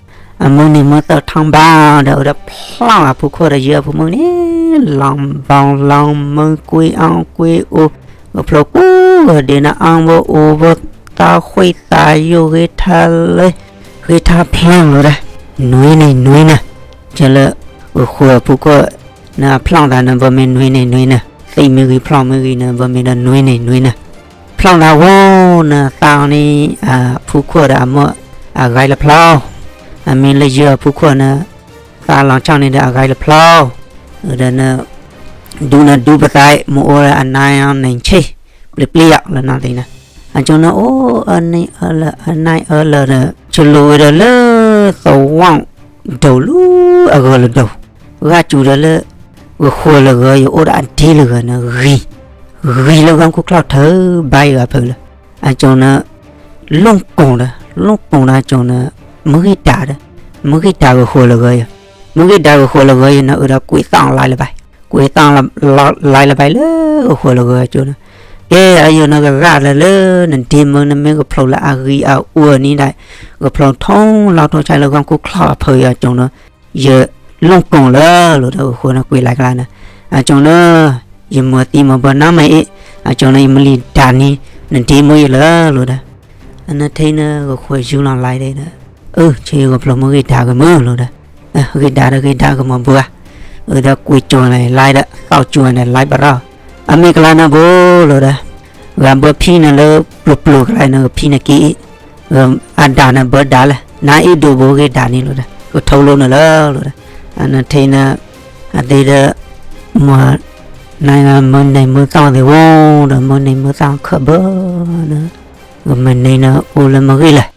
အမိၢ်န့ၣ်မ့ၢ်သးထီၣ်ဘၣ်ဒီး အုးဒီးဖျီၣ်အဖုခိၣ်ဒီးယဲၢ်အဖုမုၢ်န့ၣ် လီၤဘီလီၤမုၢ်ကွ့အီၣ်ကွ့အိၣ် ကဖျိးကွ့ဂီၤဒဲးန့ၣ် အီၣ်ဘၣ်အိၣ်ဘၣ် သးဃ့သးယိၣ် ဂ့ၤထါလဲ ဂ့ၤထါဖျီၣ်လိၤဒီး နွံန့ၣ်နွံန့ၣ် ကလၢ ဂီၤဃိၤအဖုခိၣ်န့ၣ် အဖျီၣ်သးန့ၣ် ဘၣ်မ့ၢ်နွံန့ၣ်နွံန့ၣ် သ့ၣ်မ့ၢ်ဂ့ၤ ဖျီၣ်မ့ၢ်ဂ့ၤန့ၣ် ဘၣ်မ့ၢ်ဒီးနွံန့ၣ်နွံန့ၣ် ဖျီၣ်သးဝဲန့ၣ် သးအီၤန့ၣ် အဖုခိၣ်ဒီးအမိၢ်အဂဲၤလၢဖျီၣ် အမ့ၢ်လၢယဲၢ်အဖုခိၣ်န့ၣ် သးလီၤဆီန့ၣ်ဒီးအဂဲၤလၢဖျီၣ် ဒီးန့ၣ် ဒူန့ၣ်ဒူပသး မ့ၢ်အိၣ်ဒီးအနါန့ၣ်ဆ့ ပျံၤပျံၤယၤလၢနီၢ်သ့န့ၣ် အကၠိန့ၣ်အိၣ်အနံၣ်အၢလၢအနံၣ်အၢလၢဒီး ဆိလိာ်ဝဲဒီးလၢသဝီဒိၣ်လၢအဂၢၤလၢဒိၣ်, ဂၢ်စူၤဒီးလၢ ဂဃိၤလၢဂၢၤယအိၣ်ဒီးအဒ့လၢဂၢၤန့ၣ်ဂံၤ, ဂံၤလၢဂီၢ်ခိၣ်ချီၣ်ထၢဘါယွၤဖုးလၢ အကၠိန့ၣ် လိၣ်ကိၢ်ဒီး လိၣ်ကိၢ်ဒီးအကၠိန့ၣ် မုၢ်ဂ့ၢ်တၢ်ဒီး မုၢ်ဂ့ၢ်တၢ်ဂဃိၤလၢဂၢၤယၤ, မုၢ်ဂ့ၢ်တၢ်ဂဃိၤလၢဂၢၤယၤန့ၣ် အၢဒီးကွံာ်သီၣ်လါလၢၤဘၣ်, ကွံာ်သီၣ်လါလၢၤဘၣ်လၢဂဃိၤလၢဂၢၤအကၠိန့ၣ်, ကဲအယိာ်န့ၣ်ကဂၢ်လၢလၢ နဒ့မုၢ်နမ့ၢ်ကဖျိးလၢအဂံၢ်အအိၣ်န့ၣ်ဒၣ်, ကဖျိးထီၣ်လီၤထီၣ်ဆဲးလၢဂီၢ်ခိၣ်ချီၣ်အဖုးယၤအကၠိန့ၣ် ယလိၣ်ကိၢ်လၢလီၤဒီးဂဃိၤန့ၣ်ကွံာ်လါကလါန့ၣ်, အကၠိန့ၣ် ယမၤသံမၤဘၢနၤမ့ၢ်အ့ၣ်, အကၠိန့ၣ် ယမ့ၢ်လံဒၣ်န့ၣ် နဒ့မုၢ်ယလၢလီၤဒီး, အနထံန့ၣ်ဂဃိၤယူလီၤလါဒီး, အၢ ဆ့ဂီၤဖျိမ့ၢ်ဂ့ၢ်ဒၣ်ဂ့ၤမုၢ်လီၤဒီး, ဂ့ၢ်ဒၣ်ဒီးဂ့ၢ်ဒၣ်ဂ့ၤမၤဘၢဧါ, အၢဒီးကွံာ်ကၠိလၢလါဒီး သီၣ်ကၠိန့ၣ်လါပရီ, အမ့ၢ်ကလါန့ၣ်ဘိလီၤဒီး, ဂၤဘၢဖံန့ၣ်လၢပျိၤပျိၤကလါန့ၣ် ဂဖံန့ၣ်က့ၤအ့ၣ် အဒၣ်န့ၣ်ဘၢဒၣ်လဲၣ်, နအ့ၣ်ဒိးဘိဂ့ၤဒၣ်န့ၣ်လီၤဒီး ကထိလိန့ၣ်လၢလီၤဒီး, အနထံန့ၣ် အသ့ဒီး မၤ နမ့ၢ်န့ၣ်မ့ၢ်သီၣ်သ့ၣ်ဝဲဒီး မ့ၢ်န့ၣ်မ့ၢ်သီၣ်ခၢၣ်ဘၢဒီး, ဂမ့ၢ်န့ၣ်န့ၣ်အိၣ်လၢမ့ၢ်ဂ့ၢ်လဲၣ်,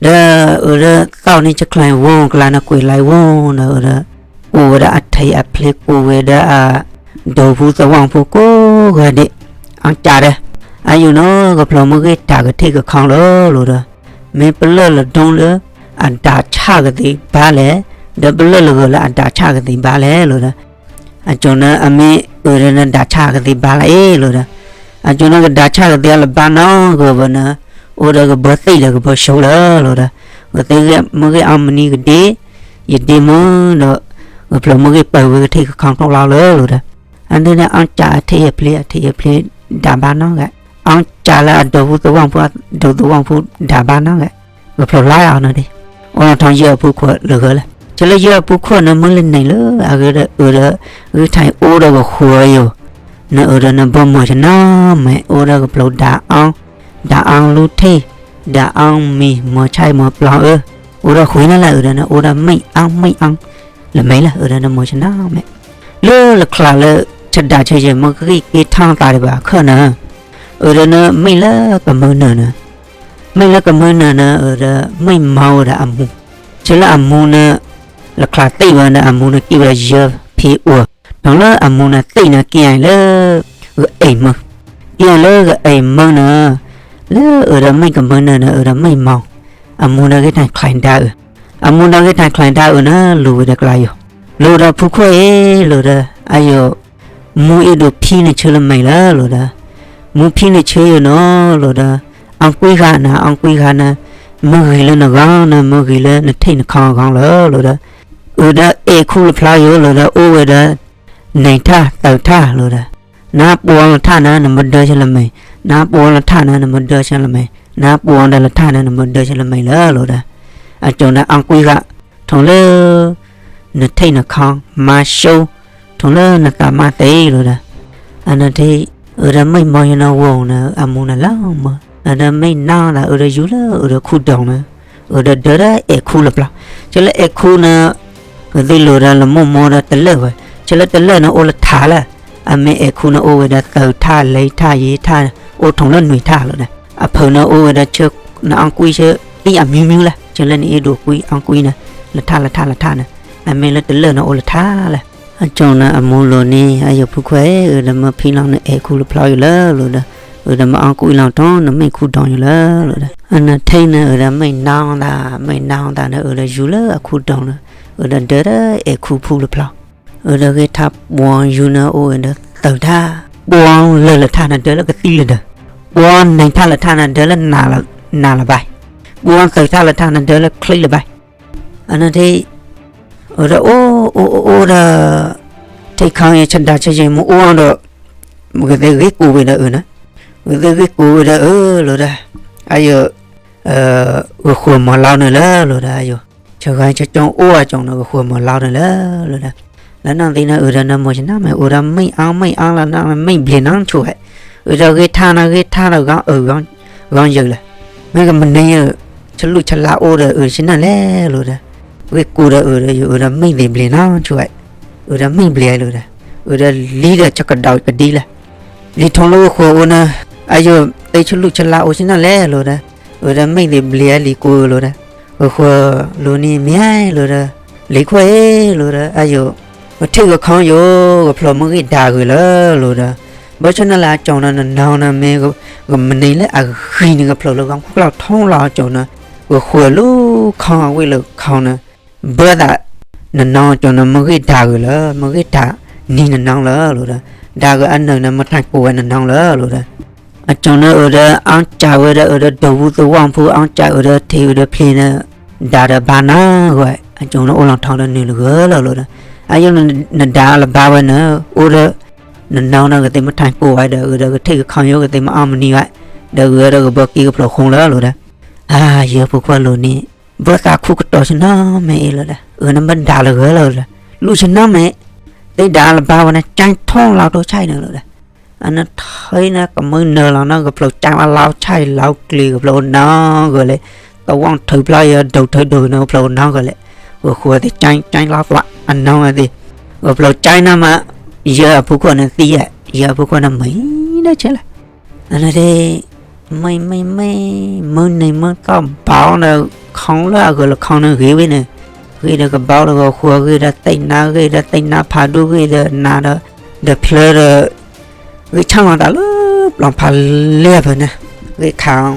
ဒီးအၢဒီးသီၣ်န့ၣ်ကချဲဝဲကလါန့ၣ်ကွံာ်လါဝဲဒီး အၢဒီး ကိးဝဲဒၣ်အထံအဖျ့ကိးဝဲဒၣ်အ ဒိးဖူသဝီဖိကိးဂၤဒဲး, အကၠိဒီး, အယိာ်န့ၣ် ကဖျိမ့ၢ်ဂ့ၢ်တၢ်ကထံၣ်ကခီလီၤလီၤဒီး, မ့ၢ်ပလၢၢ်လၢဒိလၢအဒၣ်ဆၣ်ကသ့ဘါလဲၣ်, ဒီးပလၢၢ်လၢဂၢၤလၢအဒၣ်ဆၣ်ကသ့ဘါလဲၣ်လီၤဒီး, အကၠိန့ၣ် အမ့ၢ်အၢဒီးန့ၣ်ဒၣ်ဆၣ်ကသ့ဘါလၢအ့ၣ်လီၤဒီး, အကၠိန့ၣ်ကဒၣ်ဆၣ်ကသ့လၢဘါနီၢ်ဂၢၤဘၣ်န့ၣ်, အိၣ်ဒီးကဘၢသ့ၣ်ဒီးကဘၢဆိလၢလီၤဒီး, ကသ့ဂ့ၢ်မ့ၢ်ဂ့ၢ်အီမနံၤကဒ့ ယဒ့မုၢ်ဒီး ကဖျိမ့ၢ်ဂ့ၢ်ပၢၤဝဲကထံၣ်ကခီထီၣ်လီၤလၢလီၤဒီး, အန့ၣ်န့ၣ် အကၠိအထံအဖျ့ အထံအဖျ့ဒၣ်ဘါနီၢ်ဂၤ, အကၠိလၢအဒိးဖူသဝီဖိ အဒိးသဝီဖိဒၣ်ဘါနီၢ်ဂၤ, ကဖျိလါအီၤန့ၣ်ဒံး, အိၣ်လီၤထီၣ်ယဲၢ်အဖူခိၣ်လၢဂၢၤလဲၣ်, ကလၢယဲၢ်အဖူခိၣ်န့ၣ် မ့ၢ်လၢန့ၣ်လၢအဂ့ၢ်ဒီးအၢဒီး, ဂံၢ်ထၢၣ်အိၣ်ဒီးကဃိၤယိာ်, နအၢဒီးနဘၢမီၤကနၣ်မဲာ် အိၣ်ဒီးကဖျိဒၣ်အီ, ဒၣ်အီလူထံၣ်, ဒၣ်အီမံၤ မီၤဆၣ်မီၤပျီအၢ, အိၣ်ဒီးဃုာ်န့ၣ်လၢအၢဒီးန့ၣ် အိၣ်ဒီးမ့ၢ်အီမ့ၢ်အီ, လၢမ့ၢ်လၢအၢဒီးနမီၤကနၣ်မဲာ်, လၢလၢ်ချါလၢ ဆဒၣ်ဆၢယဲၢ်မ့ၢ်ဂ့ၢ်က့ၤထီၣ်သးဒံးဘၣ်အခၢၣ်န့ၣ်, အၢဒီးန့ၣ်မ့ၢ်လၢကမၢနၢၤန့ၣ်, မ့ၢ်လၢကမၢနၢၤန့ၣ် အၢဒီးမ့ၢ်မီၤဝဲဒၣ်အမူ, ဆၢလၢအမူန့ၣ်, လၢ်ချါသ့ၣ်ဝဲဒီးအမူန့ၣ်က့ၤဝဲဒၣ်ယဲၢ်ဖံအိၣ်, ဒီးလၢအမူန့ၣ်သ့ၣ်န့ၣ်က့ၤလၢ ဂအံၤမုၢ်, က့ၤလၢဂအံၤမုၢ်န့ၣ်, လၢအၢဒီးမ့ၢ်ကမၢနၢၤန့ၣ် အၢဒီးမ့ၢ်မီၤ, အမူဒီးဂ့ၢ်ထၢၣ်ချါဒါအၢ, အမူဒီးဂ့ၢ်ထၢၣ်ချါဒါအၢန့ၣ် လူၤဝဲဒီးကလါယိာ်, လူၤဒီးဖူခိၣ်အ့ၣ်လီၤဒီး, အယိာ် မူအ့ၣ်ဒိးဖံန့ၣ်ဆၢလၢမဲာ်လၢလီၤဒီး, မူဖံန့ၣ်ဆၢယိာ်န့ၣ်လီၤဒီး, အီကွံဂၤန့ၣ် အီကွံဂၤန့ၣ်, မ့ၢ်ဂ့ၤလၢနဂီၢ်န့ၣ် မ့ၢ်ဂ့ၤလၢနထံၣ်နခီဂီၢ်လၢလီၤဒီး, အၢဒီးအဲၣ်ခူလၢဖျါယိာ်လီၤဒီး အိၣ်ဝဲဒီး နံၣ်ထၣ်သၢထၣ်လီၤဒီး, နပှီလၢထၣ်န့ၣ် နမ့ၢ်ဒၢဆၢလၢမဲာ်, နပှီလၢထၣ်န့ၣ် နမ့ၢ်ဒၢဆၢလၢမဲာ်, နပှီဒီးလၢထၣ်န့ၣ် နမ့ၢ်ဒၢဆၢလၢမဲာ်လၢလီၤဒီး, အကၠိန့ၣ် အီကွံဂၤ, ထိၣ်လၢ နထံၣ်နခီ, မၤစိ, ထိၣ်လၢနသးမါသ့လီၤဒီး, အနထံၣ်, အၢဒီးမ့ၢ်မီၤယိာ်န့ၣ်ဝဲန့ၣ် အမူန့ၣ်လၢမီၤ, အၢဒီးမ့ၢ်နီၢ်သး အၢဒီးယူၤလၢအၢဒီးခူဒိၣ်န့ၣ်, အၢဒီးဒၢဒီးအဲၣ်ခူလၢဖျါ, ဆၢလၢအဲၣ်ခူန့ၣ် ကသ့ၣ်လိာ်ဒီးလၢမိၢ်မိၢ်ဒီးတလၢာ်ဝဲ, ဆၢလၢတလၢာ်န့ၣ်အိၣ်လၢထးလၢ, အမ့ၢ်အဲၣ်ခူန့ၣ်အိၣ်ဝဲဒီးသၢထၣ်လၢထၣ်ယဲၢ်ထၣ်, အိၣ်ထိၣ်လၢနွံထၣ်လီၤဒီး, အဖုန့ၣ်အိၣ်ဝဲဒီးဆၢ, နအီကွံဆၢ, သံအမံၤမံၤလၢ, ဆၢလၢနအ့ၣ်ဒိးကွံအီကွံန့ၣ်, လၢထၣ်လၢထၣ်လၢထၣ်န့ၣ်, အမ့ၢ်လၢတလၢာ်န့ၣ်အိၣ်လၢထးလၢ အကၠိန့ၣ်အမူလိၤန့ၣ် အယိာ်ဖုခွဲး အၢဒီးမ့ၢ်ဖံလီၤနအဲၣ်ခူလၢဖျါယိာ်လၢလီၤဒီး, အၢဒီးမ့ၢ်အီကွံလီၤထီၣ် နမ့ၢ်ခူဒိၣ်ယိာ်လၢလီၤဒီး, အနထံၣ်န့ၣ် အၢဒီးမ့ၢ်နီၢ်သး မ့ၢ်နီၢ်သးန့ၣ် အၢဒီးယူၤလၢအခူဒိၣ်န့ၣ်, အၢဒီးဒၢဒီးအဲၣ်ခူဖူလၢဖျါ, အၢဒီးဂ့ၢ်ထၣ်ပှီယူၤန့ၣ်အိၣ်ဝဲဒီးသၢထၣ်, ပှီလၢာ်လၢထၣ်န့ၣ်ဒၢလၢကသံၣ်လၢဒၢ, ပှီနံၣ်ထၣ်လၢထၣ်န့ၣ်ဒၢလၢနၤလၢၤဘၣ်, ပှီသၢထၣ်လၢထၣ်န့ၣ်ဒၢလၢချံလၢၤဘၣ် အနထံၣ်, အၢဒီးအိၣ်အိၣ်အိၣ်ဒီး, ထံခီယဆဒါဆၢယံၤမ့ၢ်အိၣ်ဒီး, မ့ၢ်ကသ့ဂ့ၤကိးဝဲဒီးအၢန့ၣ်, မ့ၢ်ကသ့ဂ့ၤကိးဝဲဒီးအၢလီၤဒီး, အယိာ်, ဂဃိမီၤလီၤန့ၣ်လၢလီၤဒီးအယိာ်, ဆဂၤဆကၠိအိၣ်အကၠိန့ၣ် ဂဃိမီၤလီၤန့ၣ်လၢလီၤဒီး, လၢနီၢ်သံန့ၣ် အၢဒီးနမီၤဆနၣ်မဲာ် အၢဒီးမ့ၢ်အီမ့ၢ်အီလီၤန့ၣ် မ့ၢ်ဘျဲးနီၢ်ဆိၣ်ဝဲ, အၢဒီးဂ့ၤထၣ်န့ၣ် ဂ့ၤထၣ်ဒီးဂီၤအၢၣ်ဂီၤယၢၤလၢ, မ့ၢ်ကမနုၤယဲ ဆလူၢ်ဆလါအိၣ်ဒီးအၢဆနၣ်လဲၣ်လီၤဒီး, ဂ့ၤကိးဒီးအၢဒီးယအၢဒီးမ့ၢ်သ့ၣ်ဘျဲးနီၢ်ဆိၣ်ဝဲ, အၢဒီးမ့ၢ်ဘျဲးလီၤဒီး, အၢဒီးလံဒီးဆကဒီးကဒံလၢ, လံထီၣ်လၢဂဃိအိၣ်န့ၣ် အယိာ် သ့ဆလူၣ်ဆလါအိၣ်ဆ့ၣ်နီၤလဲၣ်လိၤဒီး, အဝဲဒၣ်မ့ၢ်သ့ၣ်ဘျံးအလံၤကိးလိၤဒီး, ဂဃၢၤလိၤန့ၣ်မ့ၢ်လိၤဒီး, လံၤခွဲးအ့ၣ်လိၤဒီး အယိာ် ကထံၣ်ဂခီယိာ် ကဖျိးမ့ၢ်ဂ့ၢ်ဒၣ်ဂ့ၤလၢလိၤဒီး, ဘၣ်ဆၣ်န့ၣ်လၢအကၠီၤန့ၣ် နနီၤန့ၣ်မ့ၢ် ကမနုၤလၢအဂံၢ်န့ၣ် ကဖျိးလၢဂီၤခူၣ်ကျီၢ်ထီလီၤအကၠီၤန့ၣ်, ဂဃၢၤလူၤခီအဝ့ၢ်လၢခီန့ၣ်, ဘၣ်သး နနီၤကၠီၤန့ၣ် မ့ၢ်ဂ့ၢ်ဒၣ်ဂ့ၤလၢ မ့ၢ်ဂ့ၢ်ဒၣ်နံၤနနီၤလၢလိၤဒီး, ဒၣ်ဂ့ၤအနၢၤန့ၣ် မ့ၢ်ထံၣ်ပိာ်ဝဲနနီၤလၢလိၤဒီး, အကၠီၤန့ၣ်အၢဒီး အီၣ်ကၢဝဲဒီးအၢဒီးဒိးဝူသဝီဖိ အီၣ်ကၢအၢဒီးထံးအၢဒီးဖျ့န့ၣ်, ဒၣ်ဒီးဘါနၤဂီၤ, အကၠီၤန့ၣ်အိၣ်လီၤထီဒီးနုာ်လၢဂၢၤလၢလိၤဒီး, အယိာ်နဒၣ်လၢဘါဝဲန့ၣ် အိၣ်ဒီး နနီၤန့ၣ်ကသ့ၣ်မ့ၢ်ထံၣ်ပိာ်ဝဲဒီး အၢဒီးကထံၣ်ကခီယိာ်ကသ့ၣ်မ့ၢ်အီၣ်မနံၤဝဲ, ဒီးဂၢၤဒီးကဘီက့ၤကဖျိးဃိလၢလိၤဒီး, အါ ယဲၢ်ဖိခွါလိၤန့ၣ်, ဘၣ်သးခူကတီၤဆ့ၣ်နီၤမဲာ်အ့ၣ်လိၤဒီး အၢန့ၣ်ဘၣ်ဒၣ်လၢဂၢၤလၢလိၤဒီး လူၤဆ့ၣ်နီၤမဲာ်, သ့ၣ်ဒၣ်လၢဘါဝဲန့ၣ် ကၠဲထီၣ်လီၤတိၢ်ဆဲးန့ၣ်လိၤဒီး, အနထံၣ်န့ၣ်ကမုၢ်နၢၤလီၤန့ၣ် ကဖျိးကၠဲဝဲလီၤဆဲးလီၤကျံၤ ကဖျိးနီၤဂၢၤလဲၣ်, သဝီထူးဖျါယဒီးထူးဒိၣ်န့ၣ် ကဖျိးနီၤဂၢၤလဲၣ်, ဂဃၢၤသ့ၣ်ကၠဲ ကၠဲလီၤသွးအနီၤဝဲသ့ၣ်, ကဖျိးကၠဲန့ၣ်မး, ယဲၢ်အဖိခွါန့ၣ်သံ, ယဲၢ်အဖိခွါန့ၣ်မံဒၣ်ဆဲးလၢ အနဒ့, မ့ၢ်မ့ၢ်မ့ၢ်, မုၢ်နံၤမုၢ်သီဘၣ်ဒီး ခီလၢအဂၢၤလၢခီန့ၣ်ဂ့ၤဝဲန့ၣ်, ဂ့ၤဒီးကဘီဒီးဂီၤဃိ ဂ့ၤဒီးသ့ၣ်နါ ဂ့ၤဒီးသ့ၣ်နါဖးဒူ ဂ့ၤဒီးနးဒီး, ဒီးဖျၢၣ်ဒီး, ဂ့ၤဆၣ်လီၤသးလၢပျီဖးလဲၢ်ဖဲန့ၣ်, ဂ့ၤခး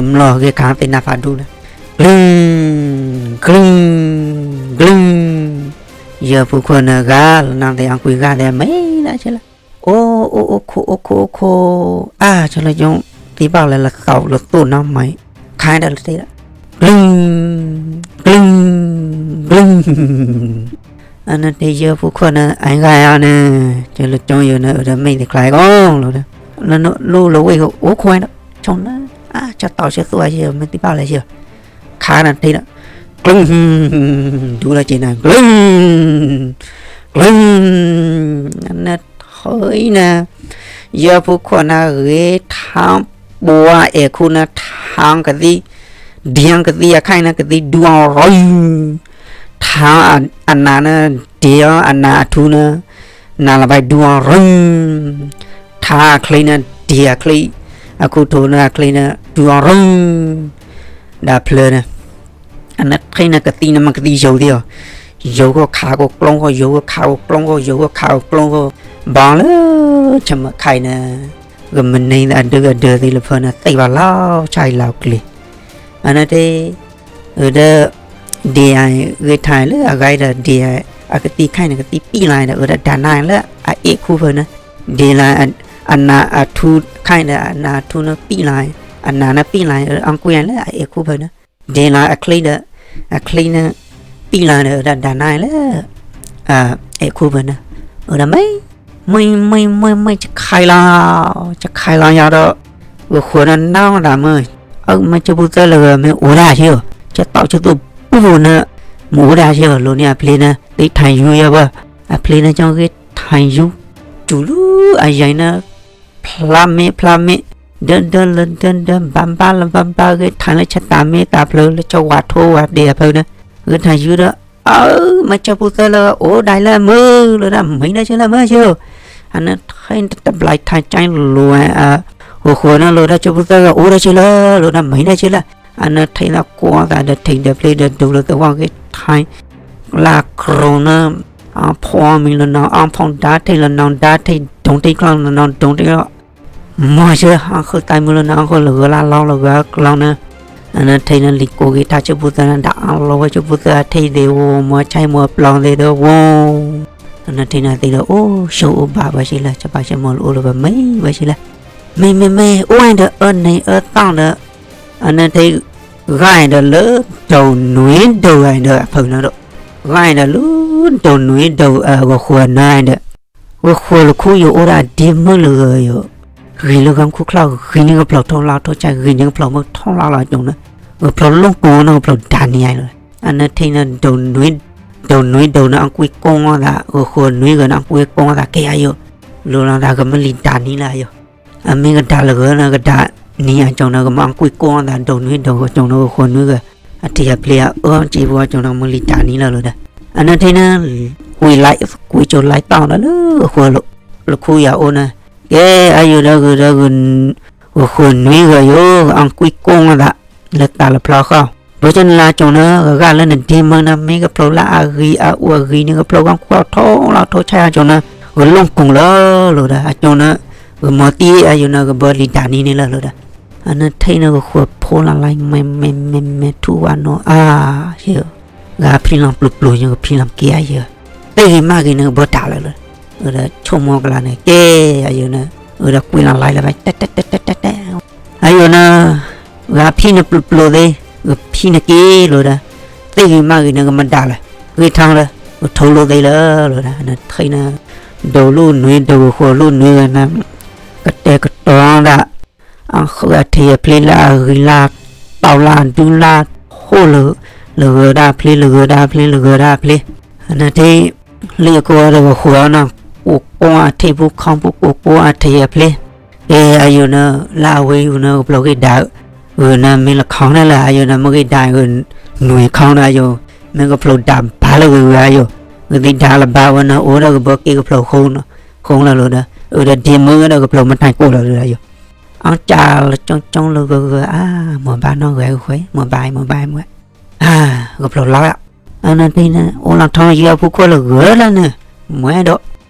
မျိာ်ဂ့ၤခးသ့ၣ်နါဖးဒူန့ၣ်, ကလုၢ်, ကလုၢ်, ကလုၢ်, ယဲၢ်ဖိခွါန့ၣ်ဂၤလၢနၤသ့ၣ် အကွံာ်ဂၤသ့ၣ် မ့ၢ်ဒၣ်ဆဲးလၢ အိၣ်အိၣ်အိၣ်ခိၣ်အိၣ်ခိၣ်အိၣ်ခိၣ်, အါ ဆၢလၢကၠီ သံဘၣ်လၢလၢသီလၢသိၣ်နီၤမံၤ, ခါဒီးလၢတ့ၢ်ဒီး, ကလုၢ်, ကလုၢ်, ကလုၢ်, အနတ့ၢ်ယဲၢ်ဖိခွါန့ၣ် အဂၤယၤန့ၣ်, ကၠီလၢကၠီယိာ်န့ၣ် အၢဒီးမ့ၢ်သ့ၣ်ကျါအံၤကီးလီၤဒီး, လၢနလူလၢဝ့ၢ်ကအိၣ်ခိၣ်ဒီး, ဆိနၤ, အါ ဆၢတီၢ်ဆၢသူအယဲၢ် မ့ၢ်သံဘၣ်လၢယဲၢ်, ခါန့ၣ်တ့ၢ်ဒီး, ကလုၢ်, ဒူလၢက့ၤန့ၣ် ကလုၢ် ကလုၢ်, နထံၣ်အံၤန့ၣ်, ယဲၢ်ဖိခွါန့ၣ်ဂ့ၤထါ, ပှၤအဲၣ်ခူန့ၣ်ထါကသံ, ဒံကသံအခါအံၤန့ၣ် ကသံဒူအီၤရူၤ, ထါအနးန့ၣ် ဒံအီၤအနးအထူန့ၣ်, နးလီၤဘၣ်ဒူအီၤရူၤ, ထါအချံန့ၣ် ဒံအချံ, အခူထိၣ်န့ၣ်အချံန့ၣ် ဒူအီၤရူၤ, ဒီးဖျၢၣ်န့ၣ် အနထံၣ်န့ၣ်ကသံန့ၣ်မ့ၢ်ကသံယိာ်သ့ၣ်အီၤ, ယိာ်ကခးကကျီကီၢ် ယိာ်ကခးကကျီကီၢ် ယိာ်ကခးကကျီကီၢ်, ဘၣ်လၢ ဆၢမုၢ်ခါအံၤန့ၣ်, ကမနုၤသးဒုးအဒၢးသ့ၣ်လၢဖၢန့ၣ် သ့ၣ်ဘၣ်လီၤဆါအံၤလီၤကျံၤ, အနတ့ၢ်, အၢဒီး, ဒံအဂ့ၤထါလၢအဂၤအံၤဒီး ဒံအကသံခါအံၤန့ၣ် ကသံပံၣ်လီၤဒီး အၢဒီးဒၣ်နါလၢအအဲၣ်ခူဖၢန့ၣ်, ဒံလီၤ အနးအထူခါအံၤဒီး အနးအထူန့ၣ်ပံၣ်လီၤ, အနးန့ၣ်ပံၣ်လီၤ အီၣ်ကွံာ်လၢအအဲၣ်ခူဖၢန့ၣ်, ဒံလီၤအချံဒီး, အချံန့ၣ်, ပံၣ်လီၤဒီး အၢဒီးဒၣ်နါလၢ အဲၣ်ခူဖၢန့ၣ်, အၢဒီးမ့ၢ်, မ့ၢ်မ့ၢ်မ့ၢ်မ့ၢ် ဆခါအံၤလီၤ, ဆခါအံၤလီၤယၤဒီး, ဂီၤဃိန့ၣ်နီၢ်သးမုၢ်, အမ့ၢ်ကၠိဖိသၢလၢဂၤမ့ၢ်အိၣ်ဒၣ်ဆ့ဧိၤ, ဆၢတီၢ်ဆၢသူပူၤန့ၣ်, မ့ၢ်အိၣ်ဒၣ်ဆ့ဧိၤ လိၤန့ၣ်အဖျ့န့ၣ် သ့ထၢၣ်ယူယဲဘၣ်, အဖျ့န့ၣ်ကၠီဂ့ၤထၢၣ်ယူ, စူၤလၢအယံၤန့ၣ်, ဖျါမ့ၢ်ဖျါမ့ၢ်, ဒၢဒၢလၢဒၢဒၢ ဘၣ်ဘၣ်လၢဘၣ်ဘၣ် ဂ့ၤထၢၣ်လၢဆၢတၢ်မ့ၢ်တၢ်ဖျိလၢဆၢဝၣ်ထိဝၣ်ဒ့အဖၢန့ၣ်, ဂ့ၤထၢၣ်ယူဒီး, အၢ မ့ၢ်ကၠိဖိသၢလၢဂၤအိၣ်ဒၣ်လၢမုၢ်, လၢဒၣ်မံဒၣ်ဆ့လၢမုၢ်ဆ့ဧိၤ, အနထံၣ်တဘျီထါကၠီလိၤဝဲ, ဂီၤဃိန့ၣ်လိၤဒၣ်ကၠိဖိသၢဂၤအိၣ်ဒၣ်ဆ့လၢ လိၤဒၣ်မံဒၣ်ဆ့လၢ, အနထံၣ်သးကွၢ်သးဒီးထံၣ်ဒီးဖျ့ဒီးဒိၣ်လၢသဝီဂ့ၤထၢၣ်, လၢကရိန့ၣ်, အဖီမံၤလၢနီၢ်အဖီ ဒါထံၣ်လၢနီၢ်ဒါထံၣ် ဒိၣ်ထံၣ်ချီလၢနီၢ်ဒိၣ်ထံၣ်လီၤ မၤစၢၤဟးဃုသးမုၢ်လၢနၤအဃိ လၢဂၢၤလၢ်လီၤလၢဂၢၤကျီန့ၣ်, အနထံၣ်န့ၣ်လံၤကိးက့ၤထါကၠိဖိသၢန့ၣ် ဒၣ်အလီၤဝဲကၠိဖိသၢအထံၣ်သ့ၣ်ဧိၤ မၤဆါမၤပျီသ့ၣ်ဒီးဝဲ, အနထံၣ်န့ၣ်သ့ၣ်ဒီးအိၣ်ဆိးအိၣ်ဘၣ်ဝဲဆံလၢ ဆၢပၤဆၢမိၢ်လၢအိၣ်လၢပမံဝဲဆံလၢ, မ့မ့မ့ၢ်အိၣ်ဝဲဒီးအၢနံၤအၢသီဒီး, အနထံၣ် ဂၤအံၤဒီးလၢဒိၣ်နွံဒိၣ်ဂၤအံၤဒီးအဖုၣ်န့ၣ်ဒီး, ဂၤအံၤဒီးလၢဒိၣ်နွံဒိၣ်အဂီၢ်ဃိးနၤအံၤဒီး, ဂီၢ်ဃိးလၢခူယအိၣ်ဒၣ်ဒ့မုၢ်လၢဂၤယိၤ, ဂံၢ်လၢဂီၢ်မူခိၣ်ချီ ဂံၢ်န့ၣ်ကဖျိးထီလီၤထီဆါ ဂံၢ်န့ၣ်ကဖျိးမုၢ်ထီလီၤလီၤကၠိန့ၣ်, ကဖျိးလိၣ်ကိးန့ၣ်ကဖျိးဒၣ်နံၤအံၤလီၤ, အနထံၣ်န့ၣ် ဒိၣ်နွံဒိၣ်န့ၣ်အကွံကိးသး ဂီၢ်ဃိးနွံဂၤန့ၣ်အကွံကိးသးကဲယိၤ, လိၤလီၤသးကမ့ၢ်လံာ်ဒၣ်နံၤလၢယိၤ အမ့ၢ်ကဒါလၢဂၤန့ၣ် ကဒါနံၤအကၠိန့ၣ် ကမ့ၢ်အကွံကိးသး ဒိၣ်နွံဒိၣ်ကၠိန့ၣ် ဂီၢ်ဃိးနွံဂၤ, အထံၣ်အဖျ့အအၢကံဖိအကၠိန့ၣ် ကမ့ၢ်လံာ်ဒၣ်နံၤလၢလီၤဒီး, အနထံၣ်န့ၣ်, ကွံလၢ, ကွံကၠိလၢတီၢ်ဒီးလၢဃိးလၢခူယအိၣ်န့ၣ်, ကဲ အယိာ်ဒီးဂ့ၤဒီးဂ့ၤ ဂဃိၣ်နွံဂၤယိာ် အကွံကိးသး လၢတၢ်လၢဖျီဃီ, ဘၣ်ဆၣ်န့ၣ်လၢအကၠိၣ်န့ၣ် ဂၤလၢနဒ့မၢနၤ မ့ၢ်ကဖျိလၢအဂံၢ်အအိၣ်အဂံၢ်န့ၣ် ကဖျိကီၢ်ခိၣ်ထီၣ်လီၤထိၣ်ဆါအကၠိၣ်န့ၣ် ဂလိာ်ကိၣ်လၢလိၤဒီး အကၠိၣ်န့ၣ် ဂမၤသံအယိာ်န့ၣ် ကဘၢလံာ်ဒၣ်နံၤန့ၣ်လၢလိၤဒီး အနၢထံန့ၣ်ကဃိၣ်ဖိလၢ်လၢ် မဲာ်မဲာ်မဲာ်မဲာ်ထူၣ်ဝဲနီၤအါယဲၢ် ဂၤဖံလီၤပျိၤပျိၤညါ ကဖံလီၤက့ၤအါယဲၢ်, သ့ၣ်ဂ့ၤမးဂ့ၤန့ၣ် ကဘၢတၢ်လၢာ်လၢာ်, အိၣ်ဒီးဆိကမိၣ်ကလါန့ၣ် ကဲ အယိာ်န့ၣ် အိၣ်ဒီးကွံလီၤလါလၢၤဘၣ် တဲတဲတဲတဲတဲတဲ, အယိာ်န့ၣ် ဂၤဖံန့ၣ်ပျိၤပျိၤသ့, ကဖံန့ၣ်က့ၤလိာ်ဒီး, သ့ၣ်ဂ့ၤမးဂ့ၤန့ၣ် ကမၤဒၣ်လၢာ်, ဂ့ၤထီၣ်ဒီး ကထိလိာ်သ့လၢာ်လီၤဒီး နထံန့ၣ် ဒိၣ်လိာ်နွံ ဒိၣ်ကဃိၣ်လိာ်နွံဂၤန့ၣ် ကတဲာ်ကတီၤဒၣ် အဃုအထံအဖျ့လၢအဂံၢ်လၢ် တီၢ်လၢဒူလၢ် ဟိၣ်လၢ လၢဂၢၤဒၣ်ဖျ့ လၢဂၢၤဒၣ်ဖျ့ လၢဂၢၤဒၣ်ဖျ့, အနထံ လၢယကိးဒီးကဃိၣ်အီၤန့ၣ် ကိးကိးအထံဖိခီဖိ ကိးကိးအထံအဖျ့, ကဲအယိာ်န့ၣ် လၢအဝဲအံၤန့ၣ် ကဖျိးဂ့ၢ်ဒၣ် ဂုာ်န့ၣ်မ့ၢ်လၢခီန့ၣ်လၢ အယိာ်န့ၣ် မ့ၢ်ဂ့ၢ်ဒၣ်ဂုာ် နွံခီန့ၣ် အယိာ် မ့ၢ်ကဖျိးဒၣ်ဘၣ်လၢဂုာ်ဂုာ်အယိာ်, ကသံၣ်ဒၣ်လၢဘၣ်ဝဲန့ၣ် အိၣ်ဒီးကဘၢက့ၤကဖျိးဃိ ဃိလၢာ်လီၤဒီး အိၣ်ဒီးဒ့မုၣ်ဒီးကဖျိးမ့ၢ်တၢ်ကိၢ်လၢာ်လီၤအယိာ်, အီၣ်ကၢ်လၢကၠီကၠီလၢဂၢၤဂၢၤ အါ မိၢ်ဘၣ်နီၢ်ဂဲၤဃဲ မိၢ်ဘၣ် မိၢ်ဘၣ် မိၢ် အါ ကဖျိးလီၤ, အနထံန့ၣ် အိၣ်လီၤထီၣ်ယွၤဖိခွါလၢဂၢၤလၢန့ၣ် မွဲဒီး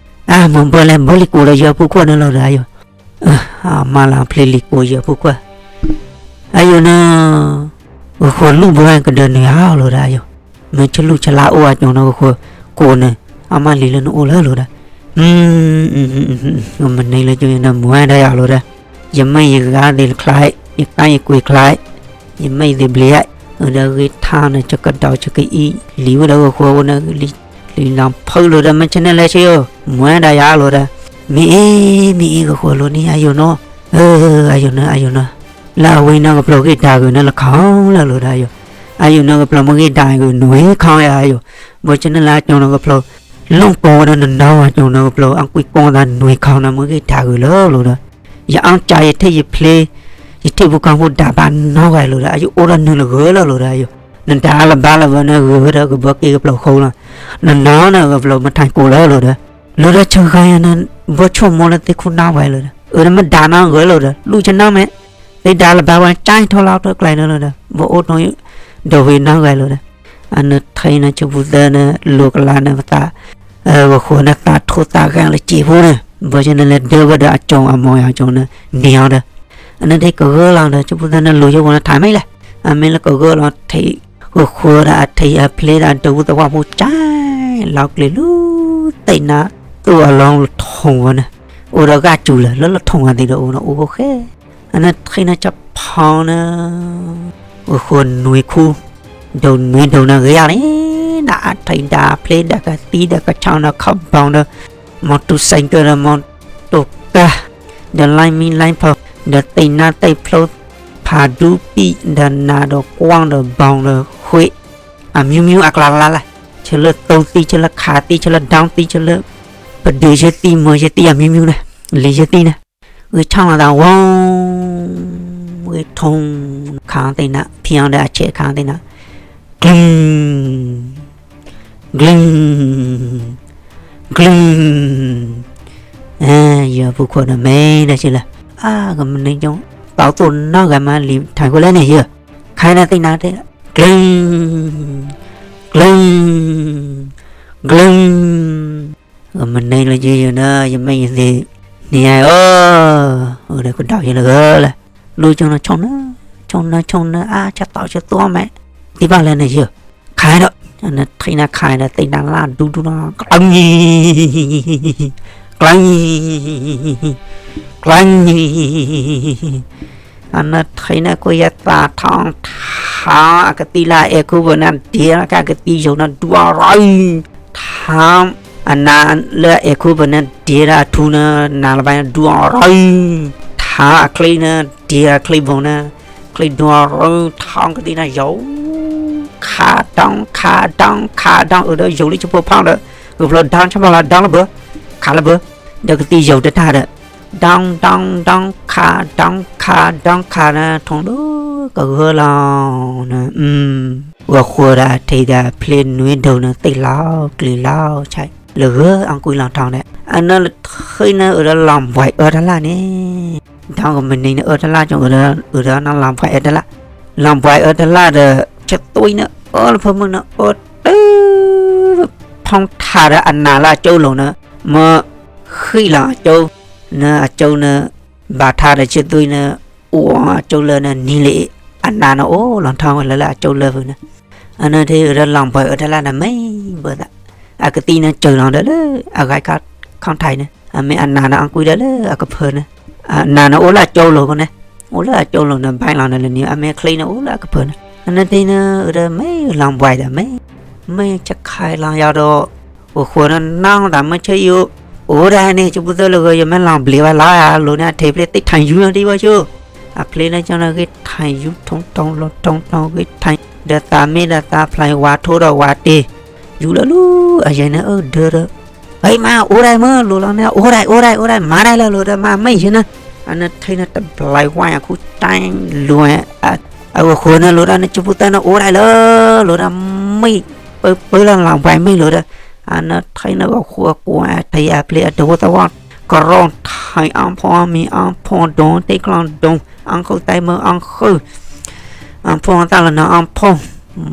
အါ မိၢ်ဘၢလဲၣ် ဘၢလံကိးဒီးယွၤဖိခွါန့ၣ်လီၤဒီးအယိာ်, အမါလၢဖျ့လံကိးယွၤဖိခွါ အယိာ်န့ၣ် ကဃိၣ်လူၢ်ဘၢကဒၢးနုာ်အါလီၤဒီးအယိာ်, မ့ၢ်ဆလူၢ်ဆလါအိၣ်အကၠိၣ်န့ၣ်ကဃိၣ်ကိးန့ၣ်, အမါလံၤလၢနအိၣ်လၢလီၤဒီး, မနုၤလၢကၠိၣ်န့ၣ် မွဲဒီးယၤလီၤဒီး, ယမ့ၢ်ယဂၤသ့ၣ်တခါ, ယကါယကွံာ်ချါ, ယမ့ၢ်ယသ့ၣ်ဘျံးဧါ, အိၣ်ဒီးဂ့ၤထါန့ၣ် ဆကဒီးဆကအံၤ လံၤဝဲဒီးကဃိၣ်ဝဲန့ၣ် လံၤလီၤဖုးလီၤဒီး မ့ၢ်ဆဲန့ၣ်လဲၣ်ဆ့ယိာ် မွဲဒီးယၤလီၤဒီး, မ့ၢ်အ့ မ့ၢ်အ့ ကဃိၣ်လိာ်န့ၢ်အယိာ်နီၤ, အယိာ်န့ၣ် အယိာ်န့ၣ်, လၢအဝဲန့ၣ်ကဖျိးဂ့ၢ်ဒၣ်ဂုာ်န့ၣ်လၢခီလၢာ်လီၤဒီးအယိာ်, အယိာ်န့ၣ်ကဖျိးမ့ၢ်ဂ့ၢ်ဒၣ်ဂုာ်နွံခီအယိာ်, ဘၣ်ဆၣ်န့ၣ်လၢအကၠိၣ်န့ၣ်ကဖျိး လိၣ်ကိးဝဲဒီးနနီၤအကၠိၣ်န့ၣ်ကဖျိး အကွံကိးသးနွံခီန့ၣ် မ့ၢ်ဂ့ၢ်ဒၣ်ဂုာ်လၢလီၤဒီး, ယအီၣ်ကၢ်ယထံၣ်ယဖျ့ ယထံၣ်ဖိကီၢ်ဖိဒၣ်ဘၣ်နီၢ်ဂၤလီၤဒီး အယိာ်အိၣ်ဒီးနုာ်လၢဂၢၤလၢလီၤဒီးအယိာ်, နဒၣ်လၢဘါလၢဝဲန့ၣ်ဂၢၤဒီးကဘၢက့ၤကဖျိးဃိလီၤ, နနီၤန့ၣ်ကဖျိးမ့ၢ်တၢ်ကိၢ်လၢလီၤဒီး, လီၤဒီးဆၢဂၤယၤန့ၣ် ဘၢဆိကမိၣ်လၢသ့ၣ်ခိၣ်နီၢ်ဝဲလီၤဒီး အၢ နမ့ၢ်ဒၣ်နီၢ်ဂၢၤလီၤဒီး လူၢ်ဆနၢၣ်မဲာ်, သ့ဒၣ်လၢဘါဝဲကၠါထီၣ်လၢအီၣ်ထီၣ်ကျဲလီၤဒီး ဘၣ်အိၣ်ထီၣ် ဒီးဝဲနီၢ်ဂၤလီၤဒီး, အနထံန့ၣ် ဆၢဖိသၢန့ၣ် လိၤကလါန့ၣ် ပသး ကဃိၣ်န့ၣ်သးထိသးဂဲၤလၢစံာ်ဖိန့ၣ် ဘၣ်ဆၣ်န့ၣ်လဲၤဒၢဝဲဒီးအကၠိၣ်အမိၢ်အကၠိၣ်န့ၣ် န့ၢ်အီၤဒီး, အနထံကဂၢၢ်လီၤဒီး ဆၢဖိသၢန့ၣ် လိၤယိဝဲန့ၣ်ထးမ့ၢ်လဲၣ်, အမ့ၢ်လၢကဂၢၢ်လီၤထံး ကဃိၣ်ဒီးအထံးအဖျ့ဒီးဒိးဝူသဝီဖိကၠါ လီၤကျ့ၤလူၤ သ့ၣ်နါ သူၣ်အလီၤလၢထိၣ်ဝဲန့ၣ်, အိၣ်ဒီးဂၢ်စူၤလၢာ် လၢလီၤထိၣ်ဝဲသ့ၣ်ဒီးအိၣ်န့ၣ်အိၣ်ဖိဃဲ, အနထံန့ၣ်ဆၢဖီန့ၣ် ကဃိၣ်နွံခူ ဒိၣ်နွံဒိၣ်န့ၣ်ဂ့ၤယၤန့ၣ် ဒီးအထံးဒီးအဖျ့ဒီးကသံဒီးကဆီဒီးခီဘီဒီး မီတူစဲးကၢဒီးမီတူကၢ ဒီးလါမံလါဖီ ဒီးသ့ၣ်နါသ့ၣ်ဖျိ ဖးဒူပံၣ် ဒီးနးဒီးကွၢ်ဒီးဘီဒီးဃ့ၢ် အမျိုးမျိုးအကျါလါလၢ်, ဆၢလၢသိသံ ဆၢလၢခးသံ ဆၢလၢဒီသံ ဆၢလၢ ပဒုးယဲသံ မၢယဲသံ အမျိုးမျိုးန့ၣ် လံာ်ယဲသံန့ၣ် ဂ့ၤဆီလီၤသးဝီ ဂ့ၤထိၣ် ခးသ့ၣ်နါ ဖံအီၤဒီးအဆဲးခးသ့ၣ်နါ ကလုၢ် ကလုၢ် ကလုၢ်, ယဖိခွါဒီးမ့ၢ်ဒၣ်ဆ့လၢ အါ ကမနုၤကၠိ သးအိၣ်သိၣ်နီၢ်ဂၤမးလံာ်ထါခိၣ်လဲၣ်န့ၣ်ယ ခါဒၣ်သ့ၣ်နါတဲ ကလုၢ် ကလုၢ် ကလုၢ်, ကမနုၤလၢယယိာ်န့ၣ် ယမ့ၢ်ယသ့ၣ် န့ၢ်ယၤအီၤ အိၣ်ဒီးကဒီးယလၢဂၢၢ်လၢ လူကၠိန့ၣ် ဆိၣ်နၢ ဆိၣ်နၢ ဆိၣ်နၢ အါ ဆၢသီဆၢသီမဲာ် ဒ်ဘၣ်လဲၣ်န့ၣ်ယ ခါဒီး နထံၣ်နခါဒီး သ့ၣ်နါလၢဒူဒူနီၤ ကျၢၤ ကျၢၤ ကျၢၤ အနထံၣ်နကွၢ်ယသးထီ ထါအကသံၣ်လၢအအဲၣ်ခိပၢၢ်န့ၣ် ဒဲလၢကကသံၣ်ယိာ်န့ၣ် ဒူအီၤရၢ ထါ အနါလၢအအဲၣ်ခိပၢၢ်န့ၣ် ဒဲလၢအထူန့ၣ် နၤလၢဘၣ်န့ၣ် ဒူအီၤရၢ ထါအချံန့ၣ် ဒဲအချံဘိန့ၣ် ချံဒူအီၤရၢ ထါကသံၣ်န့ၣ်ယိာ် ခးဒီခးဒီခးဒီ အိၣ်ဒီးယိာ်လံဆၢဖိဖီဒီး ကဖျိးဒီဆၢဖိလၢဒီလၢဘၢ ခးလၢဘၢ ဒီးကသံၣ်ယိာ်တတၢ်ဒီး ဒီဒီဒီခးဒီခးဒီခးန့ၣ် ထိၣ်ဒိၣ်ကဂၢၢ်လီၤန့ၣ် ဂီၤဃိဒီးအထံးဒီးအဖျ့နွံဒိၣ်န့ၣ် သ့ၣ်လီၤကျံၤလီၤဆဲး လၢဂၢၢ်အီၣ်ကွံလီၤထီန့ၣ် အနၢ်လၢထံၣ်န့ၣ် အၢဒီးလီၤဘှဲးအၢတလၣ်န့ၣ် ဒီးကမနံၤန့ၣ်အၢတလၣ်ကၠိ အၢဒီး အၢဒီးနီၢ်လီၤဘှဲးအၢတလၣ်, လီၤဘှဲးအၢတလၣ်ဒီး ဆၢသွံန့ၣ် အၢလၢဖၢမုၢ်န့ၣ် အၢတ ဖီထးဒီးအနးလၢအကၠိလိၤန့ၣ် မၢဃံလီၤအကၠိ န့ၣ်အကၠိန့ၣ် ဘၣ်ထါဒီးဆၢသွံန့ၣ် အိၣ်အကၠိလၢန့ၣ်နံၤလံ အနးန့ၣ်အိၣ်လီၤထီဝဲလၢလၢအကၠိလၢဖုန့ၣ် အနၢ်ထံၣ်အၢဒီးလီၤဘှဲးအၢတလၣ်ဒီးမ့ၢ်ဘၢသး အကသံၣ်န့ၣ်စၢၤလီၤဒီးလၢအဂၤခီၣ်ထံးန့ၣ် အမ့ၢ်အနးန့ၣ်အီၣ်ကွံဒီးလၢအကဖၢန့ၣ် အနးန့ၣ်အိၣ်လၢအကၠိလိၤဃိန့ၣ် အိၣ်လၢအကၠိလိၤန့ၣ် ဘၣ်လီၤန့ၣ်လၢနံၤ အမ့ၢ်ချံန့ၣ်အိၣ်လၢအကဖၢန့ၣ် အနၢ်ထံၣ်န့ၣ်အၢဒီးမ့ၢ်လီၤဘှဲးဒီးမ့ၢ် မ့ၢ်ဆခါလီၤယၤဒီး အိၣ်ဃိန့ၣ်နီၢ်သးမ့ၢ်ဆၢအံၤ အိၣ်ဒၣ်န့ၣ် ကၠိပူၤသၢလၢဂၢၢ် ယမ့ၢ်လီၤဘှဲးဝဲလီၤဧါ လိၤန့ၣ်အထံၣ်ဖျ့သ့ၣ်ထၣ်ယူၤလီၤဒံးဝဲဆိ အဖျ့န့ၣ်ကၠီန့ၣ်ဂ့ၤထၣ်ယူၤ ထိၣ်ထိၣ်လိၤထိၣ်ထိၣ်ဂ့ၤထၣ် ဒီးသးမ့ၢ်ဒီးသးဖျါဝးထိၣ်ဒီးဝးတ့ၢ် ယူၤလၢလူ အယဲၢ်န့ၣ်အၢဒၢဒီး ဟဲမါ အိၣ်ဒၣ်မ့ၢ်လိၤလီၤန့ၣ် အိၣ်ဒၣ် အိၣ်ဒၣ် အိၣ်ဒၣ် မၤဒၣ်လၢလိၤဒီး မၤမ့ၢ်ယဲၢ်န့ၣ် အနၢ်ထံၣ်န့ၣ်တဘျီဝါအဃိတၢ်လိၤ အအိၣ်ဃိန့ၣ်လိၤဒီးန့ၣ် ကၠိပူၤသၢန့ၣ် အိၣ်ဒၣ်လၢလိၤဒီး မ့ၢ်ပၢပၢလၢလီၤဘှဲးမ့ၢ်လိၤဒီး အနၢ်ထံၣ်န့ၣ်ဂီၤဃိအကွၢ်အထံၣ်အဖျ့အတဝီသဝီ ကရီထံအီၣ်ဖီမံၤအီၣ်ဖီဒိၣ် တ့ကျီၢ်ဒိၣ် အီၣ်ခုၣ်သဲမုၢ်အီၣ်ခုၣ် အီၣ်ဖီသၣ်လီၤန့ၣ်အီၣ်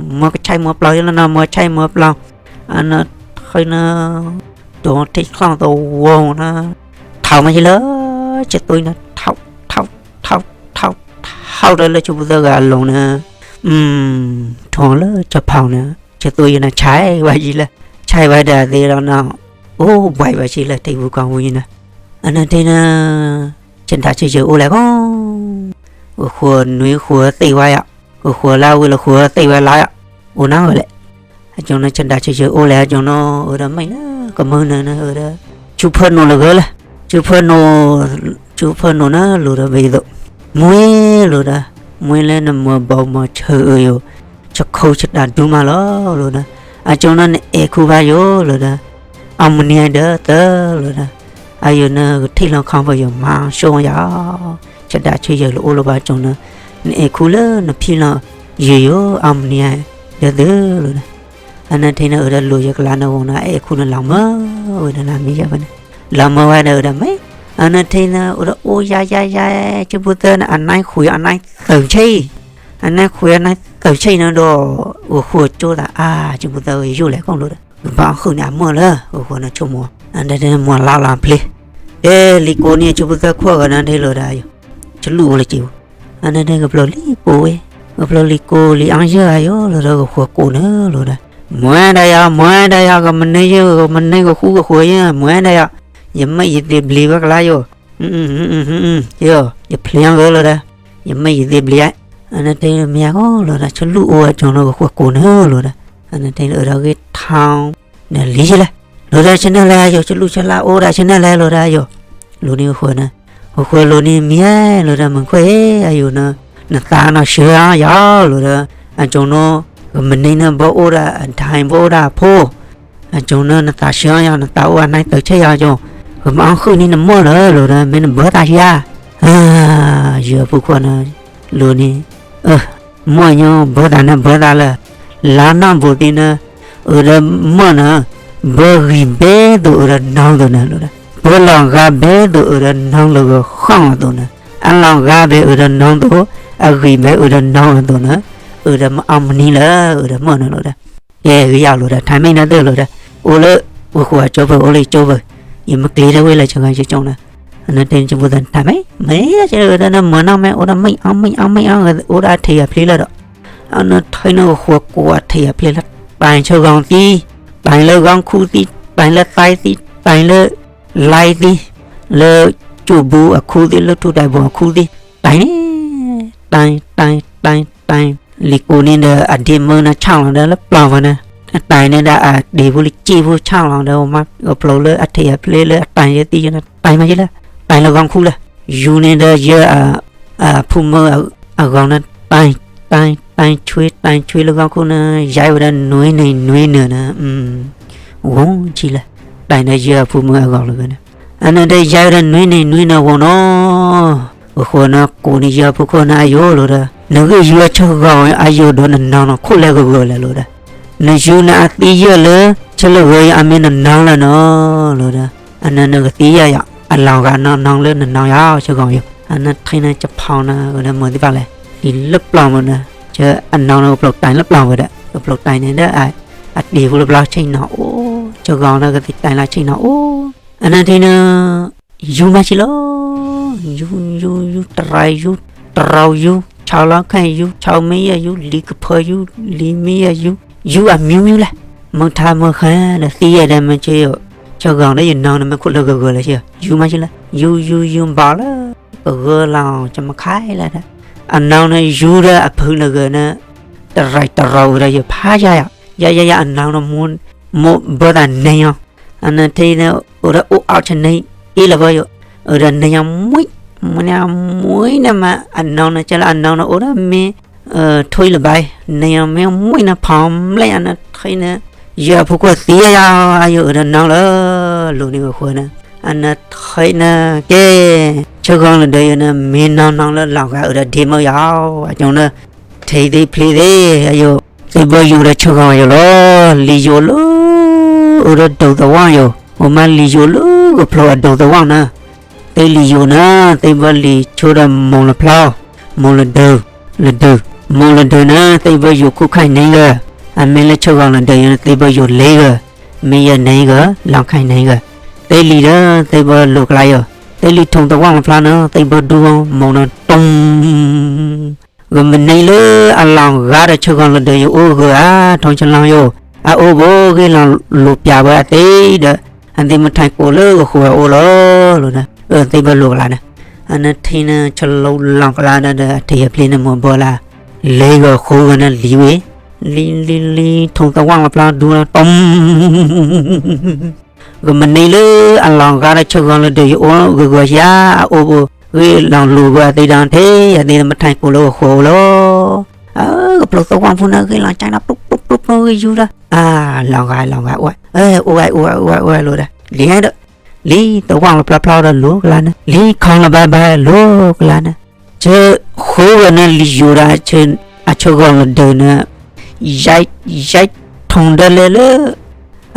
ဖီ မၢကဆဲးမၢပျီလီၤန့ၣ် မၢဆဲးမၢပျီ အနၢ်ထံၣ်န့ၣ် ဒိၣ်တ့ကျီၢ်သဝီန့ၣ် ထီၣ်မးယလၢ ဆၢသွံန့ၣ် ထီၣ် ထီၣ် ထီၣ် ထီၣ် ထီၣ်ဒီးလၢကၠိပူၤသၢဂၤအလိၤန့ၣ် ထီၣ်လၢကၠီဖီန့ၣ် ဆၢသွံယဲၢ်န့ၣ် ဆဲးဝဲယံၤလၢ ဆဲးဝဲဒၣ်သ့ဒီးန့ၣ် အိၣ်ဘှဲးဝဲဆံးလၢထံပူၤကီၢ်ပူၤယံၤန့ၣ် အနၢ်ထံၣ်န့ၣ် ဆဒၣ်ဆၢယၢၤအိၣ်လဲၣ်ကီး အိၣ်ဃိနွံဃိသ့ၣ်ဝဲယၤ အိၣ်ဃိလၢဝံၤလၢဃိသ့ၣ်ဝဲလီၤယၤ အိၣ်နၢ်ဝဲလဲၣ် အကၠိန့ၣ် ဆဒၣ်ဆၢယၢၤအိၣ်လဲၣ် အကၠိန့ၣ် အိၣ်ဒီးမ့ၢ်လၢကမၢနၢၤန့ၣ် အိၣ်ဒီး ဆူဖၢနိၣ်လၢဂၢၢ်လၢ ဆူဖၢနိၣ် ဆူဖၢနိၣ်န့ၣ် လိၤဒီးဘ့ၣ်သိး မှဲလိၤဒီး မှဲလၢနမၤဘီမၤဆၢအၢယိာ် ဆခိၣ်ဆတၢ်ဒူမးလီၤ လိၤဒီး အကၠိန့ၣ် နအဲၣ်ခူဘၣ်ယိာ် လိၤဒီး အီၣ်မနံၤဒၢသၢ လိၤဒီး အယိာ်န့ၣ် ကထံၣ်လီၤခီဖျိယိာ် မၤဆိၣ်ယၤ ဆဒၣ်ဆၢယၢၤလၢအိၣ်လၢၤဘၣ်ကၠိန့ၣ် နအဲၣ်ခူလၢနဖံလီၤယိာ်ယိာ် အီၣ်မနံၤဒၢသၢ လိၤဒီး အနၢ်ထံၣ်န့ၣ် အိၣ်ဒီးလိၤယကလါန့ၣ်ဂီၢ်န့ၣ် အအဲၣ်ခူန့ၣ်လီၤမၢဝဲဒၣ်လၢမံၤယဲၢ်ဖဲန့ၣ် လီၤမၢဝဲဒၣ်ဒီးမ့ၢ် အနၢ်ထံၣ်န့ၣ် အိၣ်ဒီးအိၣ်ယါယါယါ ကၠိပူၤသၢန့ၣ် အနၢ်ဃုာ်အနၢ်သၢဆံ အနၢ်ဃုာ်အနၢ်သၢဆံန့ၣ်ဒီး အိၣ်ဃိကၠိသးအါ ကၠိပူၤသၢဂ့ၤယိၣ်လဲၣ်ကီးလိၤဒီး ကဘၣ်ဃုာ်န့ၣ်အမၢလၢ အိၣ်ဃိန့ၣ်ဆိကမိၣ် အနၢ်ထံၣ်န့ၣ်မၤလါလီၤဖျ့ တဲလံၤကိးန့ၣ် ကၠိပူၤသၢခိၣ်ဂၤန့ၣ်ထံၣ်လိၤဒီး ဆလူၣ်အိၣ်လၢက့ၤ အနၢ်ထံၣ်ကဖျိလံၤကိးဝဲ ကဖျိလံၤကိးလံၤအါယၢၢ်အါယိာ် လိၤဒီးကဃိကိးန့ၣ်လိၤဒီး မၤဒၣ်ယၤ မၤဒၣ်ယၤ ကမနုၤယဲၢ် ကမနုၤကဃူကဃိယဲၢ် မၤဒၣ်ယၤ ယမ့ၢ်ယသ့ၣ်ဘျံးဝဲကလါယိာ် ယ ယဖျ့အီၤဂၢၢ်လိၤဒီး ယမ့ၢ်ယသ့ၣ်ဘျံး အနၢ်ထံၣ်မ့ၢ်ယၤကီးလိၤဒီး ဆလူၣ်အိၣ်အကၠိန့ၣ်ကဃိကိးန့ၣ်လိၤဒီး အနၢ်ထံၣ်လၢအၢဒီးဂ့ၤထီ ဒီးလံယလဲၣ် လိၤဒီးဆနၢၣ်လဲၣ်အယိာ် ဆလူၣ်ဆလါအိၣ်ဒၣ်ဆနၢၣ်လဲၣ်လိၤဒီးအယိာ် လိၤန့ၣ်ကဃိန့ၣ် ကဃိလိၤန့ၣ်မံၤဧၢ လိၤဒီးမုၣ်ခွဲးအယိာ်န့ၣ် နသးနီၢ်ဆှၢအီၤယၤလိၤဒီး အကၠိန့ၣ် ကမနုၤန့ၣ် ဘၣ်အိၣ်ဒၣ်အဒၢဘၣ်အိၣ်ဒၣ်အဖိ အကၠိန့ၣ် နသးဆှၢအီၤယၤ နသးအိၣ်အနၢ်သၢဆံယၤကၠိ ကမၤအီၣ်ဃုာ်န့ၣ်နမၢလၢလိၤဒီး မ့ၢ်နဘၢသးယၤ ယဖိခွါန့ၣ် လိၤန့ၣ် အၢ မၢညီဘၢသးန့ၣ်ဘၢသးလၢ လါနီၢ်ဘူးသ့ၣ်န့ၣ် အၢဒီးမၢန့ၣ် ဘၢဂံၢ်ဘဲသိးအၢဒီးနီသိးန့ၣ်လိၤဒီး ဘၢလီၤဂာ်ဘဲသိးအၢဒီးနီလိၤဂၢၤဃီအသိးန့ၣ် အလီၤဂာ်ဘဲအၢဒီးနီသိး အဂံၢ်ဘဲအၢဒီးနီအသိးန့ၣ် အၢဒီးမၤအီၣ်မနံၤလၢ အၢဒီးမၢန့ၣ်လိၤဒီး ကဲဂ့ၤယၤလိၤဒီး ထါမ့ၢ်န့ၣ်သ့ၣ်လိၤဒီး အိၣ်လၢဝ့ၢ်ဃိးအကၠိပူၤ အိၣ်လၢယကၠိပူၤ ယမ့ၢ်ကျ့ၤတၢ်ဝဲလၢယဂၤယကၠိန့ၣ် အနၢ်ထံၣ်န့ၣ် ကၠိပူၤသၢန့ၣ် ထါမ့ၢ် မ့ၢ်ယဲၢ်ကၠိအၢဒီးန့ၣ် မၤနီၢ်မ့ၢ်အိၣ်ဒီးမ့ၢ်အီၣ်မ့ၢ်အီၣ်မ့ၢ်အီၣ် အိၣ်ဒီးအထံၣ်အဖျ့လၢဒီး အနၢ်ထံၣ်န့ၣ် ကဃိကိးအထံၣ်အဖျ့လၢ တၢ်ဆၢဂီၤသံ တၢ်လၢဂီၤခူသံ တၢ်လၢသဲသံ တၢ်လၢ လါသံ လၢကၠိဘူးအခူသံ လၢထူတၢ်ဘိအခူသံ တၢ်န့ၣ် တၢ် တၢ် တၢ် တၢ် လံၤကိးန့ၣ်ဒီး အဒ့မၢန့ၣ်ဆၣ်လီၤဒီးလၢပျီဝဲန့ၣ် တၢ်န့ၣ်ဒီးအဒ့ဖိလၢကၠ့ဖိဆၣ်လီၤဒီး မၤကဖျိလၢအထံၣ်အဖျ့လၢအတၢ်ယဲသံယဲန့ၣ် တၢ်မးယဲလၢ တၢ်လၢဂီၤခူလၢ ယူၤန့ၣ်ဒီးယဲ အဖုမၢအဂီၤန့ၣ် တၢ် တၢ် တၢ်ဆွ့ တၢ်ဆွ့လၢဂီၤခူန့ၣ် ယါဝဲဒၣ်နွံနံၤနွံနၤန့ၣ် ဂီၤဆံလၢ တၢ်န့ၣ်ယဲအဖုမၢအဂီၤလၢၤန့ၣ် အနၢ်ဒီးယါဝဲဒၣ်နွံနံၤနွံနၤဂီၤနီၤ အဃိန့ၣ် ကိးန့ၢ်ယဲအဖုခိၣ်န့ၣ်အယိာ်လိၤဒီး နဂ့ၢ်ယွၤဆၢဂီၤအယိာ်ဒီးနနီၤနီၤခိၣ်လဲၣ်ဂၢၢ်ဂၢၢ်လဲၣ်လိၤဒီး နယူၤနၤအသံယဲၢ်လၢ ဆၢလၢဂၢၤယၤအမ့ၢ်နနီလၢၤနီၤ လိၤဒီး အနၢနကသံယဲၢ်ယၤ အလီၤဂာ်နီၢ်နီၢ်လၢနနီယၤ ဆၢဂီၤယိၤ အနၢထံန့ၣ်ကဖီန့ၣ် ဝဲဒၣ်မုာ်သ့ၣ်တဖၣ်လဲၣ် ဒ်လၢပျီမုၢ်န့ၣ် ဆၢအနီၢ်န့ၣ် ကပျိးတၢ်လၢပျီဝဲဒီး ကပျိးတၢ်န့ၣ်ဒီး အတံၤဟူလၢပျီဆ့ၣ်နီၤအိၣ် ဆၢဂီၤန့ၣ်ကသံတၢ်လၢဆ့ၣ်နီၤအိၣ် အနၢထံန့ၣ် ယူၤမးဆံလီၤ ယူၤ ယူၤ ယူၤ တရၤယူၤ တရီယူၤ ဆီလီၤခၢၣ်ယူၤ ဆီမ့ၢ်ယဲၢ်ယူၤ လံၤကဖၢယူၤ လံၤမ့ၢ်ယဲၢ်ယူၤ ယူၤအမံၤမံၤလဲၣ် မုၢ်ထါမုၢ်ဃဲဒီးသံယဲၢ်ဒီးမ့ၢ်ဆ့ယိၤ ဆၢဂီၤဒီးယနီၤန့ၣ်မ့ၢ်ခိၣ်လၢဂၢၤဂၢၤလၢဆ့ ယူၤမးဆံလီၤ ယူၤ ယူၤ ယူၤဘၣ်လၢ ကဂၢၢ်လီၤ ကမခါလၢဒီး အနီၤန့ၣ်ယူၤဒီးအဖုးလၢဂၢၤန့ၣ် တရၤတရီအိၣ်ဒီးယဖးယါယၤ ယါယါယါအနီၤန့ၣ် မိၢ်ဘၢသးန့ၢ်အီၤ အနၢထံန့ၣ် အိၣ်ဒီးအိၣ်အီၣ်ဆၢန့ၣ် အ့ၣ်လၢၤဘၣ်ယိၤ အိၣ်ဒီးန့ၢ်အီၤမှံ မှံန့ၣ်မှံန့ၣ်မး အနီၤန့ၣ် ကလၢအနီၤန့ၣ် အိၣ်ဒီးမ့ၢ် ထွံၣ်လၢၤဘၣ် န့ၢ်အီၤမ့ၢ်မှံန့ၣ် ဖီၣ်ဘျဲၣ်အနၢထံန့ၣ် ယဲၢ်အဖိခွါသံယါယါ အယိၤအိၣ်ဒီးနီၤလၢ လိၤန့ၣ်ဂီၤဃိန့ၣ် အနၢထံန့ၣ် ကဲ ဆၢဂီၤလၢဒၢးယိၤန့ၣ် မ့ၢ်နီၤနီၤလၢလီၤဂာ်အိၣ်ဒီးဒ့မုၢ်ယါ အကီန့ၣ် ထံသ့ၣ်ဖျ့သ့ၣ် အယိၤ သ့ၣ်ဘၢယိၤဒီးဆၢဂီၤယိၤလီၤ လံၤယိၤလၢ အိၣ်ဒီးဒိးသဝီယိၤ အိၣ်မးလံၤယိၤလၢကဖျိအဒိးသဝီန့ၣ် သ့ၣ်လံၤယိၤန့ၣ် သ့ၣ်ဘၢလံၤဆိဒီးမိၢ်လၢဖျီ မိၢ်လၢဒၢး လၢဒၢး မိၢ်လၢဒၢးန့ၣ် သ့ၣ်ဘၢယိၤခူၣ်ခါန့ၣ်ဂၢၢ် အမ့ၢ်လၢဆၢဂီၤလၢဒၢးယိၤန့ၣ် သ့ၣ်ဘၢယိၤလ့ဂၢၢ် မ့ၢ်ယဲၢ်န့ၣ်ဂၢၢ် လီၤခါန့ၣ်ဂၢၢ် သ့ၣ်လံၤဒီး သ့ၣ်ဘၢလိၤကလါယိၤ သ့ၣ်လံၤထိၣ်သဝီလၢဖျီန့ၣ် သ့ၣ်ဘၢဒူမိၢ်န့ၣ် တူမ် ဂ့ၤမနုၤလၢအလီၤဂာ်ဒီးဆၢဂီၤလၢဒၢးယိၤအိၣ်ဂၢၢ်ဧါ ထိၣ်ဆလီယိၤ အအိၣ်ဘိ ဂ့ၢ်လီၤလိၤပၠးဝဲအသ့ဒီး အသ့ၣ်မ့ၢ်ထံၣ်ကိးလၢဂီၤဃိအအိၣ်လီၤ လိၤဒီး သ့ၣ်ဘၢလိၤကလါန့ၣ် အနၢထံန့ၣ် ဆလီလီၤကလါဒီး အထံၣ်အဖျ့န့ၣ်မိၢ်ဘၢလၢ လ့ဂၢၢ်ဃိဂၢၢ်န့ၣ်လံၤဝဲ လံၤလံၤလံၤ ထိၣ်သဝီလၢဖျီဒူလီၤ တူမ် ဂ့ၤမနုၤလၢအလီၤဂာ်ဒီးဆၢဂီၤလၢဒၢးယိၤအိၣ်ဂၢၢ်ဂၢၢ်ဧါ အအိၣ်ဘိ ဂ့ၢ်လီၤလိၤဝဲအသ့ဒီး ထံၣ်အသ့ၣ်မ့ၢ်ထံၣ်ကိးလၢဂီၤဃိအအိၣ်လီၤ အကဖျိသဝီဖိန့ၣ် ဂ့ၢ်လီၤကၢ်ဒီး ပျိပျိပျိပျိဂ့ၢ်ယူၤဒီး အလီၤဂာ်လီၤဂာ်အိၣ် အိၣ်ဝဲအိၣ်ဝဲအိၣ်ဝဲအိၣ်ဝဲလိၤဒီး လံၤဒီး လံၤသဝီလၢဖျီဖျီဒီးလိၤကလါန့ၣ် လံၤခီလၢဘၣ်ဘၣ်လိၤကလါန့ၣ် ဆၢဃိဂၢၢ်န့ၣ်လံၤယိၤဒီး အဆၢဂီၤလၢဒၢးန့ၣ် ယဲ ယဲထိၣ်ဒၢလဲလၢ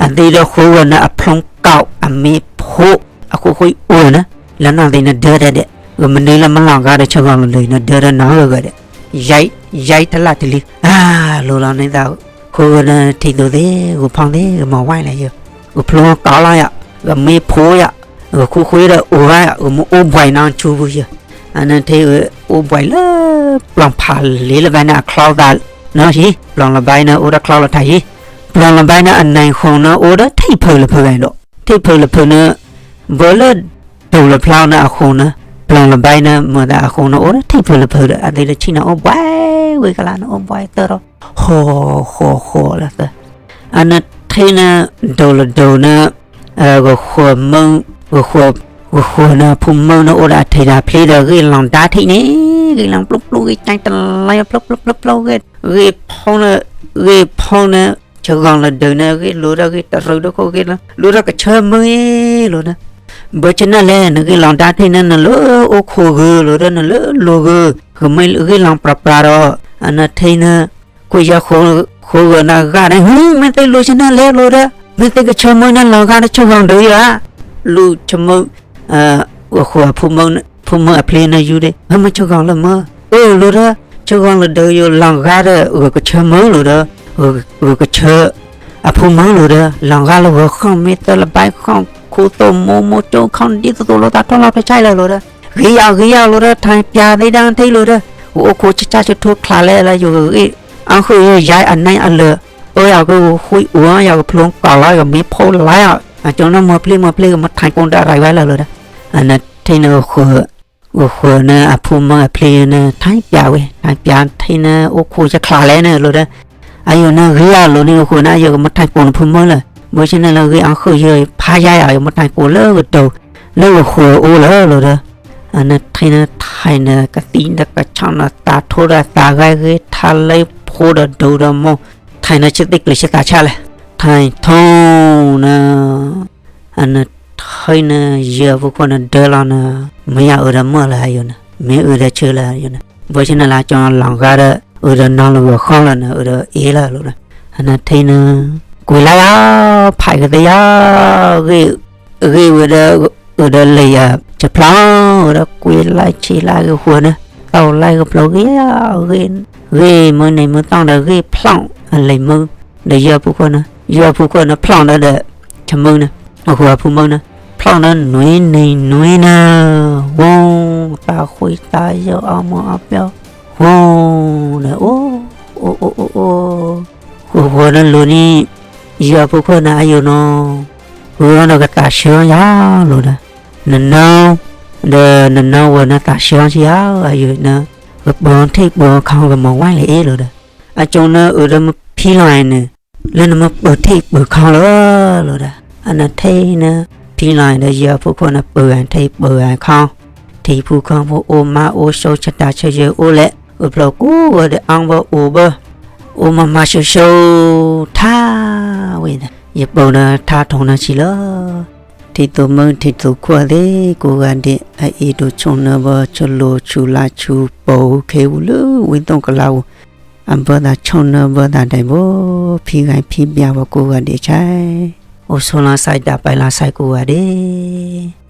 အသ့ၣ်ဒီးဃိဂၢၢ်န့ၣ် အဖျိကီးအမ့ၢ်ဖိ အဃိဃိအိၣ်န့ၣ် လၢနီၢ်သ့ၣ်န့ၣ်ဒၢဒၣ်ဒဲး ဂ့ၤမနုၤလၢမလီၤဂာ်ဒီးဆၢဂီၤလၢဒၢးန့ၣ် ဒၢဒီးနီၢ်ဂၢၢ်ဂၢၢ်ဒဲး ယဲ ယဲတလၢ်တလံၤ အလိၤလီၤန့ၣ်သး ဃိဂၢၢ်န့ၣ်ထံၣ်သိးသ့ ဂီၤဖီၣ်သ့ ဂီၤမၤဝဲလၢယိၤ ဂီၤဖျိကီးလီၤယၤ ဂီၤမ့ၢ်ဖိယၤ ဂီၤခူဃ့ဒီးအိၣ်ဝဲ ဂီၤမ့ၢ်အိၣ်ဘှံးနီၢ်ဆူပူၤယၤ အနၢထံ အိၣ်ဘှံးလၢ ပျီဖးလ့လၢဘၣ်န့ၣ် အချီသးနီၢ်ဟံၣ် ပျီလၢဘၣ်န့ၣ် အိၣ်ဒီးချီလီၤထးဟံၣ် ပျီလၢဘၣ်န့ၣ် အနံၤဃိန့ၣ် အိၣ်ဒီးထံၣ်ဖုးလၢဖုးဂၤဒီး ထံၣ်ဖုးလၢဖုးန့ၣ် ဘၢလၢ ဒိၣ်လၢဖျီန့ၣ်အဃိန့ၣ် ပျီလၢဘၣ်န့ၣ် မၤသးအဃိန့ၣ် အိၣ်ဒီးထံၣ်ဖုးလၢဖုးဒီး အသ့ၣ်ဒီးဆ့ၣ်နီၤအိၣ်ဘှံးဝဲကလါန့ၣ် အိၣ်ဘှံးသၢဒီး ဟီၣ်ဃီၣ်ဃီၣ်လၢသၢ အနၢထံန့ၣ် ဒိၣ်လၢဒိၣ်န့ၣ် ဂီၤဃိးမုၢ် ဂီၤဃိး ဂီၤဃိးန့ၣ် ဖိမုၣ်န့ၣ် အိၣ်ဒီးအထံၣ်ဒီးဖျ့ဒီး ဂ့ၢ်လီၤဒါထံၣ်န့ၣ် ဂ့ၢ်လီၤပျိပျိ ဂ့ၢ်ကၠဲတလါ ဖျိဖျိဖျိဖျိ ဂ့ၢ် ဂ့ၢ်ဖီန့ၣ် ဂ့ၢ်ဖီန့ၣ် ဆၢဂီၤလၢဒၢးန့ၣ် ဂ့ၢ်လိၤဒီးဂ့ၢ်တရူးဒီးခိၣ်ဂ့ၢ်လီၤ လိၤဒီးကဆၢမုၢ်အံၤလိၤန့ၣ် ဘၢဆၢနၢ်လဲၣ် နဂ့ၢ်လီၤဒါထံၣ်န့ၣ် နလၢအိၣ်ခိးဂၢၢ်လိၤဒီး နလၢလိၤဂၢၢ် ဂ့ၢ်မ့ၢ်ဂ့ၢ်လီၤပြးပြးဒီး အနၢထံန့ၣ် ကွၢ်ယၤဃိးဂၢၢ်န့ၣ်ဂၤန့ၣ် ဟူ မ့ၢ်သ့ၣ်လိၤဆၢနၢ်လဲၣ်လိၤဒီး မ့ၢ်သ့ၣ်ကဆၢမုၢ်န့ၣ် လီၤဂာ်ဒီးဆၢဂီၤဒၢးယၤ လူၤဆၢမုၢ် ဂီၤဃိးအဖိမုၣ် ဖိမုၣ်အဖျ့န့ၣ်ယူၤဒၣ် မ့ၢ်ဆၢဂီၤလၢမုၢ် အိၣ်လိၤဒီး ဆၢဂီၤလၢဒၢးယိၤလီၤဂာ်ဒီး ဂၢၢ်ကဆၢမုၢ်လိၤဒီး ဂၢၢ်ကဆၢ အဖိမုၣ်လိၤဒီး လီၤဂာ်လၢဂီၤဃီၣ်မ့ၢ်သၢလၢဘၣ်ဃီၣ် ခိၣ်သိၣ်မိၢ်မိၢ်ကၠိခီၣ်ဒ်သိးသိးလိာ်သးထီၣ်လီၤဖဲဆဲးလၢလိၤဒီး ဂ့ၤယၤဂ့ၤယၤလိၤဒီး ထါပျးသ့ဒၣ်ထံၣ်လိၤဒီး ဂအိၣ်ခိးဆၢဆၢဆၢထိၣ်ချးလဲၣ်လၢယဂ့ၢ် အဃုာ်ယယါအနံၣ်အလၢာ် အၢယၤကဂီၤဃုာ်အိၣ်ယၤကဖျိကီးလီၤ ယကမ့ၢ်ဖိလါယၤ အကၠီနီၢ်မွၤဖျ့မွၤဖျ့ ကမ့ၢ်ထါကိးဒၣ်ရၤဝဲလၢလိၤဒီး အနၢထံန့ၣ် ဂီၤဃိးန့ၣ် အဖိမုၣ်အဖျ့န့ၣ် ထါပျးဝဲ ထါပျးထံန့ၣ် အိၣ်ခိးဆၢချးလဲၣ်န့ၣ်လိၤဒီး အယိၤန့ၣ်ဂ့ၤယၤလိၤန့ၣ် ဂီၤဃိးန့ၣ် ယကမ့ၢ်ထါကိးနဖိမုၣ်လၢ ဘၢဆၢနၢ်လၢဂ့ၢ်အဃုာ်ယဖးယါယၤ ယမ့ၢ်ထါကိးလၢကတိၤ လၢဂီၤဃိးအိၣ်လၢလိၤဒီး အနၢထံန့ၣ် ထါန့ၣ်ကသံဒီးကဆီၣ်န့ၣ် သးထိဒီးသးဂဲၤဂ့ၤ ထါလၢဖိဒီးဒိၣ်ဒီးမိၢ် ထါန့ၣ်ဆၢသ့ၣ်ကျၢၤဆၢသးဆၢလဲၣ် ထါထိၣ်န့ၣ် အနၢထံန့ၣ် ယဲၢ်ဖိခိၣ်န့ၣ်ဒၢလီၤန့ၣ် မ့ၢ်ယအုးဒီးမုၢ်လၢယိၤန့ၣ် မ့ၢ်အုးဒီးဆၢလၢယိၤန့ၣ် ဘၢဆၢနၢ်လၢကၠီလီၤဂာ်ဒီး အုးဒီးနီၢ်လၢဂီၤဃီလၢန့ၣ် အုးဒီးအ့လၢလိၤန့ၣ် အနၢ်ထံန့ၣ် ကွံာ်လၢ်ယၤ, ဖးကသ့ယၤ, ဂ့ၢ်ဝဲဒီး, အၢဒီးလဲၤယၤ ဆဖျီ, ဝဲဒီးကွံာ်လၢ်ဆံးလၢ်ဂ့ၢ်ဃိန့ၣ်, သီၣ်လၢ်ဂ့ၢ်ဖျိဂ့ၤ, ဂ့ၢ်မုၢ်နံၤမုၢ်သီၣ်ဒီးဂ့ၢ်ဖျီၣ်အလဲၤမုၢ်, ဒီးယွၤဖိခွါန့ၣ်, ယွၤဖိခွါန့ၣ်ဖျီၣ်ဒီးဒီး ဆမုၢ်န့ၣ်, အဃိအဖိမုၢ်န့ၣ်, ဖျီၣ်ဒီးနွံနံၤနွံနၤ, ဝိသးဃံသးယိၣ်အီၣ်မူအီၣ်ပျီၢ်, ဝိဒီး အိၣ်, အိၣ်အိၣ်အိၣ်အိၣ်, ဃိဃိန့ၣ်လိၤန့ၣ်, ယွၤဖိခွါန့ၣ်အယိာ်နီၤ, ဃုအီၣ်ဒီးကသးဆှၢယၤလိၤဒီး, နနီၤ, ဒီးနနီၤဝဲန့ၣ်သးဆှၢဆံယၤ, အယိာ်န့ၣ်, ကပၢၤထံၣ်ပၢၤခီကမီၤဝဲလၢအ့ၣ်လိၤဒီး, အကၠိန့ၣ်အၢဒီးမ့ၢ်ဖံလီၤန့ၣ်, လၢနမ့ၢ်ပၢၤထံၣ်ပၢၤခီလၢ လိၤဒီး, အနၢ်ထံန့ၣ်, ဖံလီၤဒီးယွၤဖိခွါန့ၣ်ပၢၤဂၤထံၣ်ပၢၤဂၤခီ, ထံဖိကီၢ်ဖိအိၣ်မးအိၣ်ဆိးဆတၢ်ဆၢယဲၢ်အိၣ်လဲၣ်, အိၣ်ဖျိကိးဂၤဒဲးအါဘၢၣ်အိၣ်ဘၢၣ်, အိၣ်မးမးဆိးဆိး, ထါဝဲဒီး ယပၢၤဒီးထါထီၣ်နၢ်ဆံးလၢ ထံၣ်သူၣ်မုၢ်ထံၣ်သူၣ်ခွါသ့ၣ်ကိးဂၤဒဲး အအံၤဒိးဆိၣ်နၢဘၢဆိၣ်လိၤဆူၣ်လါဆူၣ်ပိာ်ခဲအူလၢဝံသိၣ်ကလါပူၤ, အဘၢသးဆိၣ်နၢဘၢသးဒဲးဘိ, ဖံဂၤဖံဘၣ်ဝဲကိးဂၤဒဲးဆါ, အိၣ်ဆိးလီၤစဲးတၢ်ပာ်လီၤစဲးကိးဂၤဒဲး